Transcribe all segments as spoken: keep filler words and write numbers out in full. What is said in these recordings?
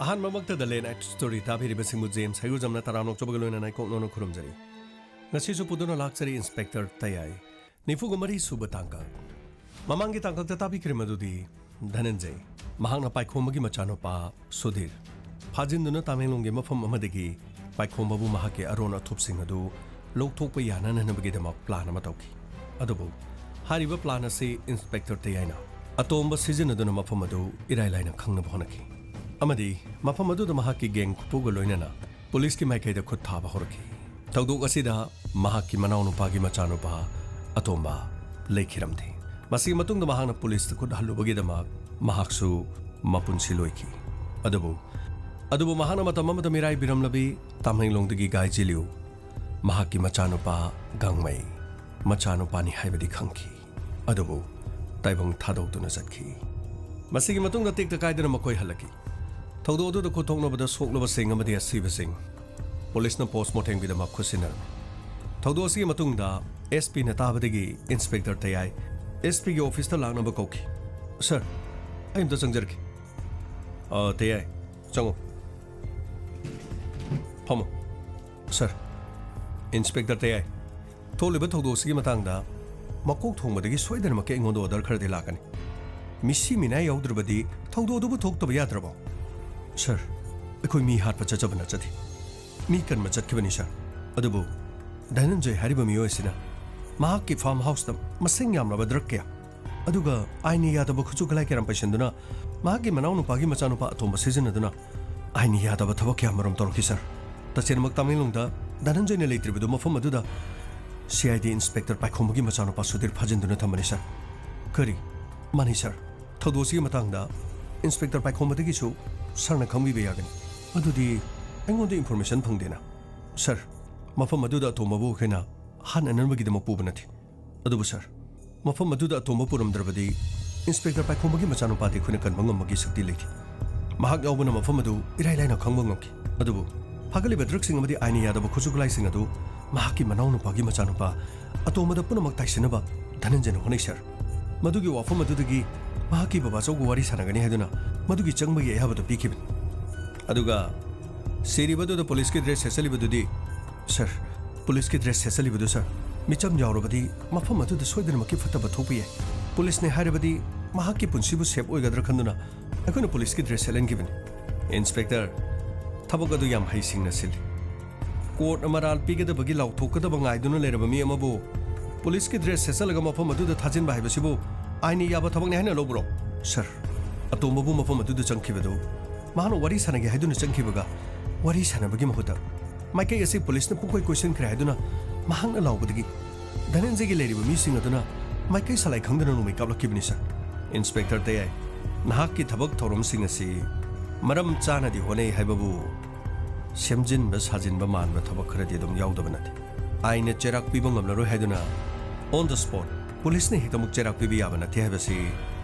ꯑꯍꯥꯟꯕꯃꯛꯇꯗ ꯂꯦꯟ ꯑꯦꯛ story ꯇꯥꯕꯤꯔꯤꯕꯁꯤꯡꯕꯨ James ꯍꯩꯒꯨꯖꯝꯅ ꯇꯔꯥꯝꯅ ꯑꯣꯛꯆꯕꯒ ꯂꯣꯏꯅꯅ ꯏꯀꯣꯛꯅꯧꯅ ꯈꯨꯔꯨꯝꯖꯔꯤ꯫ ꯉꯁꯤꯁꯨ ꯄꯨꯗꯨꯅ ꯂꯥꯛꯆꯔꯤ ꯏꯟꯁꯄꯦꯛꯇꯔ ꯇꯌꯥꯏ꯫ ꯅꯤꯐꯨꯒ ꯃꯔꯤ ꯁꯨꯕ ꯇꯥꯡꯀꯛ꯫ ꯃꯃꯥꯡꯒꯤ ꯇꯥꯡꯀꯛꯇ ꯇꯥꯕꯤꯈ꯭ꯔꯦ ꯃꯗꯨꯗꯤ ꯙꯅꯟꯖꯌ, ꯃꯍꯥꯛꯅ ꯄꯥꯏꯈꯣꯝꯕꯒꯤ ꯃꯆꯥꯅꯨꯄꯥ ꯁꯨꯙꯤꯔ ꯐꯥꯖꯤꯟꯗꯨꯅ ꯇꯥꯃꯦꯡꯂꯣꯡꯒꯤ ꯃꯐꯝ ꯑꯃꯗꯒꯤ ꯄꯥꯏꯈꯣꯝꯕꯕꯨ ꯃꯍꯥꯛꯀꯤ ꯑꯔꯣꯟ ꯑꯊꯨꯞꯁꯤꯡ ꯑꯗꯨ ꯂꯧꯊꯣꯛꯄ ꯌꯥꯅꯅꯕꯒꯤꯗꯃꯛ ꯄ꯭ꯂꯥꯟ ꯑꯃ ꯇꯧꯈꯤ꯫ ꯑꯗꯨꯕꯨ ꯍꯥꯏꯔꯤꯕ ꯄ꯭ꯂꯥꯟ ꯑꯁꯤ ꯏꯟꯁꯄꯦꯛꯇꯔ ꯇꯌꯥꯏꯅ ꯑꯇꯣꯝꯕ ꯁꯤꯖꯤꯟꯅꯗꯨꯅ ꯃꯐꯝ ꯑꯗꯨ ꯏꯔꯥꯏ ꯂꯥꯏꯅ ꯈꯪꯅꯕ ꯍꯣꯠꯅꯈꯤ ꯑꯃꯗꯤ ꯃꯐꯝ ꯑꯗꯨꯗ ꯃꯍꯥꯛꯀꯤ ꯒꯦꯡ ꯈꯨꯄꯨꯒ ꯂꯣꯏꯅꯅ ꯄꯨꯂꯤꯁꯀꯤ ꯃꯥꯏꯀꯩꯗ ꯈꯨꯠ ꯊꯥꯕ ꯍꯧꯔꯛꯈꯤ꯫ ꯊꯧꯗꯣꯛ ꯑꯁꯤꯗ ꯃꯍꯥꯛꯀꯤ ꯃꯅꯥꯎꯅꯨꯄꯥꯒꯤ ꯃꯆꯥꯅꯨꯄꯥ ꯑꯇꯣꯝꯕ ꯂꯩꯈꯤꯔꯝꯗꯦ꯫ ꯃꯁꯤꯒꯤ ꯃꯇꯨꯡꯗ ꯃꯍꯥꯛꯅ ꯄꯨꯂꯤꯁꯇ ꯈꯨꯠ ꯍꯜꯂꯨꯕꯒꯤꯗꯃꯛ ꯃꯍꯥꯛꯁꯨ ꯃꯄꯨꯟꯁꯤ ꯂꯣꯏꯈꯤ꯫ ꯑꯗꯨꯕꯨ, ꯑꯗꯨꯕꯨ ꯃꯍꯥꯛꯅ ꯃꯇꯝ ꯑꯃꯗ ꯃꯤꯔꯥꯏꯕꯤꯔꯝꯂꯕꯤ ꯇꯥꯃꯦꯡꯂꯣꯡꯗꯒꯤ ꯒꯥꯏ ꯖꯤꯂꯤꯎ ꯃꯍꯥꯛꯀꯤ ꯃꯆꯥꯅꯨꯄꯥ ꯒꯥꯡꯃꯩ ꯃꯆꯥꯅꯨꯄꯥꯅꯤ ꯍꯥꯏꯕꯗꯤ ꯈꯪꯈꯤ꯫ ꯑꯗꯨꯕꯨ ꯇꯥꯏꯕꯪ ꯊꯥꯗꯣꯛꯇꯨꯅ ꯆꯠꯈꯤ꯫ ꯃꯁꯤꯒꯤ ꯃꯇꯨꯡꯗ ꯇꯦꯛꯇ ꯀꯥꯏꯗꯅ ꯃꯈꯣꯏ ꯍꯜꯂꯛꯈꯤ꯫ ꯊꯧꯗꯣꯛ ꯑꯗꯨꯗ ꯈꯨꯠꯊꯣꯛꯅꯕꯗ ꯁꯣꯛꯂꯕꯁꯤꯡ ꯑꯃꯗꯤ ꯑꯁꯤꯕꯁꯤꯡ ꯄꯨꯂꯤꯁꯅ ꯄꯣꯁꯃꯣꯔꯇꯦꯝꯒꯤꯗꯃꯛ ꯈꯨꯠꯁꯤꯟꯅꯔꯝꯃꯤ꯫ ꯊꯧꯗꯣꯛ ꯑꯁꯤꯒꯤ ꯃꯇꯨꯡꯗ ꯑꯦꯁ ꯄꯤꯅ ꯇꯥꯕꯗꯒꯤ ꯏꯟꯁꯄꯦꯛꯇꯔ ꯇꯌꯥꯏ ꯑꯦꯁ ꯄꯤꯒꯤ ꯑꯣꯐꯤꯁꯇ ꯂꯥꯛꯅꯕ ꯀꯧꯈꯤ꯫ "ꯁꯔ, ꯑꯩ ꯑꯝꯇ ꯆꯪꯖꯔꯛꯀꯦ꯫" "ꯑ, ꯇꯌꯥꯏ, ꯆꯪꯉꯣ꯫ ꯐꯝꯃꯣ꯫" "ꯁꯔ, ꯏꯟꯁꯄꯦꯛꯇꯔ ꯇꯌꯥꯏ, ꯊꯣꯛꯂꯤꯕ ꯊꯧꯗꯣꯛ ꯑꯁꯤꯒꯤ ꯃꯇꯥꯡꯗ ꯃꯀꯣꯛ ꯊꯣꯡꯕꯗꯒꯤ ꯁꯣꯏꯗꯅꯃꯛꯀꯤ ꯑꯩꯉꯣꯟꯗ ꯑꯣꯔꯗꯔ ꯈꯔꯗꯤ ꯂꯥꯛꯀꯅꯤ꯫ ꯃꯤꯁꯤ ꯃꯤꯅꯥꯏ ꯌꯥꯎꯗ꯭ꯔꯕꯗꯤ ꯊꯧꯗꯣꯛ ꯑꯗꯨꯕꯨ ꯊꯣꯛꯇꯕ ꯌꯥꯗ꯭ꯔꯕꯣ?" "ꯁꯔ, ꯑꯩꯈꯣꯏ ꯃꯤ ꯍꯥꯠꯄ ꯆꯠꯆꯕ ꯅꯠꯆꯗꯦ꯫ ꯃꯤ ꯀꯟꯕ ꯆꯠꯈꯤꯕꯅꯤ, ꯁꯔ꯫ ꯑꯗꯨꯕꯨ ꯙꯅꯟꯖꯌ ꯍꯥꯏꯔꯤꯕ ꯃꯤꯑꯣꯏ ꯑꯁꯤꯅ ꯃꯍꯥꯛꯀꯤ ꯐꯥꯔꯝ ꯍꯥꯎꯁꯇ ꯃꯁꯤꯡ ꯌꯥꯝꯂꯕ ꯗ꯭ꯔꯒ ꯀꯌꯥ, ꯑꯗꯨꯒ ꯑꯥꯏꯟꯅ ꯌꯥꯗꯕ ꯈꯨꯠꯁꯨ ꯈꯨꯠꯂꯥꯏ ꯀꯌꯥ ꯄꯩꯁꯤꯟꯗꯨꯅ ꯃꯍꯥꯛꯀꯤ ꯃꯅꯥꯎꯅꯨꯄꯥꯒꯤ ꯃꯆꯥꯅꯨꯄꯥ ꯑꯇꯣꯝꯕ ꯁꯤꯖꯤꯟꯅꯗꯨꯅ ꯑꯥꯏꯟꯅ ꯌꯥꯗꯕ ꯊꯕꯛ ꯀꯌꯥ ꯃꯔꯨꯝ ꯇꯧꯔꯛꯈꯤ, ꯁꯔ꯫ ꯇꯁꯦꯡꯅꯃꯛ ꯇꯥꯃꯦꯡꯂꯣꯡꯗ ꯙꯅꯟꯖꯌꯅ ꯂꯩꯇ꯭ꯔꯤꯕꯗꯨ ꯃꯐꯝ ꯑꯗꯨꯗ ꯁꯤ ꯑꯥꯏ ꯗꯤ ꯏꯟꯁꯄꯦꯛꯇꯔ ꯄꯥꯏꯈꯣꯝꯕꯒꯤ ꯃꯆꯥꯅꯨꯄꯥ ꯁꯨꯙꯤꯔ ꯐꯥꯖꯤꯟꯗꯨꯅ ꯊꯝꯕꯅꯤ, ꯁꯔ꯫" "ꯀꯔꯤ?" "ꯃꯥꯅꯤ, ꯁꯔ꯫ ꯊꯧꯗꯣꯛ ꯑꯁꯤꯒꯤ ꯃꯇꯥꯡꯗ ꯏꯟꯁꯄꯦꯛꯇꯔ ꯄꯥꯏꯈꯣꯝꯕꯗꯒꯤꯁꯨ ꯁꯔꯅ ꯈꯪꯕꯤꯕ ꯌꯥꯒꯅꯤ꯫" "ꯑꯗꯨꯗꯤ ꯑꯩꯉꯣꯟꯗ ꯏꯟꯐꯣꯔꯃꯦꯁꯟ ꯐꯪꯗꯦꯅ꯫" "ꯁꯔ, ꯃꯐꯝ ꯑꯗꯨꯗ ꯑꯇꯣꯝꯕꯕꯨ ꯑꯩꯈꯣꯏꯅ ꯍꯥꯠꯅꯅꯕꯒꯤꯗꯃꯛ ꯄꯨꯕ ꯅꯠꯇꯦ꯫ ꯑꯗꯨꯕꯨ ꯁꯔ, ꯃꯐꯝ ꯑꯗꯨꯗ ꯑꯇꯣꯝꯕ ꯄꯨꯔꯝꯗ꯭ꯔꯕꯗꯤ ꯏꯟꯁꯄꯦꯛꯇꯔ ꯄꯥꯏꯈꯣꯝꯕꯒꯤ ꯃꯆꯥꯅꯨꯄꯥꯗꯤ ꯑꯩꯈꯣꯏꯅ ꯀꯟꯕ ꯉꯝꯕꯒꯤ ꯁꯛꯇꯤ ꯂꯩꯇꯦ꯫ ꯃꯍꯥꯛ ꯌꯥꯎꯕꯅ ꯃꯐꯝ ꯑꯗꯨ ꯏꯔꯥꯏ ꯂꯥꯏꯅ ꯈꯪꯕ ꯉꯝꯈꯤ꯫ ꯑꯗꯨꯕꯨ ꯐꯥꯒꯠꯂꯤꯕ ꯗ꯭ꯔꯒꯁꯤꯡ ꯑꯃꯗꯤ ꯑꯥꯏꯟꯅ ꯌꯥꯗꯕ ꯈꯨꯠꯁꯨ ꯈꯨꯠꯂꯥꯏꯁꯤꯡ ꯑꯗꯨ ꯃꯍꯥꯛꯀꯤ ꯃꯅꯥꯎꯅꯨꯄꯥꯒꯤ ꯃꯆꯥꯅꯨꯄꯥ ꯑꯇꯣꯝꯕꯗ ꯄꯨꯝꯅꯃꯛ ꯇꯥꯏꯁꯤꯟꯅꯕ ꯙꯅꯟꯖꯌꯅ ꯍꯣꯠꯅꯩ, ꯁꯔ꯫ ꯃꯗꯨꯒꯤ ꯋꯥꯐꯝ ꯑꯗꯨꯗꯒꯤ ꯃꯍꯥꯛꯀꯤ ꯕꯕꯥꯆꯧꯒ ꯋꯥꯔꯤ ꯁꯥꯟꯅꯒꯅꯤ ꯍꯥꯏꯗꯨꯅ ꯃꯗꯨꯒꯤ ꯆꯪꯕꯒꯤ ꯑꯌꯥꯕꯗꯨ ꯄꯤꯈꯤꯕꯅꯤ꯫ ꯑꯗꯨꯒ ꯁꯤꯔꯤꯕꯗꯨꯗ ꯄꯨꯂꯤꯁꯀꯤ ꯗ꯭ꯔꯦꯁ ꯁꯦꯠꯆꯜꯂꯤꯕꯗꯨꯗꯤ? ꯁꯔ, ꯄꯨꯂꯤꯁꯀꯤ ꯗ꯭ꯔꯦꯁ ꯁꯦꯠꯆꯜꯂꯤꯕꯗꯨ, ꯁꯔ, ꯃꯤꯆꯝ ꯌꯥꯎꯔꯕꯗꯤ ꯃꯐꯝ ꯑꯗꯨꯗ ꯁꯣꯏꯗꯅꯃꯛꯀꯤ ꯐꯠꯇꯕ ꯊꯣꯛꯄ ꯌꯥꯏ꯫ ꯄꯨꯂꯤꯁꯅꯦ ꯍꯥꯏꯔꯕꯗꯤ ꯃꯍꯥꯛꯀꯤ ꯄꯨꯟꯁꯤꯕꯨ ꯁꯦꯐ ꯑꯣꯏꯒꯗ꯭ꯔꯥ ꯈꯟꯗꯨꯅ ꯑꯩꯈꯣꯏꯅ ꯄꯨꯂꯤꯁꯀꯤ ꯗ꯭ꯔꯦꯁ ꯁꯦꯠꯍꯟꯈꯤꯕꯅꯤ꯫ ꯏꯟꯁꯄꯦꯛꯇꯔ, ꯊꯕꯛ ꯑꯗꯨ ꯌꯥꯝ ꯍꯩꯁꯤꯡꯅ ꯁꯤꯜꯂꯤ꯫ ꯀꯣꯔꯠꯅ ꯃꯔꯥꯜ ꯄꯤꯒꯗꯕꯒꯤ ꯂꯥꯎꯊꯣꯛꯀꯗꯕ ꯉꯥꯏꯗꯨꯅ ꯂꯩꯔꯕ ꯃꯤ ꯑꯃꯕꯨ ꯄꯨꯂꯤꯁꯀꯤ ꯗ꯭ꯔꯦꯁ ꯁꯦꯠꯆꯜꯂꯒ ꯃꯐꯝ ꯑꯗꯨꯗ ꯊꯥꯖꯤꯟꯕ ꯍꯥꯏꯕꯁꯤꯕꯨ ꯑꯥꯏꯟꯅ ꯌꯥꯕ ꯊꯕꯛꯅꯤ ꯍꯥꯏꯅ ꯂꯧꯕ꯭ꯔꯣ? ꯁꯔ, ꯑꯇꯣꯝꯕꯕꯨ ꯃꯐꯝ ꯑꯗꯨꯗ ꯆꯪꯈꯤꯕꯗꯨ ꯃꯍꯥꯛꯅ ꯋꯥꯔꯤ ꯁꯥꯟꯅꯒꯦ ꯍꯥꯏꯗꯨꯅ ꯆꯪꯈꯤꯕꯒ ꯋꯥꯔꯤ ꯁꯥꯟꯅꯕꯒꯤ ꯃꯍꯨꯠꯇ ꯃꯥꯏꯀꯩ ꯑꯁꯤ ꯄꯨꯂꯤꯁꯅ ꯄꯨꯡꯀꯣꯏ ꯀꯣꯏꯁꯤꯟꯈ꯭ꯔꯦ ꯍꯥꯏꯗꯨꯅ ꯃꯍꯥꯛꯅ ꯂꯥꯎꯕꯗꯒꯤ ꯙꯅꯟꯖꯌꯒꯤ ꯂꯩꯔꯤꯕ ꯃꯤꯁꯤꯡ ꯑꯗꯨꯅ ꯃꯥꯏꯀꯩ ꯁꯂꯥꯏ ꯈꯪꯗꯅ ꯅꯣꯡꯃꯩ ꯀꯥꯞꯂꯛꯈꯤꯕꯅꯤ, ꯁꯔ꯫ ꯏꯟꯁꯄꯦꯛꯇꯔ ꯇꯌꯥꯏ, ꯅꯍꯥꯛꯀꯤ ꯊꯕꯛ ꯊꯧꯔꯝꯁꯤꯡ ꯑꯁꯤ ꯃꯔꯝ ꯆꯥꯅꯗꯤ ꯍꯣꯠꯅꯩ ꯍꯥꯏꯕꯕꯨ ꯁꯦꯝꯖꯤꯟꯕ ꯁꯥꯖꯤꯟꯕ ꯃꯥꯟꯕ ꯊꯕꯛ ꯈꯔꯗꯤ ꯑꯗꯨꯝ ꯌꯥꯎꯗꯕ ꯅꯠꯇꯦ꯫ ꯑꯥꯏꯟꯅ ꯆꯩꯔꯥꯛ ꯄꯤꯕ ꯉꯝꯂꯔꯣꯏ ꯍꯥꯏꯗꯨꯅ on the spot ꯄꯨꯂꯤꯁꯅ ꯍꯦꯛꯇꯃꯛ ꯆꯩꯔꯥꯛ ꯄꯤꯕ ꯌꯥꯕ ꯅꯠꯇꯦ ꯍꯥꯏꯕꯁꯤ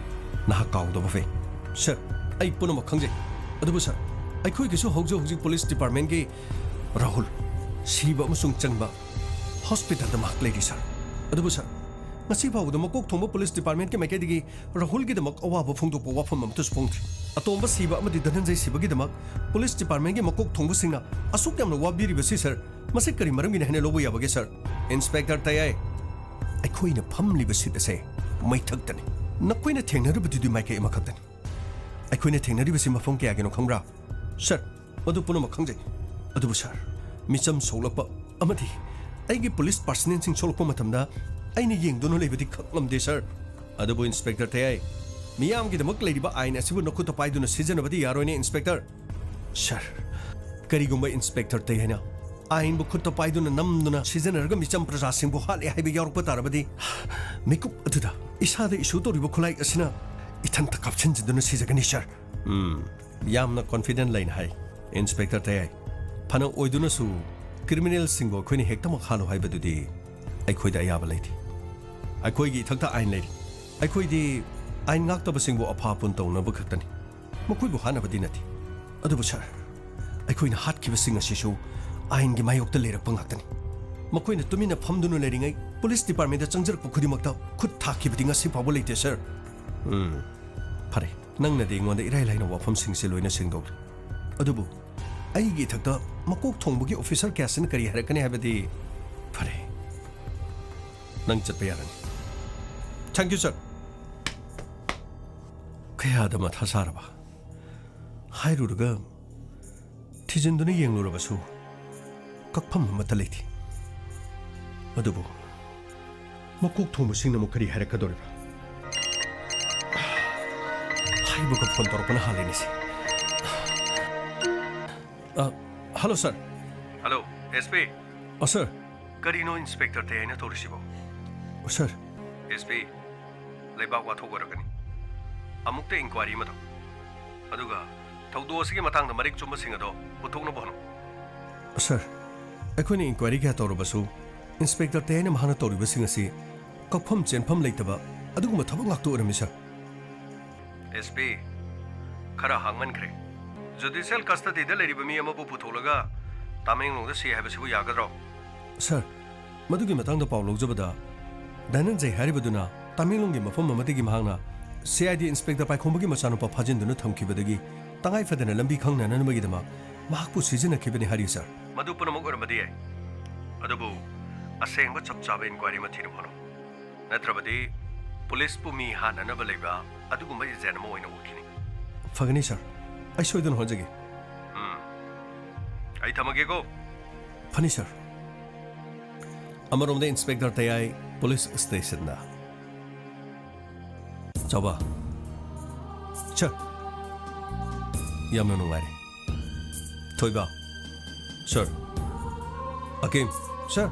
ꯅꯍꯥꯛ ꯀꯥꯎꯗꯕ ꯐꯩ꯫ ꯁꯔ, ꯑꯩ ꯄꯨꯝꯅꯃꯛ ꯈꯪꯖꯩ꯫ ꯑꯗꯨꯕꯨ ꯁꯔ, ꯑꯩꯈꯣꯏꯒꯤꯁꯨ ꯍꯧꯖꯤꯛ ꯍꯧꯖꯤꯛ ꯄꯨꯂꯤꯁ ꯗꯤꯄꯥꯔꯠꯃꯦꯟꯒꯤ ꯔꯥꯍꯨꯜ ꯁꯤꯕ ꯑꯃꯁꯨꯡ ꯆꯪꯕ ꯍꯣꯁꯄꯤꯇꯥꯜꯗ ꯃꯍꯥꯛ ꯂꯩꯔꯤ, ꯁꯔ꯫ ꯑꯗꯨꯕꯨ ꯁꯔ, ꯉꯁꯤ ꯐꯥꯎꯕꯗ ꯃꯀꯣꯛ ꯊꯣꯡꯕ ꯄꯨꯂꯤꯁ ꯗꯤꯄꯥꯔꯠꯃꯦꯟꯒꯤ ꯃꯥꯏꯀꯩꯗꯒꯤ ꯔꯥꯍꯨꯜꯒꯤꯗꯃꯛ ꯑꯋꯥꯕ ꯐꯣꯡꯗꯣꯛꯄ ꯋꯥꯐꯝ ꯑꯃꯠꯇꯁꯨ ꯐꯣꯡꯗ꯭ꯔꯤ꯫ ꯑꯇꯣꯝꯕ ꯁꯤꯕ ꯑꯃꯗꯤ ꯙꯅꯟꯖꯌ ꯁꯤꯕꯒꯤꯗꯃꯛ ꯄꯨꯂꯤꯁ ꯗꯤꯄꯥꯔꯠꯃꯦꯟꯒꯤ ꯃꯀꯣꯛ ꯊꯣꯡꯕꯁꯤꯡꯅ ꯑꯁꯨꯛ ꯌꯥꯝꯅ ꯋꯥꯕꯤꯔꯤꯕꯁꯤ, ꯁꯔ, ꯃꯁꯤ ꯀꯔꯤ ꯃꯔꯝꯒꯤꯅꯤ ꯍꯥꯏꯅ ꯂꯧꯕ ꯌꯥꯕꯒꯦ, ꯁꯔ? ꯏꯟꯁꯄꯦꯛꯇꯔ ꯇꯌꯥꯏ, ꯑꯩꯈꯣꯏꯅ ꯐꯝꯂꯤꯕ ꯁꯤꯠ ꯑꯁꯦ ꯃꯩꯊꯛꯇꯅꯤ꯫ ꯅꯈꯣꯏꯅ ꯊꯦꯡꯅꯔꯤꯕꯗꯨꯗꯤ ꯃꯥꯏꯀꯩ ꯑꯃꯈꯛꯇꯅꯤ꯫ ꯑꯩꯈꯣꯏꯅ ꯊꯦꯡꯅꯔꯤꯕꯁꯤ ꯃꯐꯝ ꯀꯌꯥꯒꯤꯅꯣ ꯈꯪꯕ꯭ꯔꯥ? ꯁꯔ, ꯃꯗꯨ ꯄꯨꯝꯅꯃꯛ ꯈꯪꯖꯩ꯫ ꯑꯗꯨꯕꯨ ꯁꯔ, ꯃꯤꯆꯝ ꯁꯣꯛꯂꯛꯄ ꯑꯃꯗꯤ ꯑꯩꯒꯤ ꯄꯨꯂꯤꯁ ꯄꯥꯔꯁꯅꯦꯜꯁꯤꯡ ꯁꯣꯛꯂꯛꯄ ꯃꯇꯝꯗ ꯑꯩꯅ ꯌꯦꯡꯗꯨꯅ ꯂꯩꯕꯗꯤ ꯈꯛ ꯉꯝꯗꯦ, ꯁꯔ꯫ ꯑꯗꯨꯕꯨ ꯏꯟꯁꯄꯦꯛꯇꯔ ꯇꯌꯥꯏ, ꯃꯤꯌꯥꯝꯒꯤꯗꯃꯛ ꯂꯩꯔꯤꯕ ꯑꯥꯏꯟ ꯑꯁꯤꯕꯨ ꯅꯈꯨꯠꯇ ꯄꯥꯏꯗꯨꯅ ꯁꯤꯖꯤꯟꯅꯕꯗꯤ ꯌꯥꯔꯣꯏꯅꯦ, ꯏꯟꯁꯄꯦꯛꯇꯔ꯫ ꯁꯔ, ꯀꯔꯤꯒꯨꯝꯕ ꯏꯟꯁꯄꯦꯛꯇꯔ ꯇꯌꯥꯏꯅ ꯑꯥꯏꯟꯕꯨ ꯈꯨꯠꯇ ꯄꯥꯏꯗꯨꯅ ꯅꯝꯗꯨꯅ ꯁꯤꯖꯤꯟꯅꯔꯒ ꯃꯤꯆꯝ ꯄ꯭ꯔꯖꯥꯁꯤꯡꯕꯨ ꯍꯥꯠꯂꯦ ꯍꯥꯏꯕ ꯌꯥꯎꯔꯛꯄ ꯇꯥꯔꯕꯗꯤ, ꯃꯤꯀꯨꯞ ꯑꯗꯨꯗ ꯏꯁꯥꯗ ꯏꯁꯨ ꯇꯧꯔꯤꯕ ꯈꯨꯠꯂꯥꯏ ꯑꯁꯤꯅ ꯏꯊꯟꯇ ꯀꯥꯞꯁꯤꯟꯖꯗꯨꯅ ꯁꯤꯖꯒꯅꯤ, ꯁꯔ꯫ ꯎꯝ, ꯌꯥꯝꯅ ꯀꯣꯟꯐꯤꯗꯦꯟ ꯂꯩꯅ ꯍꯥꯏ, ꯏꯟꯁꯄꯦꯛꯇꯔ ꯇꯌꯥꯏ꯫ ꯐꯅ ꯑꯣꯏꯗꯨꯅꯁꯨ, ꯀ꯭ꯔꯤꯃꯤꯅꯦꯜꯁꯤꯡꯕꯨ ꯑꯩꯈꯣꯏꯅ ꯍꯦꯛꯇꯃꯛ ꯍꯥꯠꯂꯨ ꯍꯥꯏꯕꯗꯨꯗꯤ ꯑꯩꯈꯣꯏꯗ ꯑꯌꯥꯕ ꯂꯩꯇꯦ꯫ ꯑꯩꯈꯣꯏꯒꯤ ꯏꯊꯛꯇ ꯑꯥꯏꯟ ꯂꯩꯔꯤ꯫ ꯑꯩꯈꯣꯏꯗꯤ ꯑꯥꯏꯟ ꯉꯥꯛꯇꯕꯁꯤꯡꯕꯨ ꯑꯐ ꯑꯄꯨꯟ ꯇꯧꯅꯕ ꯈꯛꯇꯅꯤ, ꯃꯈꯣꯏꯕꯨ ꯍꯥꯠꯅꯕꯗꯤ ꯅꯠꯇꯦ꯫ ꯑꯗꯨꯕꯨ ꯁꯔ, ꯑꯩꯈꯣꯏꯅ ꯍꯥꯠꯈꯤꯕꯁꯤꯡ ꯑꯁꯤꯁꯨ ꯑꯥꯏꯟꯒꯤ ꯃꯥꯌꯣꯛꯇ ꯂꯩꯔꯛꯄ ꯉꯥꯛꯇꯅꯤ꯫ ꯃꯈꯣꯏꯅ ꯇꯨꯃꯤꯟꯅ ꯐꯝꯗꯨꯅ ꯂꯩꯔꯤꯉꯩ ꯄꯨꯂꯤꯁ ꯗꯤꯄꯥꯔꯠꯃꯦꯟꯗ ꯆꯪꯖꯔꯛꯄ ꯈꯨꯗꯤꯡꯃꯛꯇ ꯈꯨꯠ ꯊꯥꯈꯤꯕꯗꯤ ꯉꯁꯤ ꯐꯥꯎꯕ ꯂꯩꯇꯦ, ꯁꯔ꯫ ꯎꯝ, ꯐꯔꯦ, ꯅꯪꯅꯗꯤ ꯑꯩꯉꯣꯟꯗ ꯏꯔꯥꯏ ꯂꯥꯏꯅ ꯋꯥꯐꯝꯁꯤꯡꯁꯦ ꯂꯣꯏꯅ ꯁꯦꯡꯗꯣꯛꯂꯦ꯫ ꯑꯗꯨꯕꯨ ꯑꯩꯒꯤ ꯏꯊꯛꯇ ꯃꯀꯣꯛ ꯊꯣꯡꯕꯒꯤ ꯑꯣꯐꯤꯁꯔ ꯀꯌꯥꯁꯤꯅ ꯀꯔꯤ ꯍꯥꯏꯔꯛꯀꯅꯤ ꯍꯥꯏꯕꯗꯤ꯫ ꯐꯔꯦ, ꯅꯪ ꯆꯠꯄ ꯌꯥꯔꯅꯤ꯫ Thank you, sir. ꯀꯌꯥꯗ ꯃꯊꯥ ꯁꯥꯔꯕ꯫ ꯍꯥꯏꯔꯨꯔꯒ ꯊꯤꯖꯤꯟꯗꯨꯅ ꯌꯦꯡꯂꯨꯔꯕꯁꯨ ꯀꯛꯐꯝ ꯑꯃꯠꯇ ꯂꯩꯇꯦ꯫ ꯑꯗꯨꯕꯨ ꯃꯀꯣꯛ ꯊꯣꯡꯕꯁꯤꯡꯅ ꯑꯃꯨꯛ ꯀꯔꯤ ꯍꯥꯏꯔꯛꯀꯗꯧꯔꯤꯕ? ꯍꯥꯏꯕꯒ ꯐꯣꯟ ꯇꯧꯔꯛꯄꯅ ꯍꯥꯜꯂꯤꯅꯦꯁꯦ꯫ ꯑ, hello, sir. Hello, S P. ꯑ, sir. ꯀꯔꯤꯅꯣ ꯏꯟꯁꯄꯦꯛꯇꯔ ꯇꯌꯥꯏꯅ ꯇꯧꯔꯤꯁꯤꯕꯣ? Sir. S P, ꯂꯩꯕꯥꯛ ꯋꯥꯊꯣꯛ ꯑꯣꯏꯔꯛꯀꯅꯤ꯫ ꯑꯃꯨꯛꯇ ꯏꯟꯀ꯭ꯋꯥꯏꯔꯤ ꯑꯃ ꯇꯧ꯫ ꯑꯗꯨꯒ ꯊꯧꯗꯣꯛ ꯑꯁꯤꯒꯤ ꯃꯇꯥꯡꯗ ꯃꯔꯤꯛ ꯆꯨꯝꯕꯁꯤꯡ ꯑꯗꯣ ꯄꯨꯊꯣꯛꯅꯕ ꯍꯣꯠꯅꯧ꯫ Sir, ꯑꯩꯈꯣꯏꯅ ꯏꯟꯀ꯭ꯋꯥꯏꯔꯤ ꯀꯌꯥ ꯇꯧꯔꯕꯁꯨ, ꯏꯟꯁꯄꯦꯛꯇꯔ ꯇꯌꯥꯏꯅ ꯃꯍꯥꯛꯅ ꯇꯧꯔꯤꯕꯁꯤꯡ ꯑꯁꯤ ꯀꯛꯐꯝ ꯆꯦꯟꯐꯝ ꯂꯩꯇꯕ ꯑꯗꯨꯒꯨꯝꯕ ꯊꯕꯛ ꯉꯥꯛꯇ ꯑꯣꯏꯔꯝꯃꯤ, sir꯫ S P, ꯈꯔ ꯍꯥꯡꯃꯟꯈ꯭ꯔꯦ꯫ ꯖꯨꯗꯤꯁꯤꯌꯦꯜ ꯀꯁꯇꯗꯤꯗ ꯂꯩꯔꯤꯕ ꯃꯤ ꯑꯃꯕꯨ ꯄꯨꯊꯣꯛꯂꯒ ꯇꯥꯃꯦꯡꯂꯣꯡꯗ ꯁꯤ ꯍꯥꯏꯕꯁꯤꯕꯨ ꯌꯥꯒꯗ꯭ꯔꯣ? Sir, ꯃꯗꯨꯒꯤ ꯃꯇꯥꯡꯗ ꯄꯥꯎ ꯂꯧꯖꯕꯗ, ꯗꯥꯏꯅꯟꯖꯩ ꯍꯥꯏꯔꯤꯕꯗꯨꯅ ꯇꯥꯃꯦꯡꯂꯣꯡꯒꯤ ꯃꯐꯝ ꯑꯃꯗꯒꯤ ꯃꯍꯥꯛꯅ C I D ꯏꯟꯁꯄꯦꯛꯇꯔ ꯄꯥꯏꯈꯣꯝꯕꯒꯤ ꯃꯆꯥꯅꯨꯄꯥ ꯐꯥꯖꯤꯟꯗꯨꯅ ꯊꯝꯈꯤꯕꯗꯒꯤ ꯇꯉꯥꯏ ꯐꯗꯅ ꯂꯝꯕꯤ ꯈꯪꯅꯅꯕꯒꯤꯗꯃꯛ ꯃꯍꯥꯛꯄꯨ ꯁꯤꯖꯤꯟꯅꯈꯤꯕꯅꯤ ꯍꯥꯏꯔꯤ, sir꯫ ꯃꯗꯨ ꯄꯨꯝꯅꯃꯛ ꯑꯣꯏꯔꯝꯕꯗꯤ ꯌꯥꯏ, ꯑꯗꯨꯕꯨ ꯑꯁꯦꯡꯕ ꯆꯞ ꯆꯥꯕ ꯏꯟꯀ꯭ꯋꯥꯏꯔꯤ ꯑꯃ ꯊꯤꯅꯕ ꯍꯣꯠꯅꯧ꯫ ꯅꯠꯇ꯭ꯔꯕꯗꯤ ꯄꯨꯂꯤꯁꯄꯨ ꯃꯤ ꯍꯥꯠꯅꯅꯕ ꯂꯩꯕ ꯑꯗꯨꯒꯨꯝꯕ ꯑꯦꯖꯦꯟ ꯑꯃ ꯑꯣꯏꯅ ꯎꯈꯤꯅꯤ꯫ ꯐꯒꯅꯤ, sir꯫ ꯑꯩ ꯁꯣꯏꯗꯅ ꯍꯣꯠꯅꯖꯒꯦ꯫ ꯎꯝ꯫ ꯑꯩ ꯊꯝꯃꯒꯦꯀꯣ꯫ ꯐꯅꯤ, sir꯫ ꯑꯃꯔꯣꯝꯗ ꯏꯟꯁꯄꯦꯛꯇꯔ ꯇꯌꯥꯏ ꯄꯨꯂꯤꯁ ꯁ꯭ꯇꯦꯁꯟꯗ꯫ ꯆꯥꯎꯕ꯫ Sir꯫ ꯌꯥꯝꯅ ꯅꯨꯡꯉꯥꯏꯔꯦ꯫ ꯊꯣꯏꯕ꯫ Sir꯫ ꯑꯀꯤꯝ꯫ Sir꯫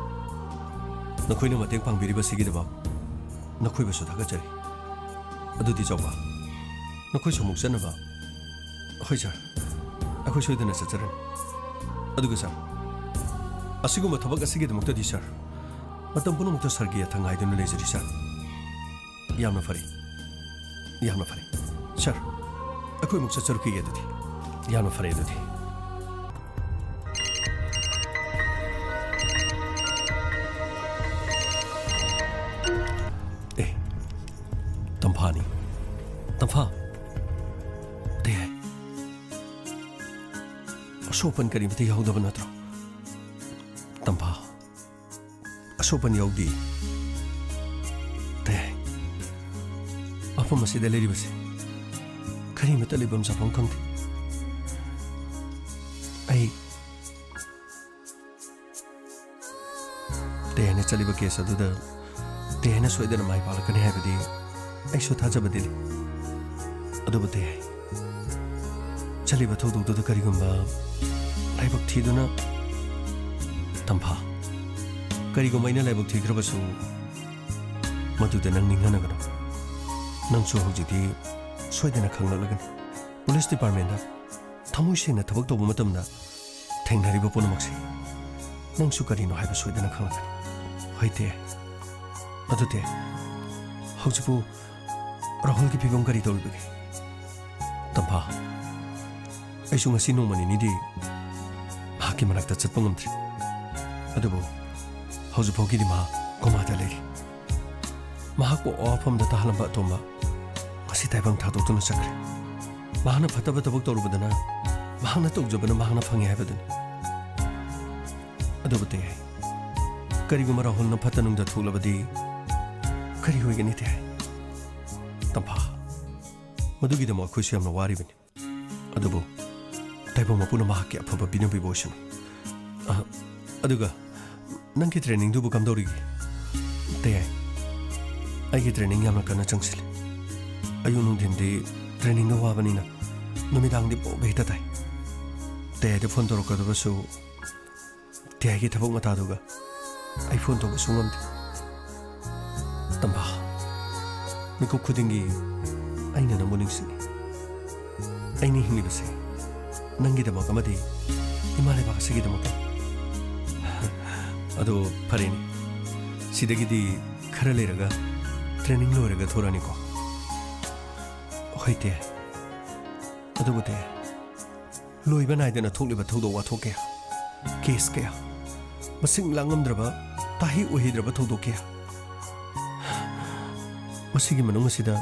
ꯅꯈꯣꯏꯅ ꯃꯇꯦꯡ ꯄꯥꯡꯕꯤꯔꯤꯕꯁꯤꯒꯤꯗꯃꯛ ꯅꯈꯣꯏꯕꯨꯁꯨ ꯊꯥꯒꯠꯆꯔꯤ꯫ ꯑꯗꯨꯗꯤ ꯆꯥꯎꯕ, ꯅꯈꯣꯏꯁꯨ ꯑꯃꯨꯛ ꯆꯠꯅꯕ꯫ ꯍꯣꯏ, sir꯫ ꯑꯩꯈꯣꯏ ꯁꯣꯏꯗꯅ ꯆꯠꯆꯔꯅꯤ꯫ ꯑꯗꯨꯒ, sir, ꯑꯁꯤꯒꯨꯝꯕ ꯊꯕꯛ ꯑꯁꯤꯒꯤꯗꯃꯛꯇꯗꯤ, sir, ꯃꯇꯝ ꯄꯨꯝꯅꯃꯛꯇ sirꯒꯤ ꯌꯥꯊꯪ ꯉꯥꯏꯗꯨꯅ ꯂꯩꯖꯔꯤ, sir꯫ ꯌꯥꯝꯅ ꯐꯔꯦ꯫ ꯌꯥꯝꯅ ꯐꯔꯦ꯫ Sir, ꯑꯩꯈꯣꯏ ꯑꯃꯨꯛ ꯆꯠꯆꯔꯨꯈꯤꯒꯦ ꯑꯗꯨꯗꯤ꯫ ꯌꯥꯝꯅ ꯐꯔꯦ ꯑꯗꯨꯗꯤ꯫ ꯑꯦ, ꯇꯝꯐꯥꯅꯤ꯫ ꯇꯝꯐꯥ꯫ ꯇꯌꯥꯏ꯫ ꯑꯁꯣꯛꯄꯟ ꯀꯔꯤꯃꯇ ꯌꯥꯎꯗꯕ ꯅꯠꯇ꯭ꯔꯣ? ꯇꯝꯐꯥ, ꯑꯁꯣꯛꯄꯟ ꯌꯥꯎꯗꯦ꯫ ꯇꯌꯥꯏ, ꯃꯐꯝ ꯑꯁꯤꯗ ꯂꯩꯔꯤꯕꯁꯦ ꯀꯔꯤꯃꯇ ꯂꯩꯐꯝ ꯆꯥꯐꯝ ꯈꯪꯗꯦ꯫ ꯑꯩ ꯇꯌꯥꯏꯅ ꯆꯠꯂꯤꯕ ꯀꯦꯁ ꯑꯗꯨꯗ ꯇꯌꯥꯏꯅ ꯁꯣꯏꯗꯅ ꯃꯥꯏ ꯄꯥꯛꯂꯛꯀꯅꯤ ꯍꯥꯏꯕꯗꯤ ꯑꯩꯁꯨ ꯊꯥꯖꯕꯗꯤ ꯂꯩ꯫ ꯑꯗꯨꯕꯨ ꯇꯌꯥꯏ, ꯆꯠꯂꯤꯕ ꯊꯧꯗꯣꯛꯇꯨꯗ ꯀꯔꯤꯒꯨꯝꯕ ꯂꯥꯏꯕꯛ ꯊꯤꯗꯨꯅ, ꯇꯝꯐꯥ, ꯀꯔꯤꯒꯨꯝꯕ ꯑꯩꯅ ꯂꯥꯏꯕꯛ ꯊꯤꯈ꯭ꯔꯕꯁꯨ ꯃꯗꯨꯗ ꯅꯪ ꯅꯤꯡꯍꯟꯅꯒꯅꯨ꯫ ꯅꯪꯁꯨ ꯍꯧꯖꯤꯛꯇꯤ ꯁꯣꯏꯗꯅ ꯈꯪꯂꯛꯂꯒꯅꯤ꯫ ꯄꯨꯂꯤꯁ ꯗꯤꯄꯥꯔꯠꯃꯦꯟꯗ ꯊꯃꯣꯏ ꯁꯦꯡꯅ ꯊꯕꯛ ꯇꯧꯕ ꯃꯇꯝꯗ ꯊꯦꯡꯅꯔꯤꯕ ꯄꯨꯝꯅꯃꯛꯁꯤ ꯅꯪꯁꯨ ꯀꯔꯤꯅꯣ ꯍꯥꯏꯕ ꯁꯣꯏꯗꯅ ꯈꯪꯂꯛꯀꯅꯤ꯫ ꯍꯣꯏ ꯇꯌꯥꯏ꯫ ꯑꯗꯨ ꯇꯌꯥꯏ, ꯍꯧꯖꯤꯛꯄꯨ ꯔꯥꯍꯨꯜꯒꯤ ꯐꯤꯕꯝ ꯀꯔꯤ ꯇꯧꯔꯤꯕꯒꯦ? ꯇꯝꯐꯥ, ꯑꯩꯁꯨ ꯉꯁꯤ ꯅꯣꯡꯃ ꯅꯤꯅꯤꯗꯤ ꯃꯍꯥꯛꯀꯤ ꯃꯅꯥꯛꯇ ꯆꯠꯄ ꯉꯝꯗ꯭ꯔꯤ꯫ ꯑꯗꯨꯕꯨ ꯍꯧꯖꯤꯛ ꯐꯥꯎꯒꯤꯗꯤ ꯃꯍꯥꯛ ꯀꯣꯃꯥꯗ ꯂꯩꯔꯤ꯫ ꯃꯍꯥꯛꯄꯨ ꯑꯋꯥꯐꯝꯗ ꯇꯥꯍꯜꯂꯝꯕ ꯑꯇꯣꯝꯕ ꯉꯁꯤ ꯇꯥꯏꯕꯪ ꯊꯥꯗꯣꯛꯇꯨꯅ ꯆꯠꯈ꯭ꯔꯦ꯫ ꯃꯍꯥꯛꯅ ꯐꯠꯇꯕ ꯊꯕꯛ ꯇꯧꯔꯨꯕꯗꯅ ꯃꯍꯥꯛꯅ ꯇꯧꯖꯕꯅ ꯃꯍꯥꯛꯅ ꯐꯪꯉꯤ ꯍꯥꯏꯕꯗꯨꯅꯤ꯫ ꯑꯗꯨꯕꯨ ꯇꯌꯥꯏ, ꯀꯔꯤꯒꯨꯝꯕ ꯔꯥꯍꯨꯜꯅ ꯐꯠꯇ ꯅꯨꯡꯗ ꯊꯣꯛꯂꯕꯗꯤ ꯀꯔꯤ ꯑꯣꯏꯒꯅꯤ ꯇꯌꯥꯏ? ꯇꯝꯐꯥ, ꯃꯗꯨꯒꯤꯗꯃꯛ ꯑꯩꯈꯣꯏꯁꯨ ꯌꯥꯝꯅ ꯋꯥꯔꯤꯕꯅꯤ꯫ ꯑꯗꯨꯕꯨ ꯇꯥꯏꯕꯪ ꯃꯄꯨꯅ ꯃꯍꯥꯛꯀꯤ ꯑꯐꯕ ꯄꯤꯅꯕꯤꯕ ꯑꯣꯏꯁꯅꯨ꯫ ꯑ, ꯑꯗꯨꯒ ꯅꯪꯒꯤ ꯇ꯭ꯔꯦꯅꯤꯡꯗꯨꯕꯨ ꯀꯝꯗꯧꯔꯤꯒꯦ? ꯇꯌꯥꯏ, ꯑꯩꯒꯤ ꯇ꯭ꯔꯦꯅꯤꯡ ꯌꯥꯝꯅ ꯀꯟꯅ ꯆꯪꯁꯤꯜꯂꯤ꯫ ꯑꯌꯨꯛ ꯅꯨꯡꯊꯤꯟꯗꯤ ꯇ꯭ꯔꯦꯅꯤꯡꯗ ꯋꯥꯕꯅꯤꯅ ꯅꯨꯃꯤꯗꯥꯡꯗꯤ ꯄꯣꯞ ꯍꯦꯛꯇ ꯇꯥꯏ꯫ ꯇꯌꯥꯏꯗ ꯐꯣꯟ ꯇꯧꯔꯛꯀꯗꯕꯁꯨ ꯇꯌꯥꯏꯒꯤ ꯊꯕꯛ ꯃꯇꯥꯗꯨꯒ ꯑꯩ ꯐꯣꯟ ꯇꯧꯕꯁꯨ ꯉꯝꯗꯦ꯫ ꯇꯝꯐꯥ, ꯃꯤꯀꯨꯞ ꯈꯨꯗꯤꯡꯒꯤ ꯑꯩꯅ ꯅꯪꯕꯨ ꯅꯤꯡꯁꯤꯡꯉꯤ꯫ ꯑꯩꯅ ꯍꯤꯡꯂꯤꯕꯁꯦ ꯅꯪꯒꯤꯗꯃꯛ ꯑꯃꯗꯤ ꯏꯃꯥ ꯂꯩꯕꯥꯛ ꯑꯁꯤꯒꯤꯗꯃꯛꯇ꯫ ꯑꯗꯣ ꯐꯔꯦꯅꯦ, ꯁꯤꯗꯒꯤꯗꯤ ꯈꯔ ꯂꯩꯔꯒ ꯇ꯭ꯔꯦꯅꯤꯡ ꯂꯣꯏꯔꯒ ꯊꯣꯔꯛꯑꯅꯤꯀꯣ꯫ ꯍꯣꯏ ꯇꯌꯥꯏ꯫ ꯑꯗꯨꯕꯨ ꯇꯌꯥꯏ, ꯂꯣꯏꯕ ꯅꯥꯏꯗꯅ ꯊꯣꯛꯂꯤꯕ ꯊꯧꯗꯣꯛ ꯋꯥꯊꯣꯛ ꯀꯌꯥ, ꯀꯦꯁ ꯀꯌꯥ, ꯃꯁꯤꯡ ꯂꯥꯡꯉꯝꯗ꯭ꯔꯕ, ꯇꯥꯍꯩ ꯑꯣꯏꯍꯩꯗ꯭ꯔꯕ ꯊꯧꯗꯣꯛ ꯀꯌꯥ, ꯃꯁꯤꯒꯤ ꯃꯅꯨꯡ ꯑꯁꯤꯗ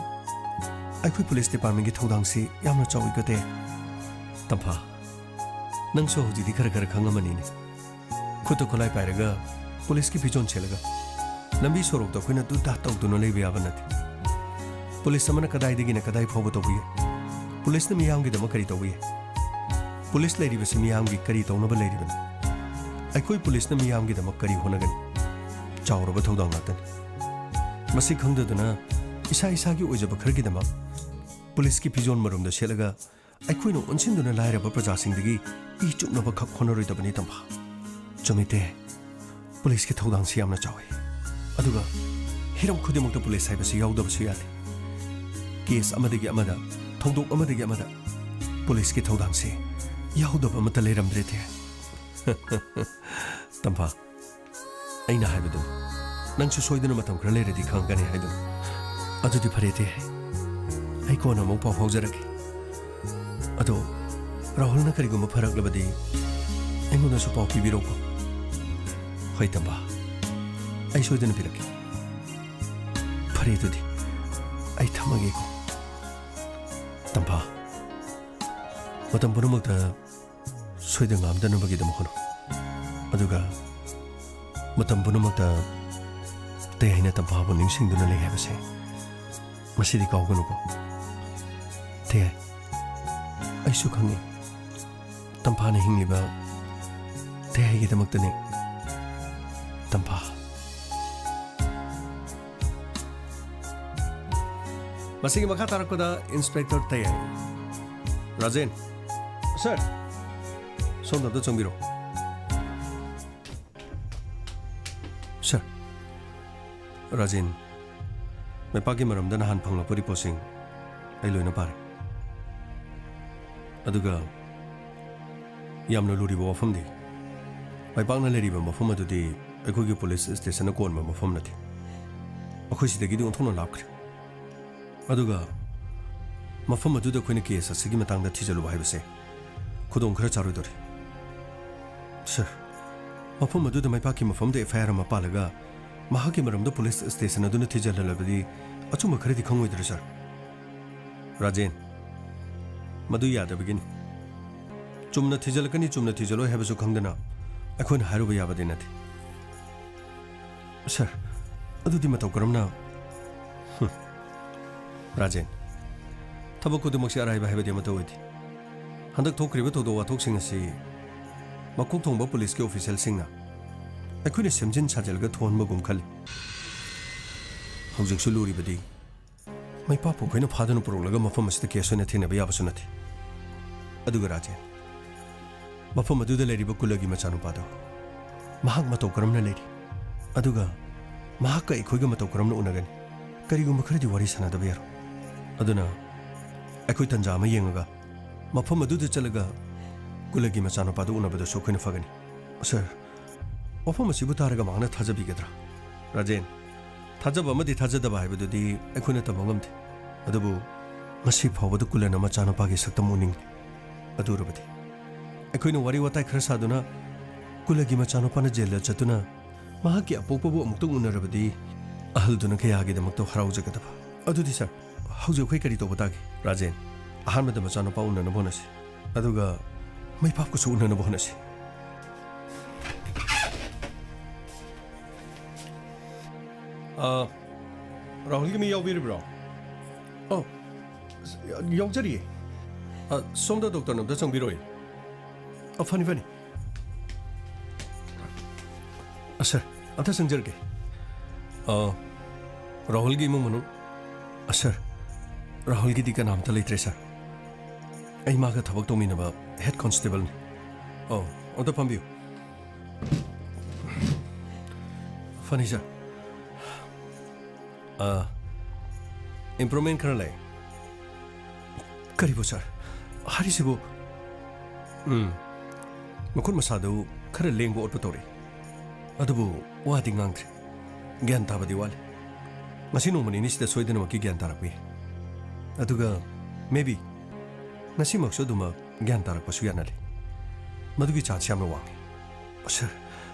ꯑꯩꯈꯣꯏ ꯄꯨꯂꯤꯁ ꯗꯤꯄꯥꯔꯠꯃꯦꯟꯒꯤ ꯊꯧꯗꯥꯡꯁꯤ ꯌꯥꯝꯅ ꯆꯥꯎꯏꯀꯣ ꯇꯌꯥꯏ꯫ ꯇꯝꯐꯥ, ꯅꯪꯁꯨ ꯍꯧꯖꯤꯛꯇꯤ ꯈꯔ ꯈꯔ ꯈꯪꯉꯝꯃꯅꯤꯅꯦ꯫ ꯈꯨꯠꯇ ꯈꯨꯠꯂꯥꯏ ꯄꯥꯏꯔꯒ, ꯄꯨꯂꯤꯁꯀꯤ ꯐꯤꯖꯣꯜ ꯁꯦꯠꯂꯒ, ꯂꯝꯕꯤ ꯁꯣꯔꯣꯛꯇ ꯑꯩꯈꯣꯏꯅ ꯗꯨꯗꯥ ꯇꯧꯗꯨꯅ ꯂꯩꯕ ꯌꯥꯕ ꯅꯠꯇꯦ꯫ ꯄꯨꯂꯤꯁ ꯑꯃꯅ ꯀꯗꯥꯏꯗꯒꯤꯅ ꯀꯗꯥꯏ ꯐꯥꯎꯕ ꯇꯧꯕ ꯌꯥꯏ? ꯄꯨꯂꯤꯁꯅ ꯃꯤꯌꯥꯝꯒꯤꯗꯃꯛ ꯀꯔꯤ ꯇꯧꯕ ꯌꯥꯏ? ꯄꯨꯂꯤꯁ ꯂꯩꯔꯤꯕꯁꯤ ꯃꯤꯌꯥꯝꯒꯤ ꯀꯔꯤ ꯇꯧꯅꯕ ꯂꯩꯔꯤꯕꯅꯣ? ꯑꯩꯈꯣꯏ ꯄꯨꯂꯤꯁꯅ ꯃꯤꯌꯥꯝꯒꯤꯗꯃꯛ ꯀꯔꯤ ꯍꯣꯠꯅꯒꯅꯤ? ꯆꯥꯎꯔꯕ ꯊꯧꯗꯥꯡ ꯉꯥꯛꯇꯅꯤ꯫ ꯃꯁꯤ ꯈꯪꯗꯗꯨꯅ ꯏꯁꯥ ꯏꯁꯥꯒꯤ ꯑꯣꯏꯖꯕ ꯈꯔꯒꯤꯗꯃꯛ ꯄꯨꯂꯤꯁꯀꯤ ꯐꯤꯖꯣꯜ ꯃꯔꯨꯝꯗ ꯁꯦꯠꯂꯒ ꯑꯩꯈꯣꯏꯅ ꯑꯣꯟꯁꯤꯟꯗꯨꯅ ꯂꯥꯏꯔꯕ ꯄ꯭ꯔꯖꯥꯁꯤꯡꯗꯒꯤ ꯏ ꯆꯨꯞꯅꯕ ꯈꯛ ꯍꯣꯠꯅꯔꯣꯏꯗꯕꯅꯤ, ꯇꯝꯐꯥ꯫ ꯆꯨꯝꯃꯤꯇꯦ, ꯄꯨꯂꯤꯁꯀꯤ ꯊꯧꯗꯥꯡꯁꯤ ꯌꯥꯝꯅ ꯆꯥꯎꯏ꯫ ꯑꯗꯨꯒ ꯍꯤꯔꯝ ꯈꯨꯗꯤꯡꯃꯛꯇ ꯄꯨꯂꯤꯁ ꯍꯥꯏꯕꯁꯤ ꯌꯥꯎꯗꯕꯁꯨ ꯌꯥꯗꯦ꯫ ꯀꯦꯁ ꯑꯃꯗꯒꯤ ꯑꯃꯗ, ꯊꯧꯗꯣꯛ ꯑꯃꯗꯒꯤ ꯑꯃꯗ ꯄꯨꯂꯤꯁꯀꯤ ꯊꯧꯗꯥꯡꯁꯤ ꯌꯥꯎꯗꯕ ꯑꯃꯠꯇ ꯂꯩꯔꯝꯗ꯭ꯔꯦ, ꯇꯦ꯫ ꯇꯝꯐꯥ, ꯑꯩꯅ ꯍꯥꯏꯕꯗꯨ ꯅꯪꯁꯨ ꯁꯣꯏꯗꯅ ꯃꯇꯝ ꯈꯔ ꯂꯩꯔꯗꯤ ꯈꯪꯒꯅꯤ ꯍꯥꯏꯗꯨꯅꯤ꯫ ꯑꯗꯨꯗꯤ ꯐꯔꯦ, ꯇꯦ꯫ ꯑꯩ ꯀꯣꯟꯅ ꯑꯃꯨꯛ ꯄꯥꯎ ꯐꯥꯎꯖꯔꯛꯀꯦ꯫ ꯑꯗꯣ ꯔꯥꯍꯨꯜꯅ ꯀꯔꯤꯒꯨꯝꯕ ꯐꯔꯛꯂꯕꯗꯤ ꯑꯩꯉꯣꯟꯗꯁꯨ ꯄꯥꯎ ꯄꯤꯕꯤꯔꯛꯎꯀꯣ꯫ ꯍꯣꯏ, ꯇꯝꯐꯥ꯫ ꯑꯩ ꯁꯣꯏꯗꯅ ꯄꯤꯔꯛꯀꯦ꯫ ꯐꯔꯦ, ꯑꯗꯨꯗꯤ ꯑꯩ ꯊꯝꯃꯒꯦꯀꯣ꯫ ꯇꯝꯐꯥ, ꯃꯇꯝ ꯄꯨꯝꯅꯃꯛꯇ ꯁꯣꯏꯗ ꯉꯥꯝꯗꯅꯕꯒꯤꯗꯃꯛ ꯍꯣꯠꯅꯧ꯫ ꯑꯗꯨꯒ ꯃꯇꯝ ꯄꯨꯝꯅꯃꯛꯇ ꯇꯦꯍꯩꯅ ꯇꯝꯐꯥꯕꯨ ꯅꯤꯡꯁꯤꯡꯗꯨꯅ ꯂꯩ ꯍꯥꯏꯕꯁꯦ ꯃꯁꯤꯗꯤ ꯀꯥꯎꯒꯅꯨꯀꯣ꯫ ꯇꯦꯍꯩ, ꯑꯩꯁꯨ ꯈꯪꯉꯤ, ꯇꯝꯐꯥꯅ ꯍꯤꯡꯂꯤꯕ ꯇꯦꯍꯩꯒꯤꯗꯃꯛꯇꯅꯤ꯫ ꯇꯝꯐꯥ꯫ ꯃꯁꯤꯒꯤ ꯃꯈꯥ ꯇꯥꯔꯛꯄꯗ ꯏꯟꯁꯄꯦꯛꯇꯔ ꯇꯦꯍꯩ꯫ ꯔꯥꯖꯦꯟ꯫ ꯁꯔ꯫ ꯁꯣꯝꯗ ꯑꯝꯇ ꯆꯪꯕꯤꯔꯣ꯫ ꯁꯔ꯫ ꯔꯥꯖꯦꯟ, ꯃꯥꯏꯄꯥꯛꯀꯤ ꯃꯔꯝꯗ ꯅꯍꯥꯟ ꯐꯪꯂꯛꯄ ꯔꯤꯄꯣꯔꯠꯁꯤꯡ ꯑꯩ ꯂꯣꯏꯅ ꯄꯥꯔꯦ꯫ ꯑꯗꯨꯒ ꯌꯥꯝꯅ ꯂꯨꯔꯤꯕ ꯋꯥꯐꯝꯗꯤ, ꯃꯥꯏꯄꯥꯛꯅ ꯂꯩꯔꯤꯕ ꯃꯐꯝ ꯑꯗꯨꯗꯤ ꯑꯩꯈꯣꯏꯒꯤ ꯄꯨꯂꯤꯁ ꯁ꯭ꯇꯦꯁꯟꯅ ꯀꯣꯟꯕ ꯃꯐꯝ ꯅꯠꯇꯦ꯫ ꯑꯩꯈꯣꯏ ꯁꯤꯗꯒꯤꯗꯤ ꯑꯣꯟꯊꯣꯛꯅ ꯂꯥꯞꯈ꯭ꯔꯦ꯫ ꯑꯗꯨꯒ ꯃꯐꯝ ꯑꯗꯨꯗ ꯑꯩꯈꯣꯏꯅ ꯀꯦꯁ ꯑꯁꯤꯒꯤ ꯃꯇꯥꯡꯗ ꯊꯤꯖꯤꯜꯂꯨꯕ ꯍꯥꯏꯕꯁꯦ ꯈꯨꯗꯣꯡ ꯈꯔ ꯆꯥꯔꯣꯏꯗꯧꯔꯤ꯫ ꯁꯔ, ꯃꯐꯝ ꯑꯗꯨꯗ ꯃꯥꯏꯄꯥꯛꯀꯤ ꯃꯐꯝꯗ ꯑꯦꯐ ꯑꯥꯏ ꯑꯥꯔ ꯑꯃ ꯄꯥꯜꯂꯒ ꯃꯍꯥꯛꯀꯤ ꯃꯔꯝꯗ ꯄꯨꯂꯤꯁ ꯁ꯭ꯇꯦꯁꯟ ꯑꯗꯨꯅ ꯊꯤꯖꯤꯜꯍꯜꯂꯕꯗꯤ ꯑꯆꯨꯝꯕ ꯈꯔꯗꯤ ꯈꯪꯉꯣꯏꯗ꯭ꯔꯥ, ꯁꯔ? ꯔꯥꯖꯦꯟ, ꯃꯗꯨ ꯌꯥꯗꯕꯒꯤꯅꯤ꯫ ꯆꯨꯝꯅ ꯊꯤꯖꯤꯜꯂꯛꯀꯅꯤ, ꯆꯨꯝꯅ ꯊꯤꯖꯤꯜꯂꯣꯏ ꯍꯥꯏꯕꯁꯨ ꯈꯪꯗꯅ ꯑꯩꯈꯣꯏꯅ ꯍꯥꯏꯔꯨꯕ ꯌꯥꯕꯗꯤ ꯅꯠꯇꯦ꯫ ꯁꯥꯔ, ꯑꯗꯨꯗꯤ ꯃꯇꯧ ꯀꯔꯝꯅ? ꯍꯨꯝ꯫ ꯔꯥꯖꯦꯟ, ꯊꯕꯛ ꯈꯨꯗꯤꯡꯃꯛꯁꯤ ꯑꯔꯥꯏꯕ ꯍꯥꯏꯕꯗꯤ ꯑꯃꯠꯇ ꯑꯣꯏꯗꯦ꯫ ꯍꯟꯗꯛ ꯊꯣꯛꯈ꯭ꯔꯤꯕ ꯊꯧꯗꯣꯛ ꯋꯥꯊꯣꯛꯁꯤꯡ ꯑꯁꯤ ꯃꯀꯣꯛ ꯊꯣꯡꯕ ꯄꯨꯂꯤꯁꯀꯤ ꯑꯣꯐꯤꯁꯤꯌꯦꯜꯁꯤꯡꯅ ꯑꯩꯈꯣꯏꯅ ꯁꯦꯝꯖꯤꯟ ꯁꯥꯖꯤꯜꯂꯒ ꯊꯣꯛꯍꯟꯕꯒꯨꯝ ꯈꯜꯂꯤ꯫ ꯍꯧꯖꯤꯛꯁꯨ ꯂꯨꯔꯤꯕꯗꯤ ꯃꯩꯄꯥꯛꯄꯨ ꯑꯩꯈꯣꯏꯅ ꯐꯥꯗꯨꯅ ꯄꯨꯔꯛꯂꯒ ꯃꯐꯝ ꯑꯁꯤꯗ ꯀꯦꯁ ꯑꯣꯏꯅ ꯊꯦꯡꯅꯕ ꯌꯥꯕꯁꯨ ꯅꯠꯇꯦ꯫ ꯑꯗꯨꯒ ꯔꯥꯖꯦꯟ, ꯃꯐꯝ ꯑꯗꯨꯗ ꯂꯩꯔꯤꯕ ꯀꯨꯂꯒꯤ ꯃꯆꯥꯅꯨꯄꯥꯗꯣ, ꯃꯍꯥꯛ ꯃꯇꯧ ꯀꯔꯝꯅ ꯂꯩꯔꯤ? ꯑꯗꯨꯒ ꯃꯍꯥꯛꯀ ꯑꯩꯈꯣꯏꯒ ꯃꯇꯧ ꯀꯔꯝꯅ ꯎꯅꯒꯅꯤ? ꯀꯔꯤꯒꯨꯝꯕ ꯈꯔꯗꯤ ꯋꯥꯔꯤ ꯁꯥꯟꯅꯗꯕ ꯌꯥꯔꯣꯏ꯫ ꯑꯗꯨꯅ ꯑꯩꯈꯣꯏ ꯇꯟꯖꯥ ꯑꯃ ꯌꯦꯡꯉꯒ ꯃꯐꯝ ꯑꯗꯨꯗ ꯆꯠꯂꯒ ꯀꯨꯂꯒꯤ ꯃꯆꯥꯅꯨꯄꯥꯗꯨ ꯎꯅꯕꯗꯁꯨ ꯑꯩꯈꯣꯏꯅ ꯐꯒꯅꯤ꯫ ꯁꯥꯔ, ꯋꯥꯐꯝ ꯑꯁꯤꯕꯨ ꯇꯥꯔꯒ ꯃꯍꯥꯛꯅ ꯊꯥꯖꯕꯤꯒꯗ꯭ꯔꯥ? ꯔꯥꯖꯦꯟ, ꯊꯥꯖꯕ ꯑꯃꯗꯤ ꯊꯥꯖꯗꯕ ꯍꯥꯏꯕꯗꯨꯗꯤ ꯑꯩꯈꯣꯏꯅ ꯇꯝꯕ ꯉꯝꯗꯦ꯫ ꯑꯗꯨꯕꯨ ꯉꯁꯤ ꯐꯥꯎꯕꯗ ꯀꯨꯂꯅ ꯃꯆꯥꯅꯨꯄꯥꯒꯤ ꯁꯛꯇꯝ ꯎꯅꯤꯡꯂꯤ꯫ ꯑꯗꯨꯔꯕꯗꯤ ꯑꯩꯈꯣꯏꯅ ꯋꯥꯔꯤ ꯋꯥꯇꯥꯏ ꯈꯔ ꯁꯥꯗꯨꯅ ꯀꯨꯂꯒꯤ ꯃꯆꯥꯅꯨꯄꯥꯅ ꯖꯦꯜꯗ ꯆꯠꯇꯨꯅ ꯃꯍꯥꯛꯀꯤ ꯑꯄꯣꯛꯄꯕꯨ ꯑꯃꯨꯛꯇꯪ ꯎꯅꯔꯕꯗꯤ ꯑꯍꯜꯗꯨꯅ ꯀꯌꯥꯒꯤꯗꯃꯛꯇ ꯍꯔꯥꯎꯖꯒꯗꯕ꯫ ꯑꯗꯨꯗꯤ ꯁꯥꯔ, ꯍꯧꯖꯤꯛ ꯑꯩꯈꯣꯏ ꯀꯔꯤ ꯇꯧꯕ ꯇꯥꯒꯦ? ꯔꯥꯖꯦꯟ, ꯑꯍꯥꯟꯕꯗ ꯃꯆꯥꯅꯨꯄꯥ ꯎꯅꯅꯕ ꯍꯣꯠꯅꯁꯤ, ꯑꯗꯨꯒ ꯃꯩꯄꯥꯛꯄꯁꯨ ꯎꯅꯅꯕ ꯍꯣꯠꯅꯁꯤ꯫ ꯑ, ꯔꯥꯍꯨꯜꯒꯤ ꯃꯤ ꯌꯥꯎꯕꯤꯔꯤꯕ꯭ꯔꯣ? ꯑꯣ, ꯌꯥꯎꯖꯔꯤꯌꯦ꯫ ꯑ, ꯁꯣꯝꯗ ꯗꯣꯛꯇꯔꯅ ꯑꯝꯇ ꯆꯪꯕꯤꯔꯛꯑꯣ꯫ ꯑ, ꯐꯅꯤ, ꯐꯅꯤ꯫ ꯑ, ꯁꯥꯔ, ꯑꯝꯇ ꯆꯪꯖꯔꯛꯀꯦ꯫ ꯑ, ꯔꯥꯍꯨꯜꯒꯤ ꯏꯃꯨꯡ ꯃꯅꯨꯡ? ꯑ, ꯁꯥꯔ, ꯔꯥꯍꯨꯜꯒꯤꯗꯤ ꯀꯅꯥꯝꯇ ꯂꯩꯇ꯭ꯔꯦ, ꯁꯥꯔ꯫ ꯑꯩ ꯃꯥꯒ ꯊꯕꯛ ꯇꯧꯃꯤꯟꯅꯕ ꯍꯦꯗ ꯀꯣꯟꯁꯇꯦꯕꯜꯅꯤ꯫ ꯑꯣ, ꯑꯝꯇ ꯐꯝꯕꯤꯌꯨ꯫ ꯐꯅꯤ, ꯁꯥꯔ꯫ ꯑ, ꯏꯝꯄ꯭ꯔꯨꯚꯃꯦꯟ ꯈꯔ ꯂꯩ꯫ ꯀꯔꯤꯕꯨ, ꯁꯥꯔ? ꯍꯥꯏꯔꯤꯁꯤꯕꯨ? ꯎꯝ꯫ ꯃꯈꯨꯠ ꯃꯁꯥꯗꯨ ꯈꯔ ꯂꯦꯡꯕ ꯑꯣꯠꯄ ꯇꯧꯔꯤ꯫ ꯑꯗꯨꯕꯨ ꯋꯥꯗꯤ ꯉꯥꯡꯗ꯭ꯔꯤ꯫ ꯒ꯭ꯌꯥꯟ ꯇꯥꯕꯗꯤ ꯋꯥꯠꯂꯤ꯫ ꯉꯁꯤ ꯅꯣꯡꯃ ꯅꯤꯅꯤꯁꯤꯗ ꯁꯣꯏꯗꯅꯃꯛꯀꯤ ꯒ꯭ꯌꯥꯟ ꯇꯥꯔꯛꯄ ꯌꯥꯏ꯫ ꯑꯗꯨꯒ maybe ꯉꯁꯤꯃꯛꯁꯨ ꯑꯗꯨꯃꯛ ꯒ꯭ꯌꯥꯟ ꯇꯥꯔꯛꯄꯁꯨ ꯌꯥꯅ ꯂꯩ꯫ ꯃꯗꯨꯒꯤ ꯆꯥꯟꯁ ꯌꯥꯝꯅ ꯋꯥꯡꯏ꯫ ꯁꯥꯔ,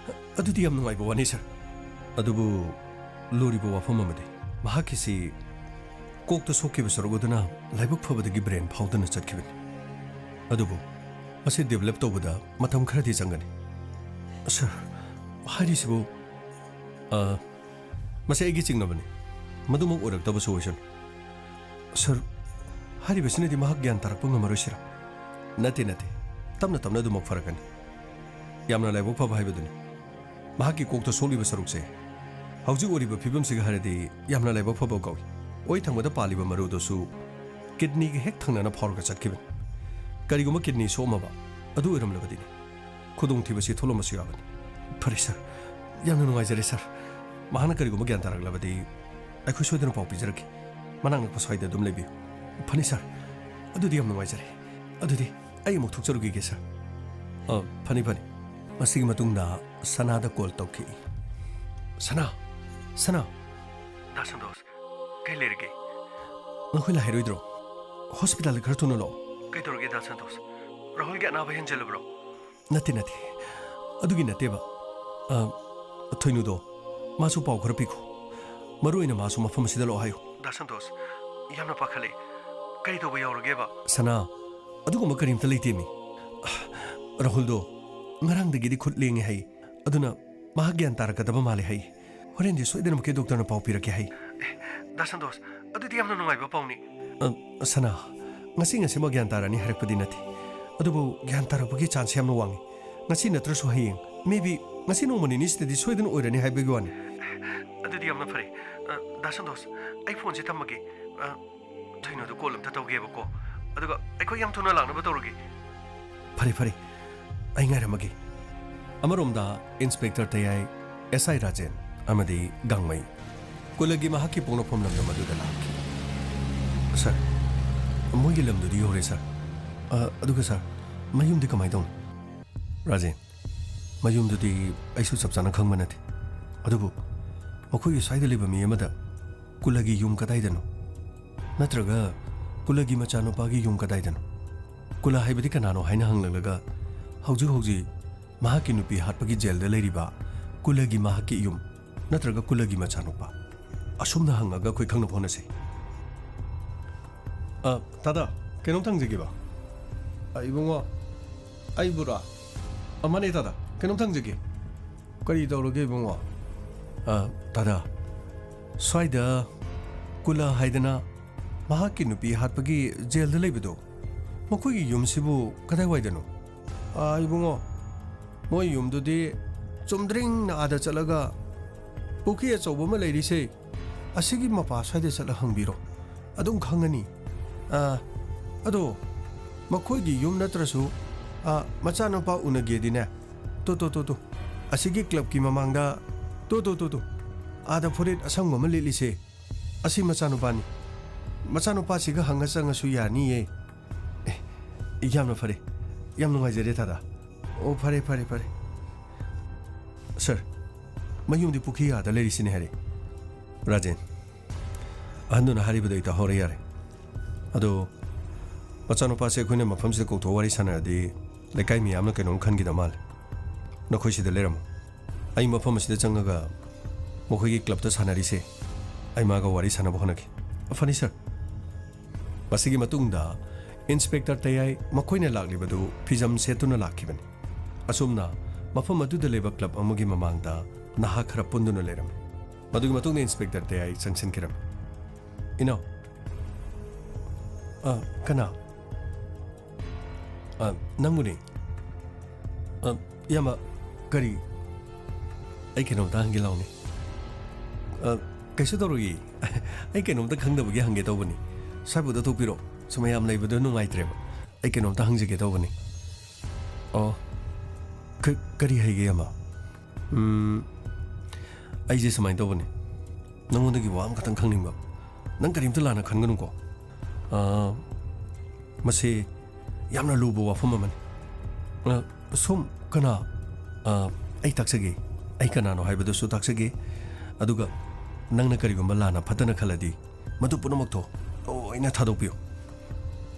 ꯑꯗꯨꯗꯤ ꯌꯥꯝ ꯅꯨꯡꯉꯥꯏꯕ ꯋꯥꯅꯤ, ꯁꯥꯔ꯫ ꯑꯗꯨꯕꯨ ꯂꯨꯔꯤꯕ ꯋꯥꯐꯝ ꯑꯃꯗꯤ, ꯃꯍꯥꯛꯀꯤꯁꯤ ꯀꯣꯛꯇ ꯁꯣꯛꯈꯤꯕ ꯁꯔꯨꯛ ꯑꯗꯨꯅ ꯂꯥꯏꯕꯛ ꯐꯕꯗꯒꯤ ꯕ꯭ꯔꯦꯟ ꯐꯥꯎꯗꯨꯅ ꯆꯠꯈꯤꯕꯅꯤ꯫ ꯑꯗꯨꯕꯨ ꯃꯁꯤ ꯗꯤꯕꯦꯂꯞ ꯇꯧꯕꯗ ꯃꯇꯝ ꯈꯔꯗꯤ ꯆꯪꯒꯅꯤ꯫ ꯁꯥꯔ, ꯍꯥꯏꯔꯤꯁꯤꯕꯨ, ꯑ, ꯃꯁꯤ ꯑꯩꯒꯤ ꯆꯤꯡꯅꯕꯅꯤ꯫ ꯃꯗꯨꯃꯛ ꯑꯣꯏꯔꯛꯇꯕꯁꯨ ꯑꯣꯏꯁꯅꯨ꯫ ꯁꯥꯔ, ꯍꯥꯏꯔꯤꯕꯁꯤꯅꯗꯤ ꯃꯍꯥꯛ ꯒ꯭ꯌꯥꯟ ꯇꯥꯔꯛꯄ ꯉꯝꯃꯔꯣꯏꯁꯤꯔꯥ? ꯅꯠꯇꯦ, ꯅꯠꯇꯦ꯫ ꯇꯞꯅ ꯇꯞꯅ ꯑꯗꯨꯃꯛ ꯐꯔꯛꯀꯅꯤ꯫ ꯌꯥꯝꯅ ꯂꯥꯏꯕꯛ ꯐꯕ ꯍꯥꯏꯕꯗꯨꯅꯤ꯫ ꯃꯍꯥꯛꯀꯤ ꯀꯣꯛꯇ ꯁꯣꯛꯂꯤꯕ ꯁꯔꯨꯛꯁꯦ ꯍꯧꯖꯤꯛ ꯑꯣꯏꯔꯤꯕ ꯐꯤꯕꯝꯁꯤꯒ ꯍꯥꯏꯔꯗꯤ ꯌꯥꯝꯅ ꯂꯥꯏꯕꯛ ꯐꯕ ꯀꯧꯏ꯫ ꯑꯣꯏ ꯊꯪꯕꯗ ꯄꯥꯜꯂꯤꯕ ꯃꯔꯨꯗꯨꯁꯨ ꯀꯤꯗꯅꯤꯒ ꯍꯦꯛ ꯊꯪꯅꯅ ꯐꯥꯎꯔꯒ ꯆꯠꯈꯤꯕꯅꯤ꯫ ꯀꯔꯤꯒꯨꯝꯕ ꯀꯤꯗꯅꯤ ꯁꯣꯛꯑꯝꯃꯕ ꯑꯗꯨ ꯑꯣꯏꯔꯝꯂꯕꯗꯤꯅꯦ, ꯈꯨꯗꯣꯡꯊꯤꯕꯁꯤ ꯊꯣꯛꯂꯝꯕꯁꯨ ꯌꯥꯕꯅꯤ꯫ ꯐꯔꯦ ꯁꯥꯔ, ꯌꯥꯝꯅ ꯅꯨꯡꯉꯥꯏꯖꯔꯦ ꯁꯥꯔ꯫ ꯃꯍꯥꯛꯅ ꯀꯔꯤꯒꯨꯝꯕ ꯒ꯭ꯌꯥꯟ ꯇꯥꯔꯛꯂꯕꯗꯤ ꯑꯩꯈꯣꯏ ꯁꯣꯏꯗꯅ ꯄꯥꯎ ꯄꯤꯖꯔꯛꯀꯦ꯫ ꯃꯅꯥꯛ ꯅꯛꯄ ꯁ꯭ꯋꯥꯏꯗ ꯑꯗꯨꯝ ꯂꯩꯕꯤꯌꯨ꯫ ꯐꯅꯤ ꯁꯥꯔ, ꯑꯗꯨꯗꯤ ꯌꯥꯝ ꯅꯨꯡꯉꯥꯏꯖꯔꯦ꯫ ꯑꯗꯨꯗꯤ ꯑꯩ ꯑꯃꯨꯛ ꯊꯣꯛꯆꯔꯨꯈꯤꯒꯦ ꯁꯥꯔ꯫ ꯑ, ꯐꯅꯤ, ꯐꯅꯤ꯫ ꯃꯁꯤꯒꯤ ꯃꯇꯨꯡꯗ ꯁꯅꯥꯗ ꯀꯣꯜ ꯇꯧꯈꯤ꯫ "ꯁꯅꯥ! ꯁꯅꯥ!" "ꯗꯥ ꯁꯟꯇꯣꯁ, ꯀꯩ ꯂꯩꯔꯒꯦ?" "ꯅꯈꯣꯏ ꯂꯥꯛꯍꯩꯔꯣꯏꯗ꯭ꯔꯣ? ꯍꯣꯁꯄꯤꯇꯥꯜꯗ ꯈꯔ ꯊꯨꯅ ꯂꯥꯛꯑꯣ꯫" "ꯀꯩꯗꯧꯔꯒꯦ ꯗꯥ ꯁꯟꯇꯣꯁ? ꯔꯥꯍꯨꯜꯒꯤ ꯑꯅꯥꯕ ꯍꯦꯟꯖꯜꯂꯕ꯭ꯔꯣ?" "ꯅꯠꯇꯦ, ꯅꯠꯇꯦ꯫ ꯑꯗꯨꯒꯤ ꯅꯠꯇꯦꯕ꯫ ꯑ, ꯊꯣꯏꯅꯨꯗꯣ, ꯃꯥꯁꯨ ꯄꯥꯎ ꯈꯔ ꯄꯤꯈꯣ꯫ ꯃꯔꯨ ꯑꯣꯏꯅ ꯃꯥꯁꯨ ꯃꯐꯝ ꯑꯁꯤꯗ ꯂꯥꯛꯑꯣ ꯍꯥꯏꯌꯨ꯫" "ꯗꯥ ꯁꯟꯇꯣꯁ, ꯌꯥꯝꯅ ꯄꯥꯈꯠꯂꯦ꯫ ꯀꯔꯤ ꯇꯧꯕ ꯌꯥꯎꯔꯒꯦꯕ?" "ꯁꯅꯥ, ꯑꯗꯨꯒꯨꯝꯕ ꯀꯔꯤꯝꯇ ꯂꯩꯇꯦꯃꯤ꯫ ꯔꯥꯍꯨꯜꯗꯣ ꯉꯔꯥꯡꯗꯒꯤꯗꯤ ꯈꯨꯠ ꯂꯦꯡꯉꯦ ꯍꯥꯏ꯫ ꯑꯗꯨꯅ ꯃꯍꯥꯛ ꯒ꯭ꯌꯥꯟ ꯇꯥꯔꯛꯀꯗꯕ ꯃꯥꯜꯂꯦ ꯍꯥꯏ꯫ ꯍꯣꯔꯦꯟꯗꯤ ꯁꯣꯏꯗꯅꯃꯛꯀꯤ ꯗꯣꯛꯇꯔꯅ ꯄꯥꯎ ꯄꯤꯔꯛꯀꯦ ꯍꯥꯏ꯫" "ꯑꯦ, ꯗꯥ ꯁꯟꯇꯣꯁ, ꯑꯗꯨꯗꯤ ꯌꯥꯝꯅ ꯅꯨꯡꯉꯥꯏꯕ ꯄꯥꯎꯅꯤ꯫" "ꯑ, ꯁꯅꯥ, ꯉꯁꯤ ꯉꯁꯤꯃꯛ ꯒ꯭ꯌꯥꯟ ꯇꯥꯔꯅꯤ ꯍꯥꯏꯔꯛꯄꯗꯤ ꯅꯠꯇꯦ꯫ ꯑꯗꯨꯕꯨ ꯒ꯭ꯌꯥꯟ ꯇꯥꯔꯛꯄꯒꯤ ꯆꯥꯟꯁ ꯌꯥꯝꯅ ꯋꯥꯡꯉꯤ꯫ ꯉꯁꯤ ꯅꯠꯇ꯭ꯔꯁꯨ ꯍꯌꯦꯡ, ꯃꯦꯕꯤ ꯉꯁꯤ ꯅꯣꯡꯃ ꯅꯤꯅꯤꯁꯤꯗꯗꯤ ꯁꯣꯏꯗꯅ ꯑꯣꯏꯔꯅꯤ ꯍꯥꯏꯕꯒꯤ ꯋꯥꯅꯤ꯫" "ꯑꯗꯨꯗꯤ ꯌꯥꯝꯅ ꯐꯔꯦ꯫ ꯑ, ꯗꯥ ꯁꯟꯇꯣꯁ, ꯑꯩ ꯐꯣꯟꯁꯦ ꯊꯝꯃꯒꯦ꯫ ꯑ, ꯊꯣꯏꯅꯨꯗ ꯀꯣꯜ ꯑꯝꯇ ꯇꯧꯒꯦꯕꯀꯣ꯫ ꯑꯗꯨꯒ ꯑꯩꯈꯣꯏ ꯌꯥꯝ ꯊꯨꯅ ꯂꯥꯛꯅꯕ ꯇꯧꯔꯒꯦ꯫" "ꯐꯔꯦ, ꯐꯔꯦ꯫ ꯑꯩ ꯉꯥꯏꯔꯝꯃꯒꯦ꯫" ꯑꯃꯔꯣꯝꯗ ꯏꯟꯁꯄꯦꯛꯇꯔ ꯇꯌꯥꯏ, ꯑꯦꯁ ꯑꯥꯏ ꯔꯥꯖꯦꯟ ꯑꯃꯗꯤ ꯒꯥꯡꯃꯩ ꯀꯨꯂꯒꯤ ꯃꯍꯥꯛꯀꯤ ꯄꯣꯛꯅꯐꯝ ꯂꯝꯗꯝ ꯑꯗꯨꯗ ꯂꯥꯛꯈꯤ꯫ "ꯁꯥꯔ, ꯃꯣꯏꯒꯤ ꯂꯝꯗꯨꯗꯤ ꯌꯧꯔꯦ, ꯁꯥꯔ꯫ ꯑ, ꯑꯗꯨꯒ ꯁꯥꯔ, ꯃꯌꯨꯝꯗꯤ ꯀꯃꯥꯏꯅ ꯇꯧꯅꯤ?" "ꯔꯥꯖꯦꯟ, ꯃꯌꯨꯝꯗꯨꯗꯤ ꯑꯩꯁꯨ ꯆꯞ ꯆꯥꯅ ꯈꯪꯕ ꯅꯠꯇꯦ꯫ ꯑꯗꯨꯕꯨ ꯃꯈꯣꯏꯒꯤ ꯁ꯭ꯋꯥꯏꯗ ꯂꯩꯕ ꯃꯤ ꯑꯃꯗ ꯀꯨꯂꯒꯤ ꯌꯨꯝ ꯀꯗꯥꯏꯗꯅꯣ? ꯅꯠꯇ꯭ꯔꯒ ꯀꯨꯂꯒꯤ ꯃꯆꯥꯅꯨꯄꯥꯒꯤ ꯌꯨꯝ ꯀꯗꯥꯏꯗꯅꯣ? ꯀꯨꯂ ꯍꯥꯏꯕꯗꯤ ꯀꯅꯥꯅꯣ?" ꯍꯥꯏꯅ ꯍꯪꯂꯛꯂꯒ, "ꯍꯧꯖꯤꯛ ꯍꯧꯖꯤꯛ ꯃꯍꯥꯛꯀꯤ ꯅꯨꯄꯤ ꯍꯥꯠꯄꯒꯤ ꯖꯦꯜꯗ ꯂꯩꯔꯤꯕ ꯀꯨꯂꯒꯤ ꯃꯍꯥꯛꯀꯤ ꯌꯨꯝ ꯅꯠꯇ꯭ꯔꯒ ꯀꯨꯂꯒꯤ ꯃꯆꯥꯅꯨꯄꯥ?" ꯑꯁꯨꯝꯅ ꯍꯪꯉꯒ ꯑꯩꯈꯣꯏ ꯈꯪꯅꯕ ꯍꯣꯠꯅꯁꯤ꯫ "ꯑ, ꯇꯥꯗ, ꯀꯩꯅꯣꯝꯇ ꯍꯪꯖꯒꯦꯕ?" "ꯑ, ꯏꯕꯨꯡꯉꯣ, ꯑꯩꯕꯨꯔꯣ? ꯑꯃꯅꯦ ꯇꯥꯗ, ꯀꯩꯅꯣꯝ ꯊꯪꯖꯒꯦ꯫ ꯀꯔꯤ ꯇꯧꯔꯒꯦ ꯏꯕꯨꯡꯉꯣ? ꯑ, ꯇꯥꯗ, ꯁ꯭ꯋꯥꯏꯗ ꯀꯨꯂꯥ ꯍꯥꯏꯗꯅ ꯃꯍꯥꯛꯀꯤ ꯅꯨꯄꯤ ꯍꯥꯠꯄꯒꯤ ꯖꯦꯜꯗ ꯂꯩꯕꯗꯣ, ꯃꯈꯣꯏꯒꯤ ꯌꯨꯝꯁꯤꯕꯨ ꯀꯗꯥꯏꯋꯥꯏꯗꯅꯣ? ꯑ, ꯏꯕꯨꯡꯉꯣ, ꯃꯣꯏ ꯌꯨꯝꯗꯨꯗꯤ ꯆꯨꯝꯗ꯭ꯔꯤꯡꯅ ꯑꯥꯗ ꯆꯠꯂꯒ ꯄꯨꯈ꯭ꯔꯤ ꯑꯆꯧꯕ ꯑꯃ ꯂꯩꯔꯤꯁꯦ, ꯑꯁꯤꯒꯤ ꯃꯄꯥ ꯁ꯭ꯋꯥꯏꯗ ꯆꯠꯂ ꯍꯪꯕꯤꯔꯣ, ꯑꯗꯨꯝ ꯈꯪꯉꯅꯤ꯫ ꯑ, ꯑꯗꯣ ꯃꯈꯣꯏꯒꯤ ꯌꯨꯝ ꯅꯠꯇ꯭ꯔꯁꯨ, ꯑ, ꯃꯆꯥꯅꯨꯄꯥ ꯎꯅꯒꯦꯗꯤꯅꯦ, ꯇꯣ, ꯇꯣ, ꯇꯣ, ꯇꯣ, ꯑꯁꯤꯒꯤ ꯀ꯭ꯂꯕꯀꯤ ꯃꯃꯥꯡꯗ, ꯇꯣ, ꯇꯣ, ꯇꯣ, ꯇꯣ, ꯑꯥꯗ ꯐꯨꯔꯤꯠ ꯑꯁꯪꯕ ꯑꯃ ꯂꯤꯠꯂꯤꯁꯦ, ꯑꯁꯤ ꯃꯆꯥꯅꯨꯄꯥꯅꯤ꯫ ꯃꯆꯥꯅꯨꯄꯥꯁꯤꯒ ꯍꯪꯉ ꯆꯪꯉꯁꯨ ꯌꯥꯅꯤꯌꯦ꯫ ꯑꯦ, ꯌꯥꯝꯅ ꯐꯔꯦ꯫ ꯌꯥꯝ ꯅꯨꯡꯉꯥꯏꯖꯔꯦ, ꯇꯥꯗ꯫ ꯑꯣ, ꯐꯔꯦ, ꯐꯔꯦ, ꯐꯔꯦ꯫ ꯁꯥꯔ, ꯃꯌꯨꯝꯗꯤ ꯄꯨꯈ꯭ꯔꯤ ꯑꯥꯗ ꯂꯩꯔꯤꯁꯤꯅꯦ ꯍꯥꯏꯔꯦ꯫ ꯔꯥꯖꯦꯟ, ꯑꯍꯟꯗꯨꯅ ꯍꯥꯏꯔꯤꯕꯗꯣ ꯑꯩ ꯇꯥꯍꯧꯔꯦ, ꯌꯥꯔꯦ꯫ ꯑꯗꯣ, ꯃꯆꯥꯅꯨꯄꯥꯁꯦ ꯑꯩꯈꯣꯏꯅ ꯃꯐꯝꯁꯤꯗ ꯀꯧꯊꯣꯛ ꯋꯥꯔꯤ ꯁꯥꯟꯅꯔꯗꯤ ꯂꯩꯀꯥꯏ ꯃꯤꯌꯥꯝꯅ ꯀꯩꯅꯣꯝ ꯈꯟꯈꯤꯗ ꯃꯥꯜꯂꯦ꯫ ꯅꯈꯣꯏ ꯁꯤꯗ ꯂꯩꯔꯝꯃꯣ꯫ ꯑꯩ ꯃꯐꯝ ꯑꯁꯤꯗ ꯆꯪꯉꯒ ꯃꯈꯣꯏꯒꯤ ꯀ꯭ꯂꯕꯇ ꯁꯥꯟꯅꯔꯤꯁꯦ, ꯑꯩ ꯃꯥꯒ ꯋꯥꯔꯤ ꯁꯥꯟꯅꯕ ꯍꯣꯠꯅꯒꯦ꯫ ꯐꯅꯤ, ꯁꯥꯔ꯫ ꯃꯁꯤꯒꯤ ꯃꯇꯨꯡꯗ ꯏꯟꯁꯄꯦꯛꯇꯔ ꯇꯌꯥꯏ ꯃꯈꯣꯏꯅ ꯂꯥꯛꯂꯤꯕꯗꯨ ꯐꯤꯖꯝ ꯁꯦꯠꯇꯨꯅ ꯂꯥꯛꯈꯤꯕꯅꯤ꯫ ꯑꯁꯨꯝꯅ ꯃꯐꯝ ꯑꯗꯨꯗ ꯂꯩꯕ ꯀ꯭ꯂꯕ ꯑꯃꯒꯤ ꯃꯃꯥꯡꯗ ꯅꯍꯥ ꯈꯔ ꯄꯨꯟꯗꯨꯅ ꯂꯩꯔꯝꯃꯤ꯫ ꯃꯗꯨꯒꯤ ꯃꯇꯨꯡꯗ ꯏꯟꯁꯄꯦꯛꯇꯔ ꯇꯌꯥꯏ ꯆꯪꯁꯤꯟꯈꯤꯔꯝꯃꯤ꯫ "ꯏꯅꯥꯎ꯫ ꯑ, ꯀꯅꯥ? ꯑ, ꯅꯪꯕꯨꯅꯤ꯫ ꯑ, ꯏꯌꯥꯝꯕ, ꯀꯔꯤ? ꯑꯩ ꯀꯩꯅꯣꯝꯇ ꯍꯪꯒꯦ ꯂꯥꯎꯅꯦ꯫ ꯑ, ꯀꯩꯁꯨ ꯇꯧꯔꯣꯏꯌꯦ꯫ ꯑꯩ ꯀꯩꯅꯣꯝꯇ ꯈꯪꯗꯕꯒꯤ ꯍꯪꯒꯦ ꯇꯧꯕꯅꯤ꯫ ꯁ꯭ꯋꯥꯏꯕꯨꯗ ꯊꯣꯛꯄꯤꯔꯣ꯫ ꯁꯨꯝ ꯃꯌꯥꯝ ꯂꯩꯕꯗꯣ ꯅꯨꯡꯉꯥꯏꯇ꯭ꯔꯦꯕ꯫ ꯑꯩ ꯀꯩꯅꯣꯝꯇ ꯍꯪꯖꯒꯦ ꯇꯧꯕꯅꯤ꯫ ꯑꯣ, ꯀ-, ꯀꯔꯤ ꯍꯥꯏꯒꯦ, ꯏꯌꯥꯝꯕ?" "ꯎꯝ, ꯑꯩꯁꯦ ꯁꯨꯃꯥꯏꯅ ꯇꯧꯕꯅꯤ꯫ ꯅꯉꯣꯟꯗꯒꯤ ꯋꯥ ꯑꯃꯈꯛꯇꯪ ꯈꯪꯅꯤꯡꯕ꯫ ꯅꯪ ꯀꯔꯤꯝꯇ ꯂꯥꯟꯅ ꯈꯟꯒꯅꯨꯀꯣ꯫ ꯑꯥ, ꯃꯁꯤ ꯌꯥꯝꯅ ꯂꯨꯕ ꯋꯥꯐꯝ ꯑꯃꯅꯤ꯫ ꯑ, ꯁꯣꯝ ꯀꯅꯥ? ꯑ, ꯑꯩ ꯇꯥꯛꯆꯒꯦ꯫ ꯑꯩ ꯀꯅꯥꯅꯣ ꯍꯥꯏꯕꯗꯨꯁꯨ ꯇꯥꯛꯆꯒꯦ꯫ ꯑꯗꯨꯒ ꯅꯪꯅ ꯀꯔꯤꯒꯨꯝꯕ ꯂꯥꯟꯅ ꯐꯠꯇꯅ ꯈꯜꯂꯗꯤ, ꯃꯗꯨ ꯄꯨꯝꯅꯃꯛꯇꯣ ꯂꯣꯏꯅ ꯊꯥꯗꯣꯛꯄꯤꯌꯨ꯫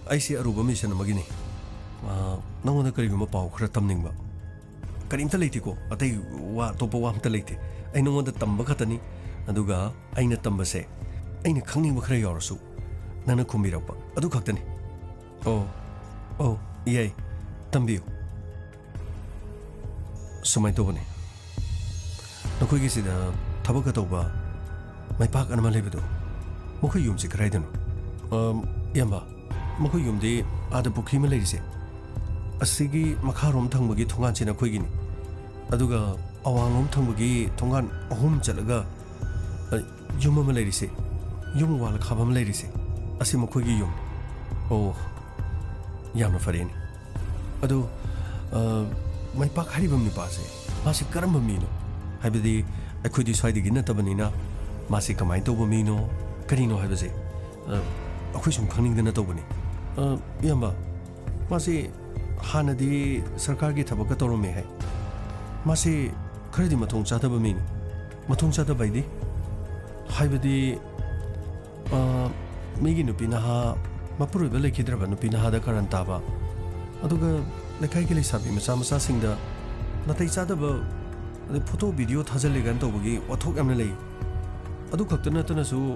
ꯑꯩꯁꯦ ꯑꯔꯨꯕ ꯃꯤꯁꯟ ꯑꯃꯒꯤꯅꯤ꯫ ꯑ, ꯅꯉꯣꯟꯗ ꯀꯔꯤꯒꯨꯝꯕ ꯄꯥꯎ ꯈꯔ ꯇꯝꯅꯤꯡꯕ꯫ ꯀꯔꯤꯝꯇ ꯂꯩꯇꯦꯀꯣ, ꯑꯇꯩ ꯋꯥ, ꯑꯇꯣꯞꯄ ꯋꯥ ꯑꯝꯇ ꯂꯩꯇꯦ꯫ ꯑꯩ ꯅꯉꯣꯟꯗ ꯇꯝꯕ ꯈꯛꯇꯅꯤ, ꯑꯗꯨꯒ ꯑꯩꯅ ꯇꯝꯕꯁꯦ, ꯑꯩꯅ ꯈꯪꯅꯤꯡꯕ ꯈꯔ ꯌꯥꯎꯔꯁꯨ ꯅꯪꯅ ꯈꯨꯝꯕꯤꯔꯛꯄ, ꯑꯗꯨ ꯈꯛꯇꯅꯤ꯫ ꯑꯣ, ꯑꯣ, ꯌꯥꯏ, ꯇꯝꯕꯤꯌꯨ꯫ ꯁꯨꯃꯥꯏꯅ ꯇꯧꯕꯅꯤ, ꯅꯈꯣꯏꯒꯤꯁꯤꯗ ꯊꯕꯛꯀ ꯇꯧꯕ ꯃꯥꯏꯄꯥꯛ ꯑꯃ ꯂꯩꯕꯗꯣ, ꯃꯈꯣꯏ ꯌꯨꯝꯁꯤ ꯀꯗꯥꯏꯗꯅꯣ? ꯑꯝ, ꯏꯌꯥꯝꯕ, ꯃꯈꯣꯏ ꯌꯨꯝꯗꯤ ꯑꯥꯗ ꯄꯨꯈ꯭ꯔꯤ ꯑꯃ ꯂꯩꯔꯤꯁꯦ, ꯑꯁꯤꯒꯤ ꯃꯈꯥꯔꯣꯝ ꯊꯪꯕꯒꯤ ꯊꯣꯡꯒꯥꯟꯁꯤꯅ ꯑꯩꯈꯣꯏꯒꯤꯅꯤ, ꯑꯗꯨꯒ ꯑꯋꯥꯡꯂꯣꯝ ꯊꯪꯕꯒꯤ ꯊꯣꯡꯒꯥꯟ ꯑꯍꯨꯝ ꯆꯠꯂꯒ, ꯑ, ꯌꯨꯝ ꯑꯃ ꯂꯩꯔꯤꯁꯦ, ꯌꯨꯝ ꯋꯥꯜ ꯈꯥꯕ ꯑꯃ ꯂꯩꯔꯤꯁꯦ, ꯑꯁꯤ ꯃꯈꯣꯏꯒꯤ ꯌꯨꯝ꯫ ꯑꯣ, ꯌꯥꯝꯅ ꯐꯔꯦꯅꯦ꯫ ꯑꯗꯣ, ꯑ, ꯃꯥꯏꯄꯥꯛ ꯍꯥꯏꯔꯤꯕ ꯅꯨꯄꯥꯁꯦ, ꯃꯥꯁꯦ ꯀꯔꯝꯕ ꯃꯤꯅꯣ? ꯍꯥꯏꯕꯗꯤ, ꯑꯩꯈꯣꯏꯗꯤ ꯁ꯭ꯋꯥꯏꯗꯒꯤ ꯅꯠꯇꯕꯅꯤꯅ, ꯃꯥꯁꯦ ꯀꯃꯥꯏꯅ ꯇꯧꯕ ꯃꯤꯅꯣ, ꯀꯔꯤꯅꯣ ꯍꯥꯏꯕꯁꯦ, ꯑ, ꯑꯩꯈꯣꯏ ꯁꯨꯝ ꯈꯪꯅꯤꯡꯗꯅ ꯇꯧꯕꯅꯤ꯫ ꯑ, ꯏꯌꯥꯝꯕ, ꯃꯥꯁꯦ ꯍꯥꯟꯅꯗꯤ ꯁꯔꯀꯥꯔꯒꯤ ꯊꯕꯛꯀ ꯇꯧꯔꯝꯃꯦ ꯍꯥꯏ꯫ ꯃꯥꯁꯦ ꯈꯔꯗꯤ ꯃꯊꯣꯡ ꯆꯥꯗꯕ ꯃꯤꯅꯤ꯫ ꯃꯊꯣꯡ ꯆꯥꯗꯕ ꯍꯥꯏꯗꯤ? ꯍꯥꯏꯕꯗꯤ, ꯑ, ꯃꯤꯒꯤ ꯅꯨꯄꯤ ꯅꯍꯥ, ꯃꯄꯨꯔꯣꯏꯕ ꯂꯩꯈꯤꯗ꯭ꯔꯕ ꯅꯨꯄꯤ ꯅꯍꯥꯗ ꯀꯔꯟ ꯇꯥꯕ, ꯑꯗꯨꯒ ꯂꯩꯀꯥꯏꯒꯤ ꯂꯩꯁꯥꯕꯤ ꯃꯆꯥ ꯃꯆꯥꯁꯤꯡꯗ ꯅꯥꯇꯩ ꯆꯥꯗꯕ, ꯑꯗꯩ ꯐꯣꯇꯣ ꯚꯤꯗꯤꯑꯣ ꯊꯥꯖꯜꯂꯦ ꯀꯥꯏꯅ ꯇꯧꯕꯒꯤ ꯋꯥꯊꯣꯛ ꯌꯥꯝꯅ ꯂꯩ꯫ ꯑꯗꯨ ꯈꯛꯇ ꯅꯠꯇꯅꯁꯨ,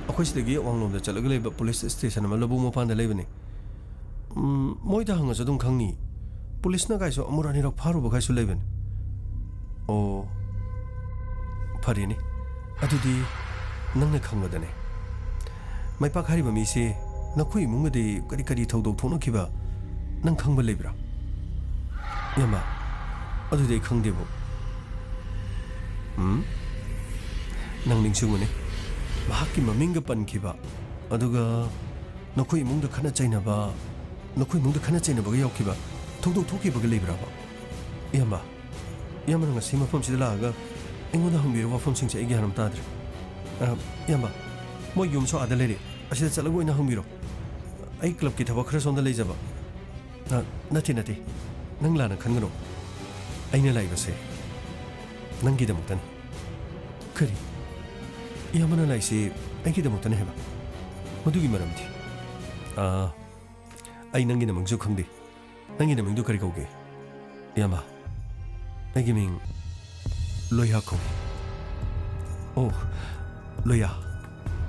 ꯑꯩꯈꯣꯏ ꯁꯤꯗꯒꯤ ꯑꯋꯥꯡꯂꯣꯝꯗ ꯆꯠꯂꯒ ꯂꯩꯕ ꯄꯨꯂꯤꯁ ꯁ꯭ꯇꯦꯁꯟ ꯑꯃ ꯂꯧꯕꯨꯛ ꯃꯄꯥꯟꯗ ꯂꯩꯕꯅꯦ꯫ ꯎꯝ, ꯃꯣꯏꯗ ꯍꯪꯉꯁꯨ ꯑꯗꯨꯝ ꯈꯪꯅꯤ꯫ ꯄꯨꯂꯤꯁꯅ ꯀꯥꯏꯁꯨ ꯑꯃꯨꯔꯛ ꯑꯅꯤꯔꯛ ꯐꯥꯔꯨꯕ ꯀꯥꯏꯁꯨ ꯂꯩꯕꯅꯦ꯫ ꯑꯣ, ꯐꯔꯦꯅꯦ꯫ ꯑꯗꯨꯗꯤ ꯅꯪꯅ ꯈꯪꯕꯗꯅꯦ, ꯃꯥꯏꯄꯥꯛ ꯍꯥꯏꯔꯤꯕ ꯃꯤꯁꯦ ꯅꯈꯣꯏ ꯏꯃꯨꯡꯒꯗꯤ ꯀꯔꯤ ꯀꯔꯤ ꯊꯧꯗꯣꯛ ꯊꯣꯛꯅꯈꯤꯕ ꯅꯪ ꯈꯪꯕ ꯂꯩꯕ꯭ꯔꯥ? ꯏꯌꯥꯝꯕ, ꯑꯗꯨꯗꯤ ꯑꯩ ꯈꯪꯗꯦꯕꯣ꯫ ꯎꯝ? ꯅꯪ ꯅꯤꯡꯁꯤꯡꯉꯨꯅꯦ, ꯃꯍꯥꯛꯀꯤ ꯃꯃꯤꯡꯒ ꯄꯟꯈꯤꯕ, ꯑꯗꯨꯒ ꯅꯈꯣꯏ ꯏꯃꯨꯡꯗ ꯈꯠꯅ ꯆꯩꯅꯕ, ꯅꯈꯣꯏ ꯏꯃꯨꯡꯗ ꯈꯠꯅ ꯆꯩꯅꯕꯒ ꯌꯥꯎꯈꯤꯕ ꯊꯧꯗꯣꯛ ꯊꯣꯛꯈꯤꯕꯒ ꯂꯩꯕ꯭ꯔꯕ? ꯏꯌꯥꯝꯕ, ꯏꯌꯥꯝꯕꯅ ꯉꯁꯤ ꯃꯐꯝꯁꯤꯗ ꯂꯥꯛꯑꯒ ꯑꯩꯉꯣꯟꯗ ꯍꯪꯕꯤꯔꯤꯕ ꯋꯥꯐꯝꯁꯤꯡꯁꯦ ꯑꯩ ꯒ꯭ꯌꯥꯟ ꯑꯃ ꯇꯥꯗ꯭ꯔꯦ꯫ ꯑ, ꯏꯌꯥꯝꯕ, ꯃꯣꯏ ꯌꯨꯝꯁꯨ ꯑꯥꯗ ꯂꯩꯔꯦ꯫ ꯑꯁꯤꯗ ꯆꯠꯂꯒ ꯑꯣꯏꯅ ꯍꯪꯕꯤꯔꯣ꯫ ꯑꯩ ꯀ꯭ꯂꯕꯀꯤ ꯊꯕꯛ ꯈꯔ ꯁꯣꯝꯗ ꯂꯩꯖꯕ꯫ ꯑ, ꯅꯠꯇꯦ, ꯅꯠꯇꯦ꯫ ꯅꯪ ꯂꯥꯟꯅ ꯈꯟꯒꯅꯨ꯫ ꯑꯩꯅ ꯂꯥꯛꯏꯕꯁꯦ ꯅꯪꯒꯤꯗꯃꯛꯇꯅꯤ꯫ ꯀꯔꯤ? ꯏꯌꯥꯝꯕꯅ ꯂꯥꯛꯏꯁꯦ ꯑꯩꯒꯤꯗꯃꯛꯇꯅꯤ ꯍꯥꯏꯕ? ꯃꯗꯨꯒꯤ ꯃꯔꯝꯗꯤ? ꯑꯥ, ꯑꯩ ꯅꯪꯒꯤ ꯅꯃꯤꯡꯁꯨ ꯈꯪꯗꯦ꯫ ꯅꯪꯒꯤ ꯅꯃꯤꯡꯗꯨ ꯀꯔꯤ ꯀꯧꯒꯦ? ꯏꯌꯥꯝꯕ, ꯑꯩꯒꯤ ꯃꯤꯡ ꯂꯣꯏꯌꯥ ꯀꯧꯏ꯫ ꯑꯣ, ꯂꯣꯏꯌꯥ꯫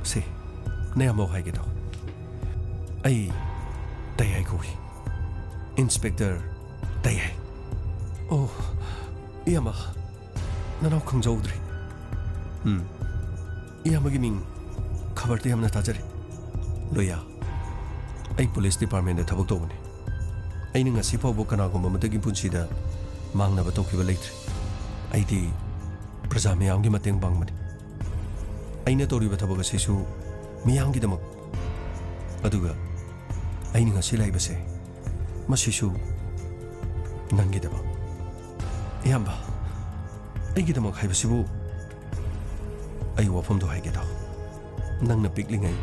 ꯁꯦ, ꯅꯌꯥꯝꯕ ꯍꯥꯏꯒꯦ ꯇꯧ꯫ ꯑꯩ ꯇꯌꯥꯏ ꯀꯧꯏ꯫ ꯏꯟꯁꯄꯦꯛꯇꯔ ꯇꯌꯥꯏ꯫ ꯑꯣ, ꯏꯌꯥꯝꯕ, ꯅꯅꯥꯎ ꯈꯪꯖꯍꯧꯗ꯭ꯔꯦ꯫ ꯎꯝ, ꯏꯌꯥꯝꯕꯒꯤ ꯃꯤꯡ ꯈꯕꯔꯗ ꯌꯥꯝꯅ ꯇꯥꯖꯔꯦ꯫ ꯂꯣꯌꯥ, ꯑꯩ ꯄꯨꯂꯤꯁ ꯗꯤꯄꯥꯔꯠꯃꯦꯟꯗ ꯊꯕꯛ ꯇꯧꯕꯅꯤ꯫ ꯑꯩꯅ ꯉꯁꯤ ꯐꯥꯎꯕ ꯀꯅꯥꯒꯨꯝꯕ ꯑꯃꯠꯇꯒꯤ ꯄꯨꯟꯁꯤꯗ ꯃꯥꯡꯅꯕ ꯇꯧꯈꯤꯕ ꯂꯩꯇ꯭ꯔꯤ꯫ ꯑꯩꯗꯤ ꯄ꯭ꯔꯖꯥ ꯃꯤꯌꯥꯝꯒꯤ ꯃꯇꯦꯡ ꯄꯥꯡꯕꯅꯤ꯫ ꯑꯩꯅ ꯇꯧꯔꯤꯕ ꯊꯕꯛ ꯑꯁꯤꯁꯨ ꯃꯤꯌꯥꯝꯒꯤꯗꯃꯛ꯫ ꯑꯗꯨꯒ ꯑꯩꯅ ꯉꯁꯤ ꯂꯩꯕꯁꯦ, ꯃꯁꯤꯁꯨ ꯅꯪꯒꯤꯗꯃꯛ꯫ ꯏꯌꯥꯝꯕ, ꯑꯩꯒꯤꯗꯃꯛ ꯍꯥꯏꯕꯁꯤꯕꯨ, ꯑꯩ ꯋꯥꯐꯝꯗꯣ ꯍꯥꯏꯒꯦ ꯇꯥꯎ꯫ ꯅꯪꯅ ꯄꯤꯛꯂꯤꯉꯩ,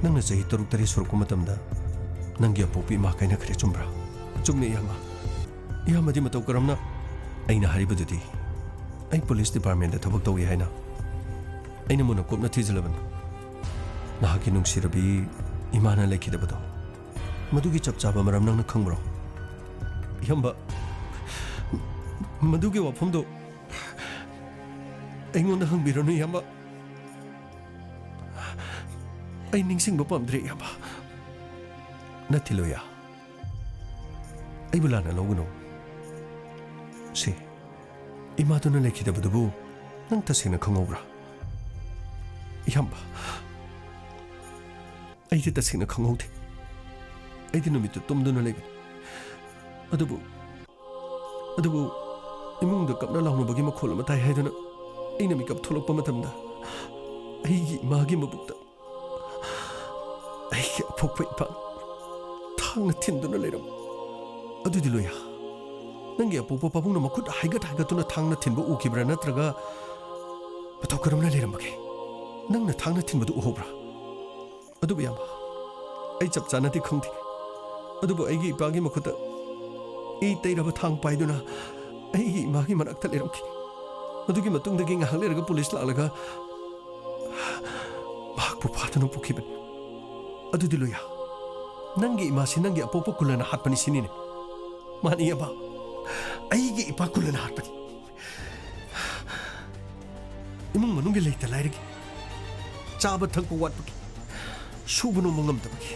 ꯅꯪꯅ ꯆꯍꯤ ꯇꯔꯨꯛ ꯇꯔꯦꯠ ꯁꯨꯔꯛꯄ ꯃꯇꯝꯗ ꯅꯪꯒꯤ ꯑꯄꯣꯛꯄꯤ ꯏꯃꯥ ꯀꯥꯏꯅꯈ꯭ꯔꯦ, ꯆꯨꯝꯕ꯭ꯔꯥ? ꯆꯨꯝꯃꯦ, ꯏꯌꯥꯝꯕ꯫ ꯏꯌꯥꯝꯕꯗꯤ ꯃꯇꯧ ꯀꯔꯝꯅ? ꯑꯩꯅ ꯍꯥꯏꯔꯤꯕꯗꯨꯗꯤ, ꯑꯩ ꯄꯨꯂꯤꯁ ꯗꯤꯄꯥꯔꯠꯃꯦꯟꯗ ꯊꯕꯛ ꯇꯧꯏ ꯍꯥꯏꯅ꯫ ꯑꯩꯅ ꯃꯨꯟꯅ ꯀꯨꯞꯅ ꯊꯤꯖꯤꯜꯂꯕꯅꯤ꯫ ꯅꯍꯥꯛꯀꯤ ꯅꯨꯡꯁꯤꯔꯕꯤ ꯏꯃꯥꯅ ꯂꯩꯈꯤꯗꯕꯗꯣ, ꯃꯗꯨꯒꯤ ꯆꯞ ꯆꯥꯕ ꯃꯔꯝ ꯅꯪꯅ ꯈꯪꯕ꯭ꯔꯣ? ꯏꯌꯥꯝꯕ, ꯃꯗꯨꯒꯤ ꯋꯥꯐꯝꯗꯣ ꯑꯩꯉꯣꯟꯗ ꯍꯪꯕꯤꯔꯅꯨ, ꯏꯌꯥꯝꯕ꯫ ꯑꯩ ꯅꯤꯡꯁꯤꯡꯕ ꯄꯥꯝꯗ꯭ꯔꯦ, ꯏꯌꯥꯝꯕ꯫ ꯅꯠꯇꯦ, ꯂꯣꯌꯥ꯫ ꯑꯩꯕꯨ ꯂꯥꯟꯅ ꯂꯧꯒꯅꯨ꯫ ꯁꯤ, ꯏꯃꯥꯗꯨꯅ ꯂꯩꯈꯤꯗꯕꯗꯨꯕꯨ ꯅꯪ ꯇꯁꯦꯡꯅ ꯈꯪꯍꯧꯕ꯭ꯔꯥ? ꯏꯌꯥꯝꯕ, ꯑꯩꯗꯤ ꯇꯁꯦꯡꯅ ꯈꯪꯍꯧꯗꯦ꯫ ꯑꯩꯗꯤ ꯅꯨꯃꯤꯠꯇꯨ ꯇꯨꯝꯗꯨꯅ ꯂꯩꯕꯅꯤ꯫ ꯑꯗꯨꯕꯨ, ꯑꯗꯨꯕꯨ ꯏꯃꯨꯡꯗ ꯀꯞꯅ ꯂꯥꯎꯅꯕꯒꯤ ꯃꯈꯣꯜ ꯑꯃ ꯇꯥꯏ ꯍꯥꯏꯗꯨꯅ ꯑꯩꯅ ꯃꯤꯀꯞ ꯊꯣꯛꯂꯛꯄ ꯃꯇꯝꯗ, ꯑꯩꯒꯤ ꯏꯃꯥꯒꯤ ꯃꯕꯨꯛꯇ ꯑꯩꯒꯤ ꯑꯄꯣꯛꯄ ꯏꯄꯥ ꯊꯥꯡꯅ ꯊꯤꯟꯗꯨꯅ ꯂꯩꯔꯝꯃꯤ꯫ ꯑꯗꯨꯗꯤ, ꯂꯣꯌꯥ, ꯅꯪꯒꯤ ꯑꯄꯣꯛꯄ ꯄꯥꯕꯨꯡꯅ ꯃꯈꯨꯠ ꯍꯥꯏꯒꯠ ꯍꯥꯏꯒꯠꯇꯨꯅ ꯊꯥꯡꯅ ꯊꯤꯟꯕ ꯎꯈꯤꯕ꯭ꯔꯥ, ꯅꯠꯇ꯭ꯔꯒ ꯃꯇꯧ ꯀꯔꯝꯅ ꯂꯩꯔꯝꯕꯒꯦ? ꯅꯪꯅ ꯊꯥꯡꯅ ꯊꯤꯟꯕꯗꯨ ꯎꯍꯧꯕ꯭ꯔꯥ? ꯑꯗꯨꯕꯨ, ꯏꯌꯥꯝꯕ, ꯑꯩ ꯆꯞ ꯆꯥꯅꯗꯤ ꯈꯪꯗꯦ꯫ ꯑꯗꯨꯕꯨ ꯑꯩꯒꯤ ꯏꯄꯥꯒꯤ ꯃꯈꯨꯠꯇ ꯏ ꯇꯩꯔꯕ ꯊꯥꯡ ꯄꯥꯏꯗꯨꯅ ꯑꯩꯒꯤ ꯏꯃꯥꯒꯤ ꯃꯅꯥꯛꯇ ꯂꯩꯔꯝꯈꯤ꯫ ꯃꯗꯨꯒꯤ ꯃꯇꯨꯡꯗꯒꯤ ꯉꯥꯏꯍꯥꯛ ꯂꯩꯔꯒ ꯄꯨꯂꯤꯁ ꯂꯥꯛꯂꯒ ꯃꯍꯥꯛꯄꯨ ꯐꯥꯗꯨꯅ ꯄꯨꯈꯤꯕꯅꯤ꯫ ꯑꯗꯨꯗꯤ, ꯂꯣꯌꯥ, ꯅꯪꯒꯤ ꯏꯃꯥꯁꯤ ꯅꯪꯒꯤ ꯑꯄꯣꯛꯄ ꯀꯨꯂꯅ ꯍꯥꯠꯄꯅꯤ ꯁꯤꯅꯤꯅꯦ? ꯃꯥꯅꯤ, ꯏꯌꯥꯝꯕ, ꯑꯩꯒꯤ ꯏꯄꯥ ꯀꯨꯂꯅ ꯍꯥꯠꯄꯅꯤ꯫ ꯏꯃꯨꯡ ꯃꯅꯨꯡꯒꯤ ꯂꯩꯇ ꯂꯥꯏꯔꯒꯤ, ꯆꯥꯕ ꯊꯛꯄ ꯋꯥꯠꯄꯒꯤ, ꯁꯨꯕ ꯅꯣꯝꯕ ꯉꯝꯗꯕꯒꯤ,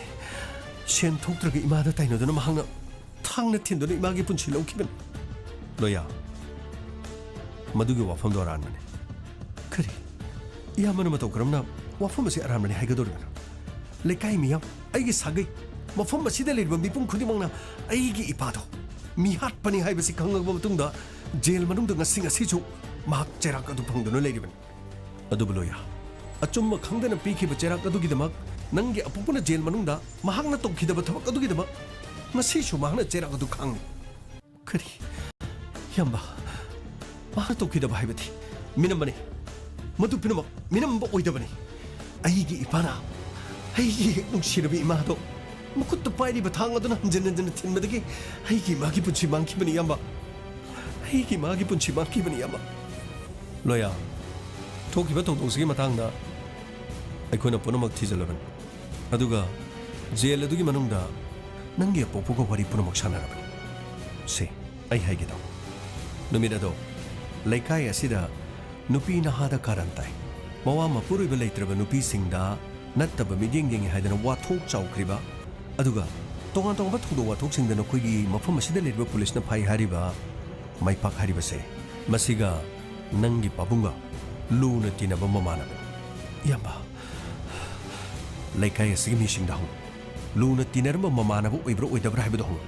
ꯁꯦꯟ ꯊꯣꯛꯇ꯭ꯔꯒ ꯏꯃꯥꯗ ꯇꯥꯏꯅꯗꯨꯅ ꯃꯍꯥꯛꯅ ꯊꯥꯡꯅ ꯊꯤꯟꯗꯨꯅ ꯏꯃꯥꯒꯤ ꯄꯨꯟꯁꯤ ꯂꯧꯈꯤꯕꯅꯤ꯫ ꯂꯣꯌꯥ, ꯃꯗꯨꯒꯤ ꯋꯥꯐꯝꯗꯣ ꯑꯔꯥꯟꯕꯅꯤ꯫ ꯀꯔꯤ? ꯏꯌꯥꯝꯕꯅ ꯃꯇꯧ ꯀꯔꯝꯅ ꯋꯥꯐꯝ ꯑꯁꯤ ꯑꯔꯥꯟꯕꯅꯤ ꯍꯥꯏꯒꯗꯧꯔꯤꯕꯅꯣ? ꯂꯩꯀꯥꯏ ꯃꯤꯌꯥꯝ, ꯑꯩꯒꯤ ꯁꯥꯒꯩ, ꯃꯐꯝ ꯑꯁꯤꯗ ꯂꯩꯔꯤꯕ ꯃꯤꯄꯨꯝ ꯈꯨꯗꯤꯡꯃꯛꯅ ꯑꯩꯒꯤ ꯏꯄꯥꯗꯣ ꯃꯤꯍꯥꯠꯄꯅꯤ ꯍꯥꯏꯕꯁꯤ ꯈꯪꯂꯕ ꯃꯇꯨꯡꯗ ꯖꯦꯜ ꯃꯅꯨꯡꯗ ꯉꯁꯤ, ꯉꯁꯤꯁꯨ ꯃꯍꯥꯛ ꯆꯩꯔꯥꯛ ꯑꯗꯨ ꯐꯪꯗꯨꯅ ꯂꯩꯔꯤꯕꯅꯤ꯫ ꯑꯗꯨꯕꯨ ꯂꯣꯌꯥ, ꯑꯆꯨꯝꯕ ꯈꯪꯗꯅ ꯄꯤꯈꯤꯕ ꯆꯩꯔꯥꯛ ꯑꯗꯨꯒꯤꯗꯃꯛ ꯅꯪꯒꯤ ꯑꯄꯣꯛꯄꯅ ꯖꯦꯜ ꯃꯅꯨꯡꯗ ꯃꯍꯥꯛꯅ ꯇꯧꯈꯤꯗꯕ ꯊꯕꯛ ꯑꯗꯨꯒꯤꯗꯃꯛ ꯉꯁꯤꯁꯨ ꯃꯍꯥꯛꯅ ꯆꯩꯔꯥꯛ ꯑꯗꯨ ꯈꯥꯡꯂꯤ꯫ ꯀꯔꯤ? ꯏꯌꯥꯝꯕ, ꯃꯍꯥꯛꯅ ꯇꯧꯈꯤꯗꯕ ꯍꯥꯏꯕꯗꯤ ꯃꯤꯅꯝꯕꯅꯤ꯫ ꯃꯗꯨ ꯄꯨꯝꯅꯃꯛ ꯃꯤꯅꯝꯕ ꯑꯣꯏꯗꯕꯅꯤ꯫ ꯑꯩꯒꯤ ꯏꯄꯥꯅ ꯑꯩꯒꯤ ꯍꯦꯛ ꯅꯨꯡꯁꯤꯔꯕ ꯏꯃꯥꯗꯣ ꯃꯈꯨꯠꯇ ꯄꯥꯏꯔꯤꯕ ꯊꯥꯡ ꯑꯗꯨꯅ ꯍꯟꯖꯤꯟ ꯍꯟꯖꯤꯟꯅ ꯊꯤꯟꯕꯗꯒꯤ ꯑꯩꯒꯤ ꯏꯃꯥꯒꯤ ꯄꯨꯟꯁꯤ ꯃꯥꯡꯈꯤꯕꯅꯤ, ꯏꯌꯥꯝꯕ꯫ ꯑꯩꯒꯤ ꯏꯃꯥꯒꯤ ꯄꯨꯟꯁꯤ ꯃꯥꯡꯈꯤꯕꯅꯤ, ꯏꯌꯥꯝꯕ꯫ ꯂꯣꯌꯥ, ꯊꯣꯛꯈꯤꯕ ꯊꯧꯗꯣꯛꯁꯤꯒꯤ ꯃꯇꯥꯡꯗ ꯑꯩꯈꯣꯏꯅ ꯄꯨꯝꯅꯃꯛ ꯊꯤꯖꯤꯜꯂꯕꯅꯤ꯫ ꯑꯗꯨꯒ ꯖꯦꯜ ꯑꯗꯨꯒꯤ ꯃꯅꯨꯡꯗ ꯅꯪꯒꯤ ꯑꯄꯣꯛꯄꯒ ꯋꯥꯔꯤ ꯄꯨꯝꯅꯃꯛ ꯁꯥꯟꯅꯔꯕꯅꯤ꯫ ꯁꯦ, ꯑꯩ ꯍꯥꯏꯒꯦ ꯇꯧ꯫ ꯅꯨꯃꯤꯠ ꯑꯗꯣ ꯂꯩꯀꯥꯏ ꯑꯁꯤꯗ ꯅꯨꯄꯤ ꯅꯍꯥꯗ ꯀꯥꯔꯟ ꯇꯥꯏ꯫ ꯃꯋꯥ ꯃꯄꯨꯔꯣꯏꯕ ꯂꯩꯇ꯭ꯔꯕ ꯅꯨꯄꯤꯁꯤꯡꯗ ꯅꯠꯇꯕ ꯃꯤꯠꯌꯦꯡ ꯌꯦꯡꯉꯤ ꯍꯥꯏꯗꯅ ꯋꯥꯊꯣꯛ ꯆꯥꯎꯈ꯭ꯔꯤꯕ, ꯑꯗꯨꯒ ꯇꯣꯉꯥꯟ ꯇꯣꯉꯥꯟꯕ ꯊꯧꯗꯣꯛ ꯋꯥꯊꯣꯛꯁꯤꯡꯗ ꯅꯈꯣꯏꯒꯤ ꯃꯐꯝ ꯑꯁꯤꯗ ꯂꯩꯔꯤꯕ ꯄꯨꯂꯤꯁꯅ ꯐꯥꯏ ꯍꯥꯏꯔꯤꯕ ꯃꯥꯏꯄꯥꯛ ꯍꯥꯏꯔꯤꯕꯁꯦ, ꯃꯁꯤꯒ ꯅꯪꯒꯤ ꯄꯥꯕꯨꯡꯒ ꯂꯨꯅ ꯇꯤꯟꯅꯕ ꯃꯃꯥꯟꯅꯕꯅꯤ꯫ ꯏꯌꯥꯝꯕ, ꯂꯩꯀꯥꯏ ꯑꯁꯤꯒꯤ ꯃꯤꯁꯤꯡꯗ ꯍꯪꯉꯨ꯫ ꯂꯨꯅ ꯇꯤꯟꯅꯔꯝꯕ ꯃꯃꯥꯟꯅꯕ ꯑꯣꯏꯕ꯭ꯔꯥ ꯑꯣꯏꯗꯕ꯭ꯔꯥ ꯍꯥꯏꯕꯗꯨ ꯍꯪꯉꯨ꯫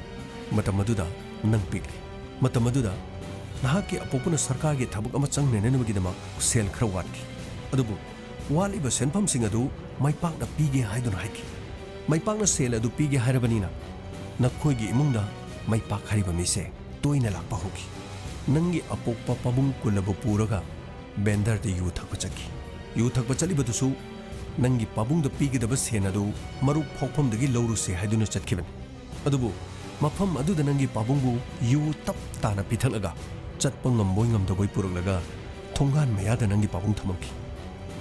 ꯃꯇꯝ ꯑꯗꯨꯗ ꯅꯪ ꯄꯤꯛꯂꯤ꯫ ꯃꯇꯝ ꯑꯗꯨꯗ ꯅꯍꯥꯛꯀꯤ ꯑꯄꯣꯛꯄꯅ ꯁꯔꯀꯥꯔꯒꯤ ꯊꯕꯛ ꯑꯃ ꯆꯪꯅꯅꯕꯒꯤꯗꯃꯛ ꯁꯦꯜ ꯈꯔ ꯋꯥꯠꯈꯤ꯫ ꯑꯗꯨꯕꯨ ꯋꯥꯠꯂꯤꯕ ꯁꯦꯟꯐꯝꯁꯤꯡ ꯑꯗꯨ ꯃꯥꯏꯄꯥꯛꯅ ꯄꯤꯒꯦ ꯍꯥꯏꯗꯨꯅ ꯍꯥꯏꯈꯤ꯫ ꯃꯥꯏꯄꯥꯛꯅ ꯁꯦꯜ ꯑꯗꯨ ꯄꯤꯒꯦ ꯍꯥꯏꯔꯕꯅꯤꯅ ꯅꯈꯣꯏꯒꯤ ꯏꯃꯨꯡꯗ ꯃꯥꯏꯄꯥꯛ ꯍꯥꯏꯔꯤꯕ ꯃꯤꯁꯦ ꯇꯣꯏꯅ ꯂꯥꯛꯄ ꯍꯧꯈꯤ꯫ ꯅꯪꯒꯤ ꯑꯄꯣꯛꯄ ꯄꯥꯕꯨꯡ ꯀꯨꯜꯂꯕꯨ ꯄꯨꯔꯒ ꯕꯦꯟꯗꯔꯗ ꯌꯨ ꯊꯛꯄ ꯆꯠꯈꯤ꯫ ꯌꯨ ꯊꯛꯄ ꯆꯠꯂꯤꯕꯗꯨꯁꯨ ꯅꯪꯒꯤ ꯄꯥꯕꯨꯡꯗ ꯄꯤꯒꯗꯕ ꯁꯦꯟ ꯑꯗꯨ ꯃꯔꯨꯞ ꯐꯥꯎꯐꯝꯗꯒꯤ ꯂꯧꯔꯨꯁꯦ ꯍꯥꯏꯗꯨꯅ ꯆꯠꯈꯤꯕꯅꯤ꯫ ꯑꯗꯨꯕꯨ ꯃꯐꯝ ꯑꯗꯨꯗ ꯅꯪꯒꯤ ꯄꯥꯕꯨꯡꯕꯨ ꯌꯨ ꯇꯞ ꯇꯥꯅ ꯄꯤꯊꯛꯂꯒ ꯆꯠꯄ ꯉꯝꯕꯣꯏ ꯉꯝꯗꯕꯣꯏ ꯄꯨꯔꯛꯂꯒ ꯊꯣꯡꯒꯥꯟ ꯃꯌꯥꯗ ꯅꯪꯒꯤ ꯄꯥꯕꯨꯡ ꯊꯝꯃꯝꯈꯤ꯫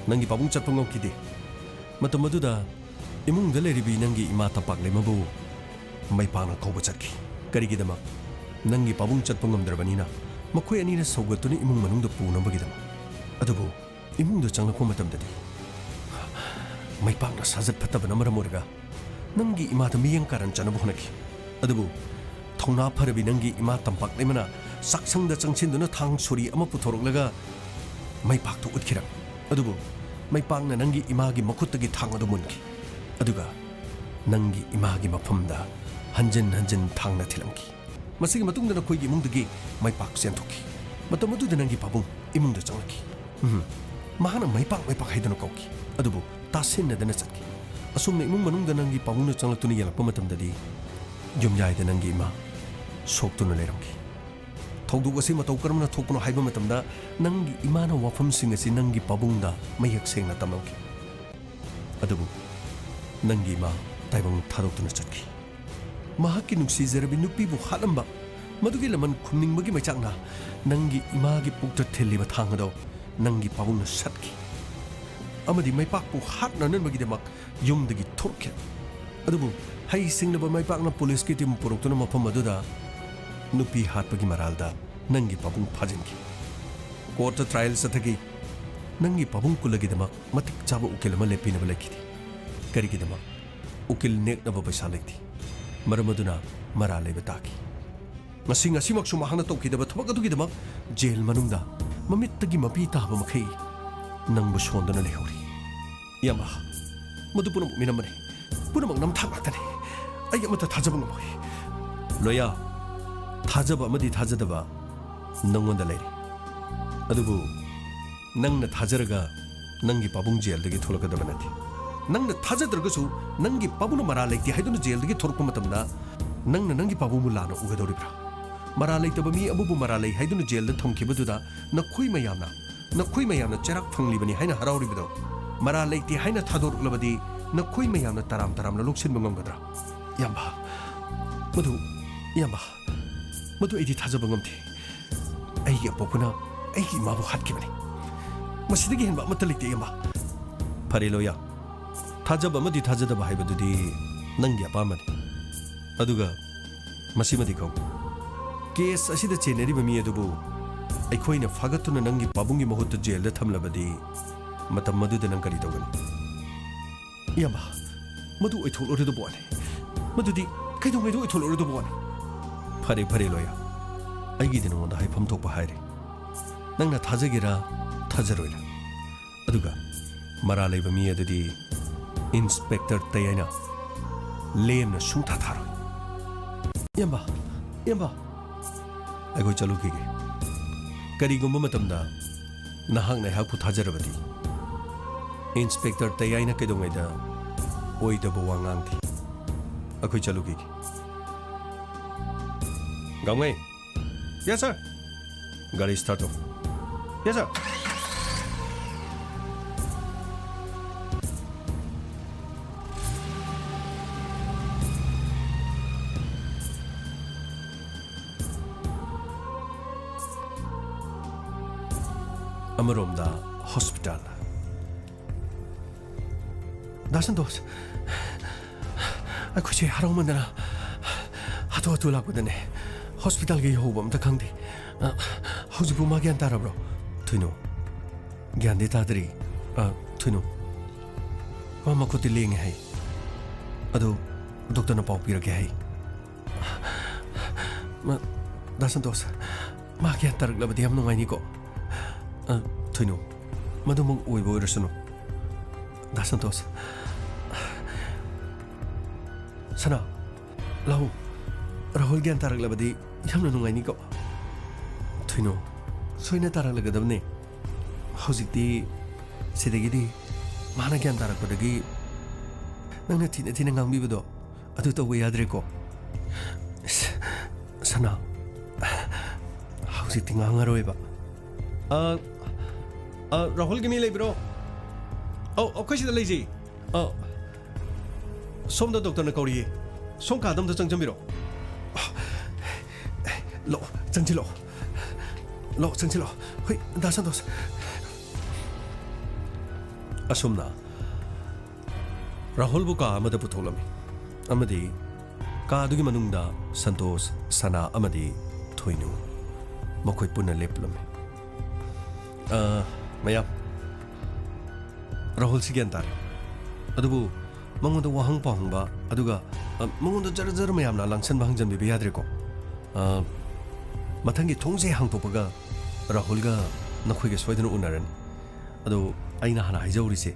ꯅꯪꯒꯤ ꯄꯥꯕꯨꯡ ꯆꯠꯄ ꯉꯝꯈꯤꯗꯦ꯫ ꯃꯇꯝ ꯑꯗꯨꯗ ꯏꯃꯨꯡꯗ ꯂꯩꯔꯤꯕꯤ ꯅꯪꯒꯤ ꯏꯃꯥ ꯇꯝꯄꯥꯛꯂꯩꯃꯕꯨ ꯃꯩꯄꯥꯛꯅ ꯀꯧꯕ ꯆꯠꯈꯤ꯫ ꯀꯔꯤꯒꯤꯗꯃꯛ? ꯅꯪꯒꯤ ꯄꯥꯕꯨꯡ ꯆꯠꯄ ꯉꯝꯗ꯭ꯔꯕꯅꯤꯅ ꯃꯈꯣꯏ ꯑꯅꯤꯅ ꯁꯧꯒꯠꯇꯨꯅ ꯏꯃꯨꯡ ꯃꯅꯨꯡꯗ ꯄꯨꯅꯕꯒꯤꯗꯃꯛ꯫ ꯑꯗꯨꯕꯨ ꯏꯃꯨꯡꯗ ꯆꯪꯂꯛꯄ ꯃꯇꯝꯗꯗꯤ ꯃꯩꯄꯥꯛꯅ ꯁꯥꯖꯠ ꯐꯠꯇꯕꯅ ꯃꯔꯝ ꯑꯣꯏꯔꯒ ꯅꯪꯒꯤ ꯏꯃꯥꯗ ꯃꯤꯠꯌꯦꯡ ꯀꯥꯔꯟ ꯆꯥꯅꯕ ꯍꯣꯠꯅꯈꯤ꯫ ꯑꯗꯨꯕꯨ ꯊꯧꯅꯥ ꯐꯔꯕꯤ ꯅꯪꯒꯤ ꯏꯃꯥ ꯇꯝꯄꯥꯛꯂꯩꯃꯅ ꯆꯥꯛꯁꯪꯗ ꯆꯪꯁꯤꯟꯗꯨꯅ ꯊꯥꯡ ꯁꯣꯔꯤ ꯑꯃ ꯄꯨꯊꯣꯔꯛꯂꯒ ꯃꯩꯄꯥꯛꯇꯨ ꯎꯠꯈꯤꯔꯝꯃꯤ꯫ ꯑꯗꯨꯕꯨ ꯃꯩꯄꯥꯛꯅ ꯅꯪꯒꯤ ꯏꯃꯥꯒꯤ ꯃꯈꯨꯠꯇꯒꯤ ꯊꯥꯡ ꯑꯗꯨ ꯃꯨꯟꯈꯤ꯫ ꯑꯗꯨꯒ ꯅꯪꯒꯤ ꯏꯃꯥꯒꯤ ꯃꯐꯝꯗ ꯍꯟꯖꯤꯟ ꯍꯟꯖꯤꯟ ꯊꯥꯡꯅ ꯊꯤꯜꯂꯝꯈꯤ꯫ ꯃꯁꯤꯒꯤ ꯃꯇꯨꯡꯗ ꯅꯈꯣꯏꯒꯤ ꯏꯃꯨꯡꯗꯒꯤ ꯃꯩꯄꯥꯛ ꯆꯦꯟꯊꯣꯛꯈꯤ꯫ ꯃꯇꯝ ꯑꯗꯨꯗ ꯅꯪꯒꯤ ꯄꯥꯕꯨꯡ ꯏꯃꯨꯡꯗ ꯆꯪꯂꯛꯈꯤ꯫ ꯎꯝ, ꯃꯍꯥꯛꯅ "ꯃꯩꯄꯥꯛ, ꯃꯩꯄꯥꯛ" ꯍꯥꯏꯗꯨꯅ ꯀꯧꯈꯤ꯫ ꯑꯗꯨꯕꯨ ꯇꯥꯁꯤꯟꯅꯗꯅ ꯆꯠꯈꯤ꯫ ꯑꯁꯨꯝꯅ ꯏꯃꯨꯡ ꯃꯅꯨꯡꯗ ꯅꯪꯒꯤ ꯄꯥꯕꯨꯡꯅ ꯆꯪꯂꯛꯇꯨꯅ ꯌꯦꯡꯂꯛꯄ ꯃꯇꯝꯗꯗꯤ, ꯌꯨꯝꯌꯥꯏꯗ ꯅꯪꯒꯤ ꯏꯃꯥ ꯁꯣꯛꯇꯨꯅ ꯂꯩꯔꯝꯈꯤ꯫ ꯊꯧꯗꯣꯛ ꯑꯁꯤ ꯃꯇꯧ ꯀꯔꯝꯅ ꯊꯣꯛꯄꯅꯣ ꯍꯥꯏꯕ ꯃꯇꯝꯗ, ꯅꯪꯒꯤ ꯏꯃꯥꯅ ꯋꯥꯐꯝꯁꯤꯡ ꯑꯁꯤ ꯅꯪꯒꯤ ꯄꯥꯕꯨꯡꯗ ꯃꯌꯦꯛ ꯁꯦꯡꯅ ꯇꯝꯂꯝꯈꯤ꯫ ꯑꯗꯨꯕꯨ ꯅꯪꯒꯤ ꯏꯃꯥ ꯇꯥꯏꯕꯪ ꯊꯥꯗꯣꯛꯇꯨꯅ ꯆꯠꯈꯤ꯫ ꯃꯍꯥꯛꯀꯤ ꯅꯨꯡꯁꯤꯖꯔꯕꯤ ꯅꯨꯄꯤꯕꯨ ꯍꯥꯠꯂꯝꯕ ꯃꯗꯨꯒꯤ ꯂꯃꯟ ꯈꯨꯝꯅꯤꯡꯕꯒꯤ ꯃꯩꯆꯥꯛꯅ ꯅꯪꯒꯤ ꯏꯃꯥꯒꯤ ꯄꯨꯛꯇ ꯊꯤꯜꯂꯤꯕ ꯊꯥꯡ ꯑꯗꯣ ꯅꯪꯒꯤ ꯄꯥꯕꯨꯡꯅ ꯁꯠꯈꯤ꯫ ꯑꯃꯗꯤ ꯃꯩꯄꯥꯛꯄꯨ ꯍꯥꯠꯅꯅꯕꯒꯤꯗꯃꯛ ꯌꯨꯝꯗꯒꯤ ꯊꯣꯔꯛꯈꯤ꯫ ꯑꯗꯨꯕꯨ ꯍꯩꯁꯤꯡꯂꯕ ꯃꯩꯄꯥꯛꯅ ꯄꯨꯂꯤꯁꯀꯤ ꯇꯤꯝ ꯄꯨꯔꯛꯇꯨꯅ ꯃꯐꯝ ꯑꯗꯨꯗ ꯅꯨꯄꯤ ꯍꯥꯠꯄꯒꯤ ꯃꯔꯥꯜꯗ ꯅꯪꯒꯤ ꯄꯥꯕꯨꯡ ꯐꯥꯖꯤꯟꯈꯤ꯫ ꯀꯣꯔꯠꯇ ꯇ꯭ꯔꯥꯏꯌꯦꯜ ꯆꯠꯊꯈꯤ꯫ ꯅꯪꯒꯤ ꯄꯥꯕꯨꯡ ꯀꯨꯂꯒꯤꯗꯃꯛ ꯃꯇꯤꯛ ꯆꯥꯕ ꯎꯀꯤꯜ ꯑꯃ ꯂꯦꯞꯄꯤꯅꯕ ꯂꯩꯈꯤꯗꯦ꯫ ꯀꯔꯤꯒꯤꯗꯃꯛ? ꯎꯀꯤꯜ ꯅꯦꯛꯅꯕ ꯄꯩꯁꯥ ꯂꯩꯇꯦ꯫ ꯃꯔꯝ ꯑꯗꯨꯅ ꯃꯔꯥꯜ ꯂꯩꯕ ꯇꯥꯈꯤ꯫ ꯉꯁꯤ, ꯉꯁꯤꯃꯛꯁꯨ ꯃꯍꯥꯛꯅ ꯇꯧꯈꯤꯗꯕ ꯊꯕꯛ ꯑꯗꯨꯒꯤꯗꯃꯛ ꯖꯦꯜ ꯃꯅꯨꯡꯗ ꯃꯃꯤꯠꯇꯒꯤ ꯃꯄꯤ ꯇꯥꯕ ꯃꯈꯩ ꯅꯪꯕꯨ ꯁꯣꯟꯗꯨꯅ ꯂꯩꯍꯧꯔꯤ꯫ ꯏꯌꯥꯝꯕ, ꯃꯗꯨ ꯄꯨꯝꯅꯃꯛ ꯃꯤꯅꯝꯕꯅꯤ꯫ ꯄꯨꯝꯅꯃꯛ ꯅꯝꯊꯥꯛ ꯉꯥꯛꯇꯅꯤ꯫ ꯑꯩ ꯑꯃꯠꯇ ꯊꯥꯖꯕ ꯉꯝꯃꯣꯏ꯫ ꯂꯣꯌꯥ, ꯊꯥꯖꯕ ꯑꯃꯗꯤ ꯊꯥꯖꯗꯕ ꯅꯪꯉꯣꯟꯗ ꯂꯩꯔꯦ꯫ ꯑꯗꯨꯕꯨ ꯅꯪꯅ ꯊꯥꯖꯔꯒ ꯅꯪꯒꯤ ꯄꯥꯕꯨꯡ ꯖꯦꯜꯗꯒꯤ ꯊꯣꯛꯂꯛꯀꯗꯕ ꯅꯠꯇꯦ꯫ ꯅꯪꯅ ꯊꯥꯖꯗ꯭ꯔꯒꯁꯨ ꯅꯪꯒꯤ ꯄꯥꯕꯨꯡꯅ ꯃꯔꯥꯜ ꯂꯩꯇꯦ ꯍꯥꯏꯗꯨꯅ ꯖꯦꯜꯗꯒꯤ ꯊꯣꯔꯛꯄ ꯃꯇꯝꯗ ꯅꯪꯅ ꯅꯪꯒꯤ ꯄꯥꯕꯨꯡꯕꯨ ꯂꯥꯟꯅ ꯎꯒꯗꯧꯔꯤꯕ꯭ꯔꯥ? ꯃꯔꯥꯜ ꯂꯩꯇꯕ ꯃꯤ ꯑꯃꯕꯨ ꯃꯔꯥꯜ ꯂꯩ ꯍꯥꯏꯗꯨꯅ ꯖꯦꯜꯗ ꯊꯝꯈꯤꯕꯗꯨꯗ ꯅꯈꯣꯏ ꯃꯌꯥꯝꯅ, ꯅꯈꯣꯏ ꯃꯌꯥꯝꯅ ꯆꯩꯔꯥꯛ ꯐꯪꯂꯤꯕꯅꯤ ꯍꯥꯏꯅ ꯍꯔꯥꯎꯔꯤꯕꯗꯣ ꯃꯔꯥꯜ ꯂꯩꯇꯦ ꯍꯥꯏꯅ ꯊꯥꯗꯣꯔꯛꯂꯕꯗꯤ ꯅꯈꯣꯏ ꯃꯌꯥꯝꯅ ꯇꯔꯥꯝ ꯇꯔꯥꯝꯅ ꯂꯧꯁꯤꯟꯕ ꯉꯝꯒꯗ꯭ꯔꯥ? ꯏꯌꯥꯝꯕ, ꯃꯗꯨ, ꯏꯌꯥꯝꯕ, ꯃꯗꯨ ꯑꯩꯗꯤ ꯊꯥꯖꯕ ꯉꯝꯗꯦ꯫ ꯑꯩꯒꯤ ꯑꯄꯣꯛꯄꯅ ꯑꯩꯒꯤ ꯏꯃꯥꯕꯨ ꯍꯥꯠꯈꯤꯕꯅꯤ꯫ ꯃꯁꯤꯗꯒꯤ ꯍꯦꯟꯕ ꯑꯃꯠꯇ ꯂꯩꯇꯦ, ꯏꯌꯥꯝꯕ꯫ ꯐꯔꯦ, ꯂꯣꯌꯥ꯫ ꯊꯥꯖꯕ ꯑꯃꯗꯤ ꯊꯥꯖꯗꯕ ꯍꯥꯏꯕꯗꯨꯗꯤ ꯅꯪꯒꯤ ꯑꯄꯥꯝꯕꯅꯤ꯫ ꯑꯗꯨꯒ ꯃꯁꯤꯃꯗꯤ ꯈꯪ, ꯀꯦꯁ ꯑꯁꯤꯗ ꯆꯦꯟꯅꯔꯤꯕ ꯃꯤ ꯑꯗꯨꯕꯨ ꯑꯩꯈꯣꯏꯅ ꯐꯥꯒꯠꯇꯨꯅ ꯅꯪꯒꯤ ꯄꯥꯕꯨꯡꯒꯤ ꯃꯍꯨꯠꯇ ꯖꯦꯜꯗ ꯊꯝꯂꯕꯗꯤ ꯃꯇꯝ ꯑꯗꯨꯗ ꯅꯪ ꯀꯔꯤ ꯇꯧꯒꯅꯤ? ꯏꯌꯥꯝꯕ, ꯃꯗꯨ ꯑꯣꯏꯊꯣꯛꯂꯔꯣꯏꯗꯕ ꯋꯥꯅꯤ꯫ ꯃꯗꯨꯗꯤ ꯀꯩꯗꯧꯉꯩꯗ ꯑꯣꯏꯊꯣꯛꯂꯔꯣꯏꯗꯕ ꯋꯥꯅꯤ꯫ ꯐꯔꯦ, ꯐꯔꯦ, ꯂꯣꯌꯥ꯫ ꯑꯩꯒꯤꯗꯤ ꯅꯉꯣꯟꯗ ꯍꯥꯏꯐꯝ ꯊꯣꯛꯄ ꯍꯥꯏꯔꯦ꯫ ꯅꯪꯅ ꯊꯥꯖꯒꯦꯔꯥ ꯊꯥꯖꯔꯣꯏꯔꯥ, ꯑꯗꯨꯒ ꯃꯔꯥ ꯂꯩꯕ ꯃꯤ ꯑꯗꯨꯗꯤ ꯏꯟꯁꯄꯦꯛꯇꯔ ꯇꯌꯥꯏꯅ ꯂꯦꯝꯅ ꯁꯨꯡꯊꯥ ꯊꯥꯔꯣꯏ꯫ ꯏꯌꯥꯝꯕ, ꯏꯌꯥꯝꯕ꯫ ꯑꯩꯈꯣꯏ ꯆꯠꯂꯨꯈꯤꯒꯦ꯫ ꯀꯔꯤꯒꯨꯝꯕ ꯃꯇꯝꯗ ꯅꯍꯥꯛꯅ ꯑꯩꯍꯥꯛꯄꯨ ꯊꯥꯖꯔꯕꯗꯤ, ꯏꯟꯁꯄꯦꯛꯇꯔ ꯇꯌꯥꯏꯅ ꯀꯩꯗꯧꯉꯩꯗ ꯑꯣꯏꯗꯕ ꯋꯥ ꯉꯥꯡꯗꯦ꯫ ꯑꯩꯈꯣꯏ ꯆꯠꯂꯨꯈꯤꯒꯦ꯫ ꯒꯥꯡꯃꯩ꯫ Yes, sir. ꯒꯥꯔꯤ start ꯇꯧ꯫ Yes, sir. ꯑꯃꯔꯣꯝꯗ ꯍꯣꯁꯄꯤꯇꯥꯜ꯫ ꯗꯥ ꯁꯟꯇꯣꯁ, ꯑꯩꯈꯣꯏꯁꯦ ꯍꯔꯥꯎꯃꯟꯗꯅ ꯍꯥꯊꯨ ꯍꯥꯊꯨ ꯂꯥꯛꯄꯗꯅꯦ, ꯍꯣꯁꯄꯤꯇꯥꯜꯒ ꯌꯧꯍꯧꯕ ꯑꯝꯇ ꯈꯪꯗꯦ꯫ ꯑ, ꯍꯧꯖꯤꯛꯄꯨ ꯃꯥ ꯒ꯭ꯌꯥꯟ ꯇꯥꯔꯕ꯭ꯔꯣ? ꯊꯣꯏꯅꯨ, ꯒ꯭ꯌꯥꯟꯗꯤ ꯇꯥꯗ꯭ꯔꯤ꯫ ꯑ, ꯊꯣꯏꯅꯨ, ꯃꯥ ꯃꯈꯨꯠꯇꯤ ꯂꯦꯡꯉꯦ ꯍꯥꯏ꯫ ꯑꯗꯨ ꯗꯣꯛꯇꯔꯅ ꯄꯥꯎ ꯄꯤꯔꯛꯀꯦ ꯍꯥꯏ꯫ ꯃ-, ꯗꯥ ꯁꯟꯇꯣꯁ, ꯃꯥ ꯒ꯭ꯌꯥꯟ ꯇꯥꯔꯛꯂꯕꯗꯤ ꯌꯥꯝ ꯅꯨꯡꯉꯥꯏꯅꯤꯀꯣ꯫ ꯑ, ꯊꯣꯏꯅꯨ, ꯃꯗꯨꯃꯛ ꯑꯣꯏꯕ ꯑꯣꯏꯔꯁꯅꯨ꯫ ꯗꯥ ꯁꯟꯇꯣꯁ꯫ ꯁꯅꯥ, ꯂꯥꯛꯎ꯫ ꯔꯥꯍꯨꯜ ꯒ꯭ꯌꯥꯟ ꯇꯥꯔꯛꯂꯕꯗꯤ ꯌꯥꯝꯅ ꯅꯨꯡꯉꯥꯏꯅꯤꯀꯣ꯫ ꯊꯣꯏꯅꯨ, ꯁꯣꯏꯅ ꯇꯥꯔꯛꯂꯒꯗꯕꯅꯦ꯫ ꯍꯧꯖꯤꯛꯇꯤ ꯁꯤꯗꯒꯤꯗꯤ ꯃꯥꯅ ꯒ꯭ꯌꯥꯟ ꯇꯥꯔꯛꯄꯗꯒꯤ ꯅꯪꯅ ꯊꯤꯅ ꯊꯤꯅ ꯉꯥꯡꯕꯤꯕꯗꯣ ꯑꯗꯨ ꯇꯧꯕ ꯌꯥꯗ꯭ꯔꯦꯀꯣ꯫ ꯁ-, ꯁꯅꯥ, ꯍꯧꯖꯤꯛꯇꯤ ꯉꯥꯡꯉꯔꯣꯏꯕ꯫ ꯑ, ꯑ, ꯔꯥꯍꯨꯜꯒꯤ ꯃꯤ ꯂꯩꯕ꯭ꯔꯣ? ꯑꯧ, ꯑꯩꯈꯣꯏ ꯁꯤꯗ ꯂꯩꯖꯩ꯫ ꯑ, ꯁꯣꯝꯗ ꯗꯣꯛꯇꯔꯅ ꯀꯧꯔꯤꯌꯦ꯫ ꯁꯣꯝ ꯀꯥꯗ ꯑꯝꯇ ꯆꯪꯖꯟꯕꯤꯔꯣ꯫ ꯂꯥꯛꯑꯣ, ꯆꯪꯁꯤꯜꯂꯛꯑꯣ꯫ ꯂꯥꯛꯑꯣ, ꯆꯪꯁꯤꯜꯂꯛꯑꯣ꯫ ꯍꯣꯏ, ꯗꯥ ꯁꯟꯇꯣꯁ꯫ ꯑꯁꯨꯝꯅ ꯔꯥꯍꯨꯜꯕꯨ ꯀꯥ ꯑꯃꯗ ꯄꯨꯊꯣꯛꯂꯝꯃꯤ ꯑꯃꯗꯤ ꯀꯥ ꯑꯗꯨꯒꯤ ꯃꯅꯨꯡꯗ ꯁꯟꯇꯣꯁ, ꯁꯅꯥ ꯑꯃꯗꯤ ꯊꯣꯏꯅꯨ ꯃꯈꯣꯏ ꯄꯨꯟꯅ ꯂꯦꯞꯂꯝꯃꯤ꯫ ꯑ, ꯃꯌꯥꯝ, ꯔꯥꯍꯨꯜꯁꯤ ꯒ꯭ꯌꯥꯟ ꯇꯥꯔꯦ꯫ ꯑꯗꯨꯕꯨ ꯃꯉꯣꯟꯗ ꯋꯥꯍꯪ ꯄꯥꯎꯍꯪꯕ, ꯑꯗꯨꯒ, ꯑ, ꯃꯉꯣꯟꯗ ꯖꯔ ꯖꯔ ꯃꯌꯥꯝꯅ ꯂꯥꯡꯁꯟꯕ ꯍꯪꯖꯟꯕꯤꯕ ꯌꯥꯗ꯭ꯔꯦꯀꯣ? ꯑ, ꯃꯊꯪꯒꯤ ꯊꯣꯡꯁꯦ ꯍꯥꯡꯇꯣꯛꯄꯒ ꯔꯥꯍꯨꯜꯒ ꯅꯈꯣꯏꯒ ꯁꯣꯏꯗꯅ ꯎꯅꯔꯅꯤ꯫ ꯑꯗꯣ ꯑꯩꯅ ꯍꯥꯟꯅ ꯍꯥꯏꯖꯍꯧꯔꯤꯁꯦ,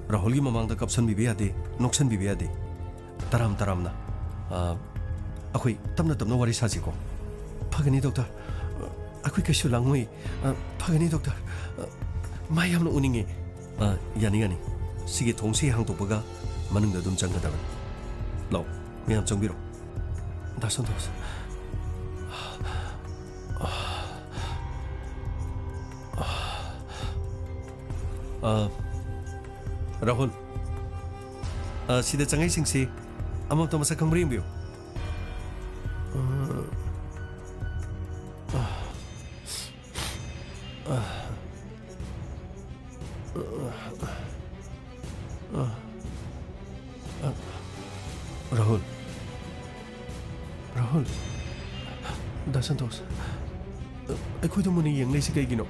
ꯔꯥꯍꯨꯜꯒꯤ ꯃꯃꯥꯡꯗ ꯀꯞꯁꯟꯕꯤꯕ ꯌꯥꯗꯦ, ꯅꯣꯛꯁꯟꯕꯤꯕ ꯌꯥꯗꯦ꯫ ꯇꯔꯥꯝ ꯇꯔꯥꯝꯅ, ꯑ, ꯑꯩꯈꯣꯏ ꯇꯞꯅ ꯇꯞꯅ ꯋꯥꯔꯤ ꯁꯥꯁꯤꯀꯣ꯫ ꯐꯒꯅꯤ ꯗꯣꯛꯇꯔ꯫ ꯑꯩꯈꯣꯏ ꯀꯩꯁꯨ ꯂꯥꯡꯉꯣꯏ꯫ ꯑ, ꯐꯒꯅꯤ ꯗꯣꯛꯇꯔ꯫ ꯑ, ꯃꯥ ꯌꯥꯝꯅ ꯎꯅꯤꯡꯉꯦ꯫ ꯑ, ꯌꯥꯅꯤ, ꯌꯥꯅꯤ꯫ ꯁꯤꯒꯤ ꯊꯣꯡꯁꯤ ꯍꯥꯡꯗꯣꯛꯄꯒ ꯃꯅꯨꯡꯗ ꯑꯗꯨꯝ ꯆꯪꯒꯗꯕꯅꯤ꯫ ꯂꯥꯛꯑꯣ, ꯃꯌꯥꯝ ꯆꯪꯕꯤꯔꯣ꯫ ꯗꯥ ꯁꯟꯇꯣꯁ꯫ ꯑ, ꯔꯥꯍꯨꯜ꯫ ꯑ, ꯁꯤꯗ ꯆꯪꯉꯛꯏꯁꯤꯡꯁꯤ ꯑꯃꯃꯝꯇ ꯃꯁꯛ ꯈꯪꯕ꯭ꯔꯥ ꯌꯦꯡꯕꯤꯌꯨ꯫ ꯑ, ꯑ, ꯑ, ꯑ, ꯑ, ꯑ, ꯔꯥꯍꯨꯜ꯫ ꯔꯥꯍꯨꯜ꯫ ꯗꯥ ꯁꯟꯇꯣꯁ꯫ ꯑꯩꯈꯣꯏꯗ ꯃꯨꯟꯅ ꯌꯦꯡꯂꯤꯁꯤ ꯀꯩꯒꯤꯅꯣ?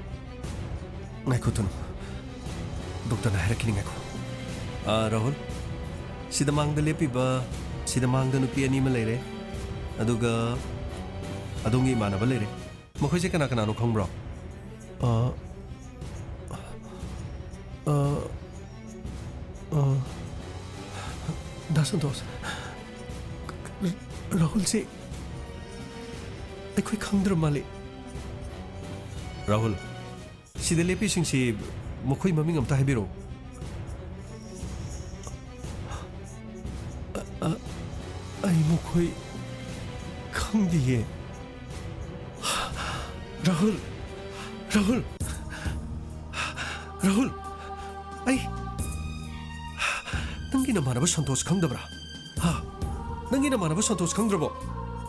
ꯉꯥꯏꯈꯣ, ꯊꯨꯅ꯫ ꯗꯣꯛꯇꯔꯅ ꯍꯥꯏꯔꯛꯈꯤꯅꯤ, ꯉꯥꯏꯈꯣ꯫ ꯑ, ꯔꯥꯍꯨꯜ, ꯁꯤꯗ ꯃꯥꯡꯗ ꯂꯦꯞꯄꯤꯕ, ꯁꯤꯗ ꯃꯥꯡꯗ ꯅꯨꯄꯤ ꯑꯅꯤ ꯑꯃ ꯂꯩꯔꯦ, ꯑꯗꯨꯒ ꯑꯗꯣꯝꯒꯤ ꯏꯃꯥꯟꯅꯕ ꯂꯩꯔꯦ꯫ ꯃꯈꯣꯏꯁꯦ ꯀꯅꯥ ꯀꯅꯥꯅꯣ ꯈꯪꯕ꯭ꯔꯣ? ꯑ, ꯑ, ꯑ, ꯗꯥ ꯁꯟꯇꯣꯁ, ꯔꯥꯍꯨꯜꯁꯤ ꯑꯩꯈꯣꯏ ꯈꯪꯗ꯭ꯔ ꯃꯥꯜꯂꯦ꯫ ꯔꯥꯍꯨꯜ, ꯁꯤꯗ ꯂꯦꯞꯄꯤꯁꯤꯡꯁꯤ ꯃꯈꯣꯏ ꯃꯃꯤꯡ ꯑꯝꯇ ꯍꯥꯏꯕꯤꯔꯛꯎ꯫ ꯑ, ꯑ, ꯑꯩ ꯃꯈꯣꯏ ꯈꯪꯗꯤꯌꯦ꯫ ꯔꯥꯍꯨꯜ! ꯔꯥꯍꯨꯜ! ꯔꯥꯍꯨꯜ! ꯑꯩ, ꯅꯪꯒꯤ ꯅꯃꯥꯟꯅꯕ ꯁꯟꯇꯣꯁ ꯈꯪꯗꯕ꯭ꯔꯥ? ꯍꯥ? ꯅꯪꯒꯤ ꯅꯃꯥꯟꯅꯕ ꯁꯟꯇꯣꯁ ꯈꯪꯗ꯭ꯔꯕꯣ?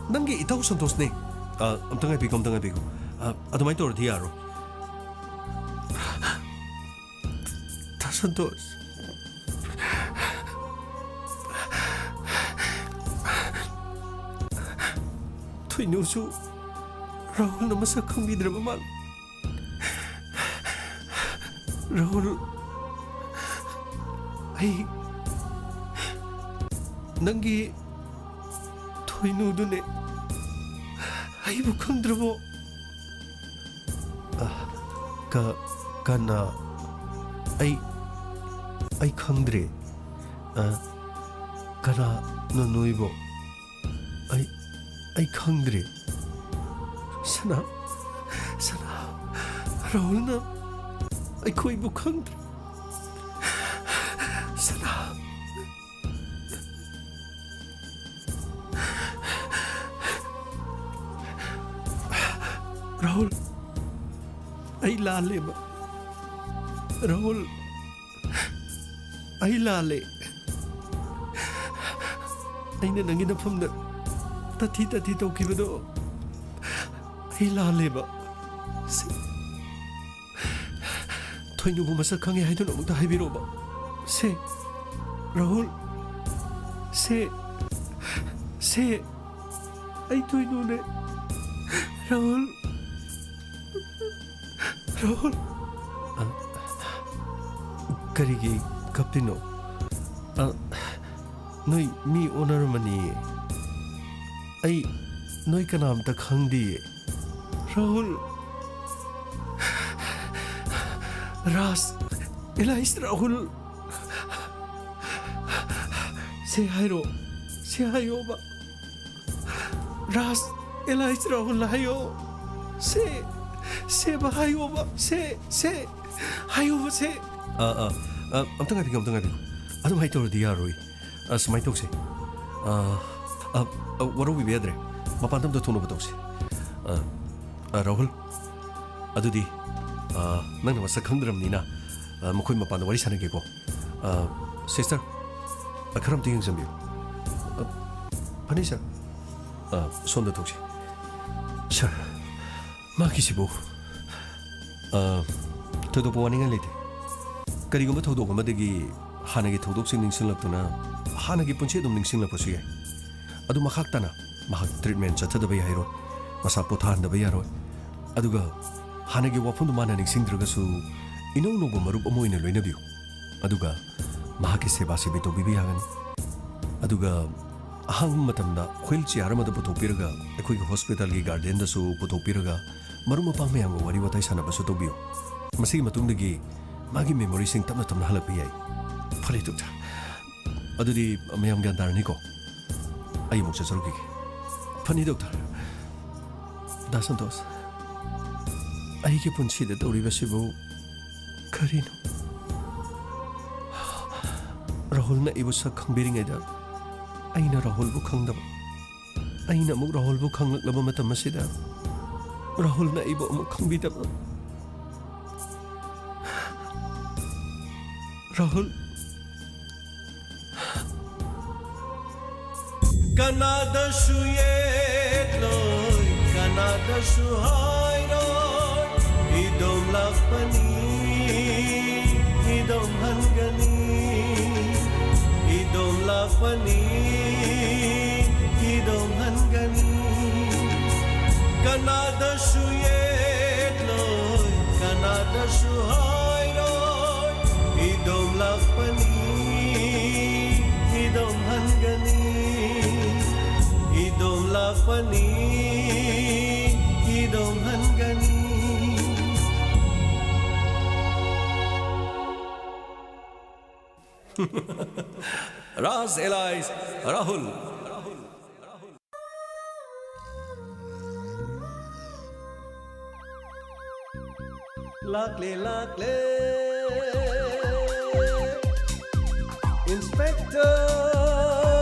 ꯅꯪꯒꯤ ꯏꯇꯥꯎ ꯁꯟꯇꯣꯁꯅꯦ꯫ ꯑ, ꯑꯝꯇ ꯉꯥꯏꯕꯤꯈꯣ, ꯑꯝꯇ ꯉꯥꯏꯕꯤꯈꯣ꯫ ꯑ, ꯑꯗꯨꯃꯥꯏꯅ ꯇꯧꯔꯗꯤ ꯌꯥꯔꯣꯏ꯫ ꯗꯥ ꯁꯟꯇꯣꯁ꯫ ꯊꯣꯏꯅꯨꯁꯨ ꯔꯥꯍꯨꯜꯅ ꯃꯁꯛ ꯈꯪꯕꯤꯗ꯭ꯔꯕ ꯃꯥꯜꯂꯦ꯫ ꯔꯥꯍꯨꯜ, ꯑꯩ ꯅꯪꯒꯤ ꯊꯣꯏꯅꯨꯗꯨꯅꯦ꯫ ꯑꯩꯕꯨ ꯈꯪꯗ꯭ꯔꯕꯣ? ꯑ, ꯀ-, ꯀꯅꯥ? ꯑꯩ, ꯑꯩ ꯈꯪꯗ꯭ꯔꯦ꯫ ꯑ, ꯀꯅꯥꯅꯣ ꯅꯣꯏꯕꯣ? ꯑꯩ, ꯑꯩ ꯈꯪꯗ꯭ꯔꯦ꯫ ꯁꯅꯥ, ꯁꯅꯥ, ꯔꯥꯍꯨꯜꯅ ꯑꯩꯈꯣꯏꯕꯨ ꯈꯪꯗ꯭ꯔꯦ꯫ ꯁꯅꯥ꯫ ꯔꯥꯍꯨꯜ, ꯑꯩ ꯂꯥꯜꯂꯦꯕ꯫ ꯔꯥꯍꯨꯜ, ꯑꯩ ꯂꯥꯜꯂꯦ꯫ ꯑꯩꯅ ꯅꯪꯒꯤ ꯅꯐꯝꯗ ꯇꯠꯊꯤ ꯇꯠꯊꯤ ꯇꯧꯈꯤꯕꯗꯣ ꯑꯩ ꯂꯥꯜꯂꯦꯕ꯫ ꯁꯤ ꯊꯣꯏꯅꯨꯕꯨ ꯃꯁꯛ ꯈꯪꯉꯦ ꯍꯥꯏꯗꯨꯅ ꯑꯃꯨꯛꯇ ꯍꯥꯏꯕꯤꯔꯛꯑꯣꯕ꯫ ꯁꯦ, ꯔꯥꯍꯨꯜ, ꯁꯦ, ꯁꯦ, ꯑꯩ ꯊꯣꯏꯅꯨꯅꯦ꯫ ꯔꯥꯍꯨꯜ, ꯔꯥꯍꯨꯜ꯫ ꯑ, ꯀꯔꯤꯒꯤ ꯀꯞꯄꯤꯅꯣ? ꯑ, ꯅꯣꯏ ꯃꯤ ꯑꯣꯟꯅꯔꯝꯃꯅꯤꯌꯦ꯫ ꯑꯩ ꯅꯣꯏ ꯀꯅꯥꯝꯇ ꯈꯪꯗꯤꯌꯦ꯫ ꯔꯥꯍꯨꯜ꯫ ꯔꯥꯖ, ꯑꯦꯂꯥꯏꯁ, ꯔꯥꯍꯨꯜ꯫ ꯁꯦ ꯍꯥꯏꯔꯣ, ꯁꯦ ꯍꯥꯏꯌꯣꯕ꯫ ꯔꯥꯖ, ꯑꯦꯂꯥꯏꯁ, ꯔꯥꯍꯨꯜ ꯍꯥꯏꯌꯣ꯫ ꯁꯦ, ꯁꯦꯕ ꯍꯥꯏꯌꯣꯕ꯫ ꯁꯦ, ꯁꯦ, ꯍꯥꯏꯌꯣꯕ, ꯁꯦ꯫ ꯑ, ꯑ, ꯑ, ꯑꯝꯇ ꯉꯥꯏꯕꯤꯌꯨ, ꯑꯝꯇ ꯉꯥꯏꯕꯤꯌꯨ꯫ ꯑꯗꯨꯃꯥꯏꯅ ꯇꯧꯔꯗꯤ ꯌꯥꯔꯣꯏ꯫ ꯑ, ꯁꯨꯃꯥꯏꯅ ꯇꯧꯁꯦ꯫ ꯑ, ꯑ, ꯑ, ꯋꯥꯔꯧꯕꯤꯕ ꯌꯥꯗ꯭ꯔꯦ꯫ ꯃꯄꯥꯟꯗ ꯑꯝꯇ ꯊꯣꯛꯅꯕ ꯇꯧꯁꯦ꯫ ꯑ, ꯑ, ꯔꯥꯍꯨꯜ, ꯑꯗꯨꯗꯤ, ꯑ, ꯅꯪꯅ ꯃꯁꯛ ꯈꯪꯗ꯭ꯔꯕꯅꯤꯅ, ꯑ, ꯃꯈꯣꯏ ꯃꯄꯥꯟꯗ ꯋꯥꯔꯤ ꯁꯥꯟꯅꯒꯦꯀꯣ꯫ ꯑ, ꯁꯤꯁꯇꯔ, ꯑ, ꯈꯔ ꯑꯝꯇ ꯌꯦꯡꯁꯤꯟꯕꯤꯌꯨ꯫ ꯑ, ꯐꯅꯤ, ꯁꯥꯔ꯫ ꯑ, ꯁꯣꯝꯗ ꯊꯣꯛꯁꯤ꯫ ꯁꯥꯔ, ꯃꯥꯒꯤꯁꯤꯕꯨ, ꯑ, ꯊꯣꯏꯗꯣꯛꯄ ꯋꯥꯅꯤꯡꯉꯥꯏ ꯂꯩꯇꯦ꯫ ꯀꯔꯤꯒꯨꯝꯕ ꯊꯧꯗꯣꯛ ꯑꯃꯗꯒꯤ ꯍꯥꯟꯅꯒꯤ ꯊꯧꯗꯣꯛꯁꯤꯡ ꯅꯤꯡꯁꯤꯡꯂꯛꯇꯨꯅ ꯍꯥꯟꯅꯒꯤ ꯄꯨꯟꯁꯤ ꯑꯗꯨꯝ ꯅꯤꯡꯁꯤꯡꯂꯛꯄꯁꯨ ꯌꯥꯏ꯫ ꯑꯗꯨ ꯃꯈꯥ ꯇꯥꯅ ꯃꯍꯥꯛ ꯇ꯭ꯔꯤꯠꯃꯦꯟ ꯆꯠꯊꯗꯕ ꯌꯥꯔꯣꯏ, ꯃꯁꯥ ꯄꯣꯊꯥꯍꯟꯗꯕ ꯌꯥꯔꯣꯏ꯫ ꯑꯗꯨꯒ ꯍꯥꯟꯅꯒꯤ ꯋꯥꯐꯝꯗꯨ ꯃꯥꯅ ꯅꯤꯡꯁꯤꯡꯗ꯭ꯔꯒꯁꯨ ꯏꯅꯧ ꯅꯧꯕ ꯃꯔꯨꯞ ꯑꯃ ꯑꯣꯏꯅ ꯂꯣꯏꯅꯕꯤꯌꯨ꯫ ꯑꯗꯨꯒ ꯃꯍꯥꯛꯀꯤ ꯁꯦꯕꯥ ꯁꯦꯕꯤ ꯇꯧꯕꯤꯕ ꯌꯥꯒꯅꯤ꯫ ꯑꯗꯨꯒ ꯑꯍꯥꯡꯕ ꯃꯇꯝꯗ ꯍ꯭ꯋꯤꯜ ꯆꯤꯌꯥꯔ ꯑꯃꯗ ꯄꯨꯊꯣꯛꯄꯤꯔꯒ ꯑꯩꯈꯣꯏꯒꯤ ꯍꯣꯁꯄꯤꯇꯥꯜꯒꯤ ꯒꯥꯔꯗꯦꯟꯗꯁꯨ ꯄꯨꯊꯣꯛꯄꯤꯔꯒ ꯃꯔꯨꯞ ꯃꯄꯥꯡ ꯃꯌꯥꯝꯒ ꯋꯥꯔꯤ ꯋꯥꯇꯥꯏ ꯁꯥꯟꯅꯕꯁꯨ ꯇꯧꯕꯤꯌꯨ꯫ ꯃꯁꯤꯒꯤ ꯃꯇꯨꯡꯗꯒꯤ ꯃꯥꯒꯤ ꯃꯦꯃꯣꯔꯤꯁꯤꯡ ꯇꯞꯅ ꯇꯞꯅ ꯍꯜꯂꯛꯄ ꯌꯥꯏ꯫ ꯐꯔꯦ ꯗꯣꯛꯇꯔ, ꯑꯗꯨꯗꯤ ꯃꯌꯥꯝ ꯒ꯭ꯌꯥꯟ ꯇꯥꯔꯅꯤꯀꯣ? ꯑꯩ ꯑꯃꯨꯛ ꯆꯠꯆꯔꯨꯈꯤꯒꯦ꯫ ꯐꯅꯤ ꯗꯣꯛꯇꯔ꯫ ꯗꯥ ꯁꯟꯇꯣꯁ, ꯑꯩꯒꯤ ꯄꯨꯟꯁꯤꯗ ꯇꯧꯔꯤꯕꯁꯤꯕꯨ ꯀꯔꯤꯅꯣ? ꯔꯥꯍꯨꯜꯅ ꯑꯩꯕꯨ ꯁꯛ ꯈꯪꯕꯤꯔꯤꯉꯩꯗ ꯑꯩꯅ ꯔꯥꯍꯨꯜꯕꯨ ꯈꯪꯗꯕ, ꯑꯩꯅ ꯑꯃꯨꯛ ꯔꯥꯍꯨꯜꯕꯨ ꯈꯪꯂꯛꯂꯕ ꯃꯇꯝ ꯑꯁꯤꯗ ꯔꯥꯍꯨꯜꯅ ꯑꯩꯕꯨ ꯑꯃꯨꯛ ꯈꯪꯕꯤꯗꯕ꯫ ꯔꯥꯍꯨꯜ꯫ ꯀꯅꯥꯗꯁꯨ ꯌꯦꯠꯂꯣꯏ, ꯀꯅꯥꯗꯁꯨ ꯍꯥꯏꯔꯣꯏ, ꯏꯗꯣꯝ ꯂꯥꯛꯄꯅꯤ, ꯏꯗꯣꯝ ꯍꯟꯒꯅꯤ, ꯏꯗꯣꯝ ꯂꯥꯛꯄꯅꯤ, ꯏꯗꯣꯝ ꯍꯟꯒꯅꯤ꯫ ꯀꯅꯥꯗꯁꯨ ꯌꯦꯠꯂꯣꯏ, ꯀꯅꯥꯗꯁꯨ ꯍꯥꯏꯔꯣꯏ, ꯏꯗꯣꯝ ꯂꯥꯛꯄꯅꯤ, ꯏꯗꯣꯝ ꯍꯟꯒꯅꯤ, ꯏꯗꯣꯝ ꯂꯥꯛꯄꯅꯤ, ꯏꯗꯣꯝ ꯍꯟꯒꯅꯤ꯫ Raaz alias Rahul. ꯂꯥꯛꯂꯦ, ꯂꯥꯛꯂꯦ, Inspector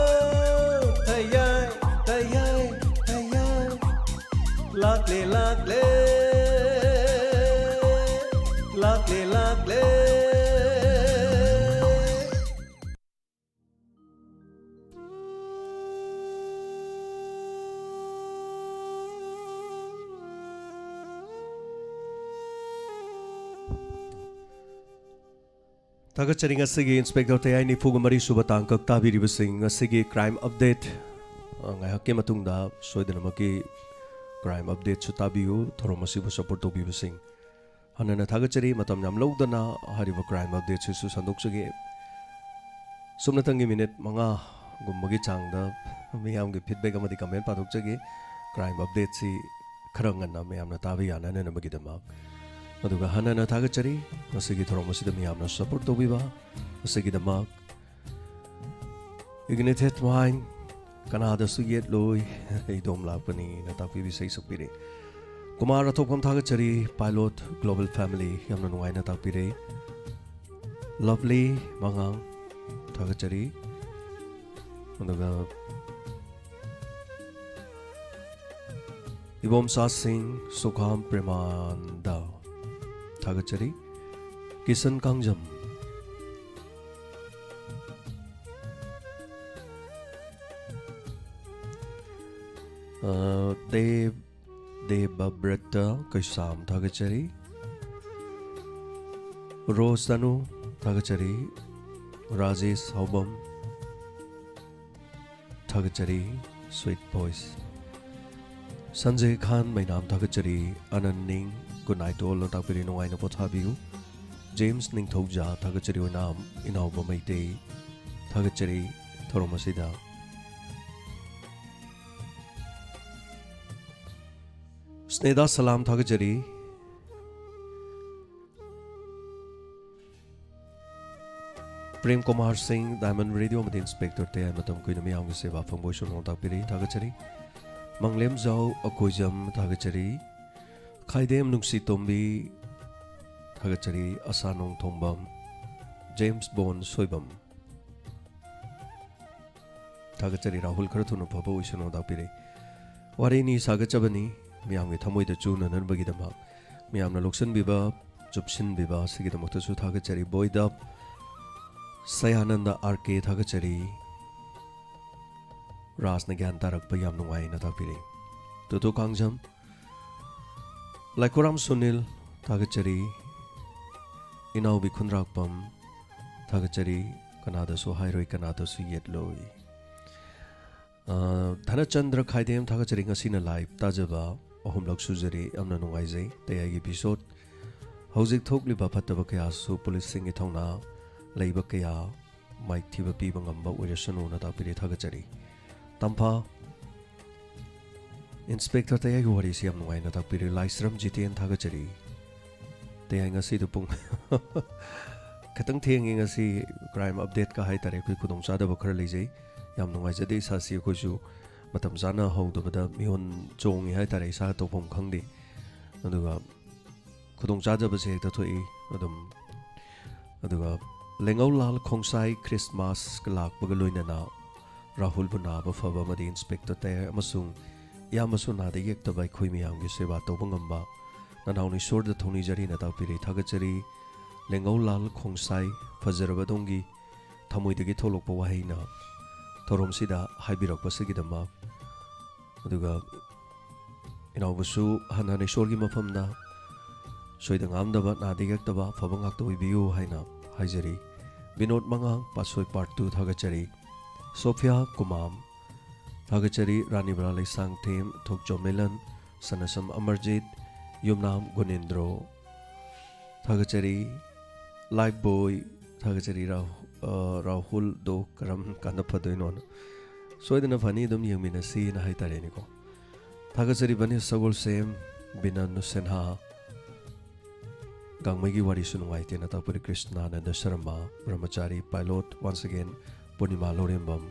ꯊꯌꯥꯏ, ꯊꯌꯥꯏ, ꯊꯌꯥꯏ꯫ ꯂꯥꯛꯂꯦ, ꯂꯥꯛꯂꯦ, ꯂꯥꯛꯂꯦ, ꯂꯥꯛꯂꯦ꯫ ꯊꯥꯒꯠꯆꯔꯤ ꯉꯁꯤꯒꯤ Inspector ꯊꯌꯥꯏ ꯅꯤꯐꯨꯒ ꯃꯔꯤ ꯁꯨꯕ ꯇꯥꯡꯀꯛ ꯇꯥꯕꯤꯔꯤꯕꯁꯤꯡ꯫ ꯉꯁꯤꯒꯤ crime update, ꯑ, ꯉꯥꯏꯍꯥꯛꯀꯤ ꯃꯇꯨꯡꯗ ꯁꯣꯏꯗꯅꯃꯛꯀꯤ crime updateꯁꯨ ꯇꯥꯕꯤꯌꯨ꯫ ꯊꯧꯔꯝ ꯑꯁꯤꯕꯨ support ꯇꯧꯕꯤꯕꯁꯤꯡ ꯍꯟꯅ ꯍꯟꯅ ꯊꯥꯒꯠꯆꯔꯤ꯫ ꯃꯇꯝ ꯌꯥꯝ ꯂꯧꯗꯅ ꯍꯥꯏꯔꯤꯕ crime updateꯁꯤꯁꯨ ꯁꯟꯗꯣꯛꯆꯒꯦ꯫ ꯁꯨꯞꯅꯇꯪꯒꯤ minute ꯃꯉꯥꯒꯨꯝꯕꯒꯤ ꯆꯥꯡꯗ ꯃꯤꯌꯥꯝꯒꯤ feedback ꯑꯃꯗꯤ comment ꯄꯥꯊꯣꯛꯆꯒꯦ꯫ Crime updateꯁꯤ ꯈꯔ ꯉꯟꯅ ꯃꯌꯥꯝꯅ ꯇꯥꯕ ꯌꯥꯅꯅꯕꯒꯤꯗꯃꯛ꯫ ꯑꯗꯨꯒ ꯍꯟꯅ ꯍꯟꯅ ꯊꯥꯒꯠꯆꯔꯤ, ꯉꯁꯤꯒꯤ ꯊꯧꯔꯝ ꯑꯁꯤꯗ ꯃꯤꯌꯥꯝꯅ support ꯇꯧꯕꯤꯕ ꯑꯁꯤꯒꯤꯗꯃꯛ꯫ Ignited Mind, ꯀꯅꯥꯗꯁꯨ ꯌꯦꯠꯂꯣꯏ, ꯏꯗꯣꯝ ꯂꯥꯛꯄꯅꯤꯅ ꯇꯥꯛꯄꯤꯕ ꯏꯁꯩ ꯁꯛꯄꯤꯔꯦ꯫ ꯀꯨꯃꯥꯔ ꯑꯊꯣꯛꯄꯝ ꯊꯥꯒꯠꯆꯔꯤ, Pilot Global Family ꯌꯥꯝꯅ ꯅꯨꯡꯉꯥꯏꯅ ꯇꯥꯛꯄꯤꯔꯦ꯫ Lovely ꯃꯉꯥꯡ ꯊꯥꯒꯠꯆꯔꯤ꯫ ꯑꯗꯨꯒ ꯏꯕꯣꯝꯆꯥ ꯁꯤꯡ, ꯁꯨꯈꯥꯝ ꯄ꯭ꯔꯦꯃꯥꯟꯗ ꯊꯥꯒꯠꯆꯔꯤ꯫ ꯀꯤꯁꯟ ꯀꯥꯡꯖꯝ꯫ ꯑ, ꯗꯦꯕ, ꯗꯦꯕꯕ꯭ꯔꯇ ꯀꯩꯁꯥꯝ ꯊꯥꯒꯠꯆꯔꯤ꯫ ꯔꯣꯁ ꯇꯅꯨ ꯊꯥꯒꯠꯆꯔꯤ꯫ ꯔꯥꯖꯦꯁ ꯍꯥꯎꯕꯝ ꯊꯥꯒꯠꯆꯔꯤ꯫ Sweet Voice꯫ ꯁꯟꯖꯦ ꯈꯥꯟ ꯃꯩꯅꯥꯝ ꯊꯥꯒꯠꯆꯔꯤ꯫ ꯑꯅꯟ ꯅꯤꯡ, good night to all ꯅ ꯇꯥꯛꯄꯤꯔꯤ, ꯅꯨꯡꯉꯥꯏꯅ ꯄꯣꯊꯥꯕꯤꯌꯨ꯫ ꯖꯦꯝꯁ ꯅꯤꯡꯊꯧꯖꯥ ꯊꯥꯒꯠꯆꯔꯤ꯫ ꯑꯣꯏꯅꯥꯝ ꯏꯅꯥꯎꯕ ꯃꯩꯇꯩ ꯊꯥꯒꯠꯆꯔꯤ ꯊꯧꯔꯝ ꯑꯁꯤꯗ꯫ ꯁ꯭ꯅꯦꯗꯥ ꯁꯂꯥꯝ ꯊꯥꯒꯠꯆꯔꯤ꯫ ꯄ꯭ꯔꯦꯝ ꯀꯨꯃꯥꯔ ꯁꯤꯡ, Diamond Radio ꯑꯃꯗꯤ Inspector ꯇꯌꯥꯏ, ꯃꯇꯝ ꯀꯨꯏꯅ ꯃꯤꯌꯥꯝꯒꯤ ꯁꯦꯕꯥ ꯐꯪꯕ ꯑꯣꯏꯁꯅꯨ ꯇꯥꯛꯄꯤꯔꯤ, ꯊꯥꯒꯠꯆꯔꯤ꯫ ꯃꯪꯂꯦꯝꯖꯥꯎ ꯑꯀꯣꯏꯖꯝ ꯊꯥꯒꯠꯆꯔꯤ꯫ ꯈꯥꯏꯗꯦꯝ ꯅꯨꯡꯁꯤ ꯇꯣꯝꯕꯤ ꯊꯥꯒꯠꯆꯔꯤ꯫ ꯑꯁꯥ ꯅꯣꯡꯊꯣꯡꯕꯝ, ꯖꯦꯝꯁ ꯕꯣꯟ ꯁꯣꯏꯕꯝ ꯊꯥꯒꯠꯆꯔꯤ꯫ ꯔꯥꯍꯨꯜ ꯈꯔ ꯊꯨꯅ ꯐꯕ ꯑꯣꯏꯁꯅꯨ ꯇꯥꯛꯄꯤꯔꯤ꯫ ꯋꯥꯔꯤꯅꯤ ꯁꯥꯒꯠꯆꯕꯅꯤ, ꯃꯤꯌꯥꯝꯒꯤ ꯊꯃꯣꯏꯗ ꯆꯨꯅꯅꯕꯒꯤꯗꯃꯛ ꯃꯤꯌꯥꯝꯅ ꯂꯧꯁꯤꯟꯕꯤꯕ, ꯆꯨꯞꯁꯤꯟꯕꯤꯕ ꯑꯁꯤꯒꯤꯗꯃꯛꯇꯁꯨ ꯊꯥꯒꯠꯆꯔꯤ꯫ ꯕꯣꯏꯗ ꯁꯌꯥꯅꯟꯗ ꯑꯥꯔ ꯀꯦ ꯊꯥꯒꯠꯆꯔꯤ꯫ ꯔꯥꯖꯅ ꯒ꯭ꯌꯥꯟ ꯇꯥꯔꯛꯄ ꯌꯥꯝ ꯅꯨꯡꯉꯥꯏꯅ ꯇꯥꯛꯄꯤꯔꯤ꯫ ꯇꯨꯇꯨ ꯀꯥꯡꯖꯝ, ꯂꯥꯏꯈꯨꯔꯥꯝ ꯁꯨꯅꯤꯜ ꯊꯥꯒꯠꯆꯔꯤ꯫ ꯏꯅꯥꯎꯕꯤ ꯈꯨꯟꯗ꯭ꯔꯥꯛꯄꯝ ꯊꯥꯒꯠꯆꯔꯤ꯫ ꯀꯅꯥꯗꯁꯨ ꯍꯥꯏꯔꯣꯏ, ꯀꯅꯥꯗꯁꯨ ꯌꯦꯠꯂꯣꯏ꯫ ꯑ, ꯙꯅꯆꯟꯗ꯭ꯔ ꯈꯥꯏꯗꯦꯝ ꯊꯥꯒꯠꯆꯔꯤ꯫ ꯉꯁꯤꯅ live ꯇꯥꯖꯕ ꯑꯍꯨꯝꯂꯛ ꯁꯨꯖꯔꯤ, ꯌꯥꯝꯅ ꯅꯨꯡꯉꯥꯏꯖꯩ꯫ ꯇꯌꯥꯏꯒꯤ episode꯫ ꯍꯧꯖꯤꯛ ꯊꯣꯛꯂꯤꯕ ꯐꯠꯇꯕ ꯀꯌꯥꯁꯨ ꯄꯨꯂꯤꯁꯁꯤꯡꯒꯤ ꯊꯧꯅꯥ ꯂꯩꯕ ꯀꯌꯥ ꯃꯥꯏꯊꯤꯕ ꯄꯤꯕ ꯉꯝꯕ ꯑꯣꯏꯔꯁꯅꯨꯅ ꯇꯥꯛꯄꯤꯔꯤ, ꯊꯥꯒꯠꯆꯔꯤ꯫ ꯇꯝꯐꯥ, ꯏꯟꯁꯄꯦꯛꯇꯔ ꯇꯌꯥꯏꯒꯤ ꯋꯥꯔꯤꯁꯤ ꯌꯥꯝ ꯅꯨꯡꯉꯥꯏꯅ ꯇꯥꯛꯄꯤꯔꯦ꯫ ꯂꯥꯏꯁ꯭ꯔꯝ ꯖꯤꯇꯦꯟ, ꯊꯥꯒꯠꯆꯔꯤ꯫ ꯇꯌꯥꯏ, ꯉꯁꯤꯗꯨ ꯄꯨꯡ ꯈꯤꯇꯪ ꯊꯦꯡꯉꯤ ꯉꯁꯤ꯫ ꯀ꯭ꯔꯥꯏꯝ ꯑꯞꯗꯦꯠꯀ ꯍꯥꯏꯇꯥꯔꯦ, ꯑꯩꯈꯣꯏ ꯈꯨꯗꯣꯡꯆꯥꯗꯕ ꯈꯔ ꯂꯩꯖꯩ꯫ ꯌꯥꯝ ꯅꯨꯡꯉꯥꯏꯖꯗꯦ ꯏꯁꯥꯁꯤ, ꯑꯩꯈꯣꯏꯁꯨ ꯃꯇꯝ ꯆꯥꯅ ꯍꯧꯗꯕꯗ ꯃꯤꯍꯣꯟ ꯆꯣꯡꯉꯤ ꯍꯥꯏꯇꯥꯔꯦ, ꯏꯁꯥ ꯇꯧꯐꯝ ꯈꯪꯗꯦ꯫ ꯑꯗꯨꯒ ꯈꯨꯗꯣꯡꯆꯥꯗꯕꯁꯦ ꯍꯦꯛꯇ ꯊꯣꯛꯏ ꯑꯗꯨꯝ꯫ ꯑꯗꯨꯒ ꯂꯦꯡꯉꯧ ꯂꯥꯜ ꯈꯣꯡꯁꯥꯏ, ꯈ꯭ꯔꯤꯁꯃꯥꯁ ꯂꯥꯛꯄꯒ ꯂꯣꯏꯅꯅ ꯔꯥꯍꯨꯜꯕꯨ ꯅꯥꯕ ꯐꯕ ꯑꯃꯗꯤ ꯏꯟꯁꯄꯦꯛꯇꯔ ꯇꯌꯥꯏ ꯑꯃꯁꯨꯡ ꯏꯌꯥꯝꯕꯁꯨ ꯅꯥꯗ ꯌꯦꯛꯇꯕ ꯑꯩꯈꯣꯏ ꯃꯤꯌꯥꯝꯒꯤ ꯁꯦꯕꯥ ꯇꯧꯕ ꯉꯝꯕ ꯅꯅꯥꯎꯅ ꯏꯁꯣꯔꯗ ꯊꯧꯅꯤꯖꯔꯤꯅ ꯇꯥꯛꯄꯤꯔꯤ꯫ ꯊꯥꯒꯠꯆꯔꯤ꯫ ꯂꯦꯡꯉꯧ ꯂꯥꯜ ꯈꯣꯡꯁꯥꯏ, ꯐꯖꯔꯕ ꯑꯗꯣꯝꯒꯤ ꯊꯃꯣꯏꯗꯒꯤ ꯊꯣꯛꯂꯛꯄ ꯋꯥꯍꯩꯅ ꯊꯧꯔꯝꯁꯤꯗ ꯍꯥꯏꯕꯤꯔꯛꯄꯁꯤꯒꯤꯗꯃꯛ꯫ ꯑꯗꯨꯒ ꯏꯅꯥꯎꯕꯁꯨ ꯍꯟꯅ ꯍꯟꯅ ꯏꯁꯣꯔꯒꯤ ꯃꯐꯝꯗ ꯁꯣꯏꯗ ꯉꯥꯝꯗꯕ, ꯅꯥꯗ ꯌꯦꯛꯇꯕ, ꯑꯐꯕ ꯉꯥꯛꯇ ꯑꯣꯏꯕꯤꯌꯨ ꯍꯥꯏꯅ ꯍꯥꯏꯖꯔꯤ꯫ ꯕꯤꯅꯣꯗ ꯃꯉꯥꯡ, ꯄꯥꯠꯁꯣꯏ ꯄꯥꯔꯠ ꯇꯨ, ꯊꯥꯒꯠꯆꯔꯤ꯫ ꯁꯣꯐꯤꯌꯥ ꯀꯨꯃꯥꯝ, ꯊꯥꯒꯠꯆꯔꯤ꯫ ꯔꯥꯅꯤꯕꯂꯥ ꯂꯩꯁꯥꯡꯊꯦꯝ, ꯊꯣꯛꯆꯣꯝ ꯃꯦꯂꯟ, ꯁꯅꯁꯝ ꯑꯃꯔꯖꯤꯠ, ꯌꯨꯝꯅꯥꯝ ꯒꯨꯅꯦꯟꯗ꯭ꯔꯣ, ꯊꯥꯒꯠꯆꯔꯤ꯫ ꯂꯥꯏꯐ ꯕꯣꯏ, ꯊꯥꯒꯠꯆꯔꯤ꯫ ꯔꯥꯍꯨ-, ꯑ, ꯔꯥꯍꯨꯜꯗꯣ ꯀꯔꯝ ꯀꯥꯟꯗ ꯐꯗꯣꯏꯅꯣꯅ꯫ ꯁꯣꯏꯗꯅ ꯐꯅꯤ, ꯑꯗꯨꯝ ꯌꯦꯡꯃꯤꯟꯅꯁꯤꯅ ꯍꯥꯏꯇꯥꯔꯦꯅꯦꯀꯣ꯫ ꯊꯥꯒꯠꯆꯔꯤ ꯚꯅꯦꯁ ꯁꯒꯣꯜꯁꯦꯝ, ꯕꯤꯅꯟꯗꯨ ꯁꯤꯟꯍꯥ, ꯒꯥꯡꯃꯩꯒꯤ ꯋꯥꯔꯤꯁꯨ ꯅꯨꯡꯉꯥꯏꯇꯦꯅ ꯇꯥꯛꯄꯤꯔꯤ꯫ ꯀ꯭ꯔꯤꯁꯅꯥꯅꯟꯗ ꯁꯔꯃ, ꯕ꯭ꯔꯍꯃꯆꯥꯔꯤ ꯄꯥꯏꯂꯣꯠ, once again, ꯄꯨꯔꯅꯤꯃꯥ ꯂꯧꯔꯦꯝꯕꯝ꯫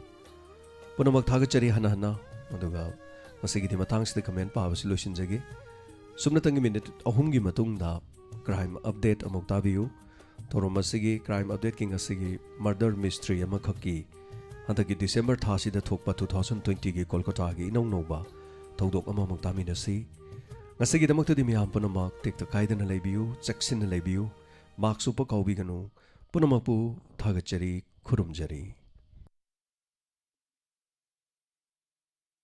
ꯄꯨꯝꯅꯃꯛ ꯊꯥꯒꯠꯆꯔꯤ ꯍꯟꯅ ꯍꯟꯅ꯫ ꯑꯗꯨꯒ ꯉꯁꯤꯒꯤꯗꯤ ꯃꯇꯥꯡꯁꯤꯗ ꯀꯃꯦꯟ ꯄꯥꯕꯁꯤ ꯂꯣꯏꯁꯤꯟꯖꯒꯦ꯫ ꯁꯨꯞꯅꯇꯪꯒꯤ ꯃꯤꯅꯤꯠ ꯑꯍꯨꯝꯒꯤ ꯃꯇꯨꯡꯗ ꯀ꯭ꯔꯥꯏꯝ ꯑꯞꯗꯦꯠ ꯑꯃꯨꯛ ꯇꯥꯕꯤꯌꯨ꯫ ꯊꯧꯔꯝ ꯑꯁꯤꯒꯤ ꯀ꯭ꯔꯥꯏꯝ ꯑꯞꯗꯦꯠꯀꯤ ꯉꯁꯤꯒꯤ ꯃꯔꯗꯔ ꯃꯤꯁꯇ꯭ꯔꯤ ꯑꯃꯈꯛꯀꯤ ꯍꯟꯗꯛꯀꯤ ꯗꯤꯁꯦꯝꯕꯔ ꯊꯥꯁꯤꯗ ꯊꯣꯛꯄ two thousand twenty ꯒꯤ ꯀꯣꯜꯀꯇꯥꯒꯤ ꯏꯅꯧ ꯅꯧꯕ ꯊꯧꯗꯣꯛ ꯑꯃꯃꯨꯛ ꯇꯥꯃꯤꯟꯅꯁꯤ꯫ ꯉꯁꯤꯒꯤꯗꯃꯛꯇꯗꯤ ꯃꯤꯌꯥꯝ ꯄꯨꯝꯅꯃꯛ ꯇꯦꯛꯇ ꯀꯥꯏꯗꯅ ꯂꯩꯕꯤꯌꯨ, ꯆꯦꯛꯁꯤꯟꯅ ꯂꯩꯕꯤꯌꯨ, ꯃꯥꯛꯁ ꯎꯞꯄ ꯀꯥꯎꯕꯤꯒꯅꯨ꯫ ꯄꯨꯝꯅꯃꯛꯄꯨ ꯊꯥꯒꯠꯆꯔꯤ, ꯈꯨꯔꯨꯝꯖꯔꯤ꯫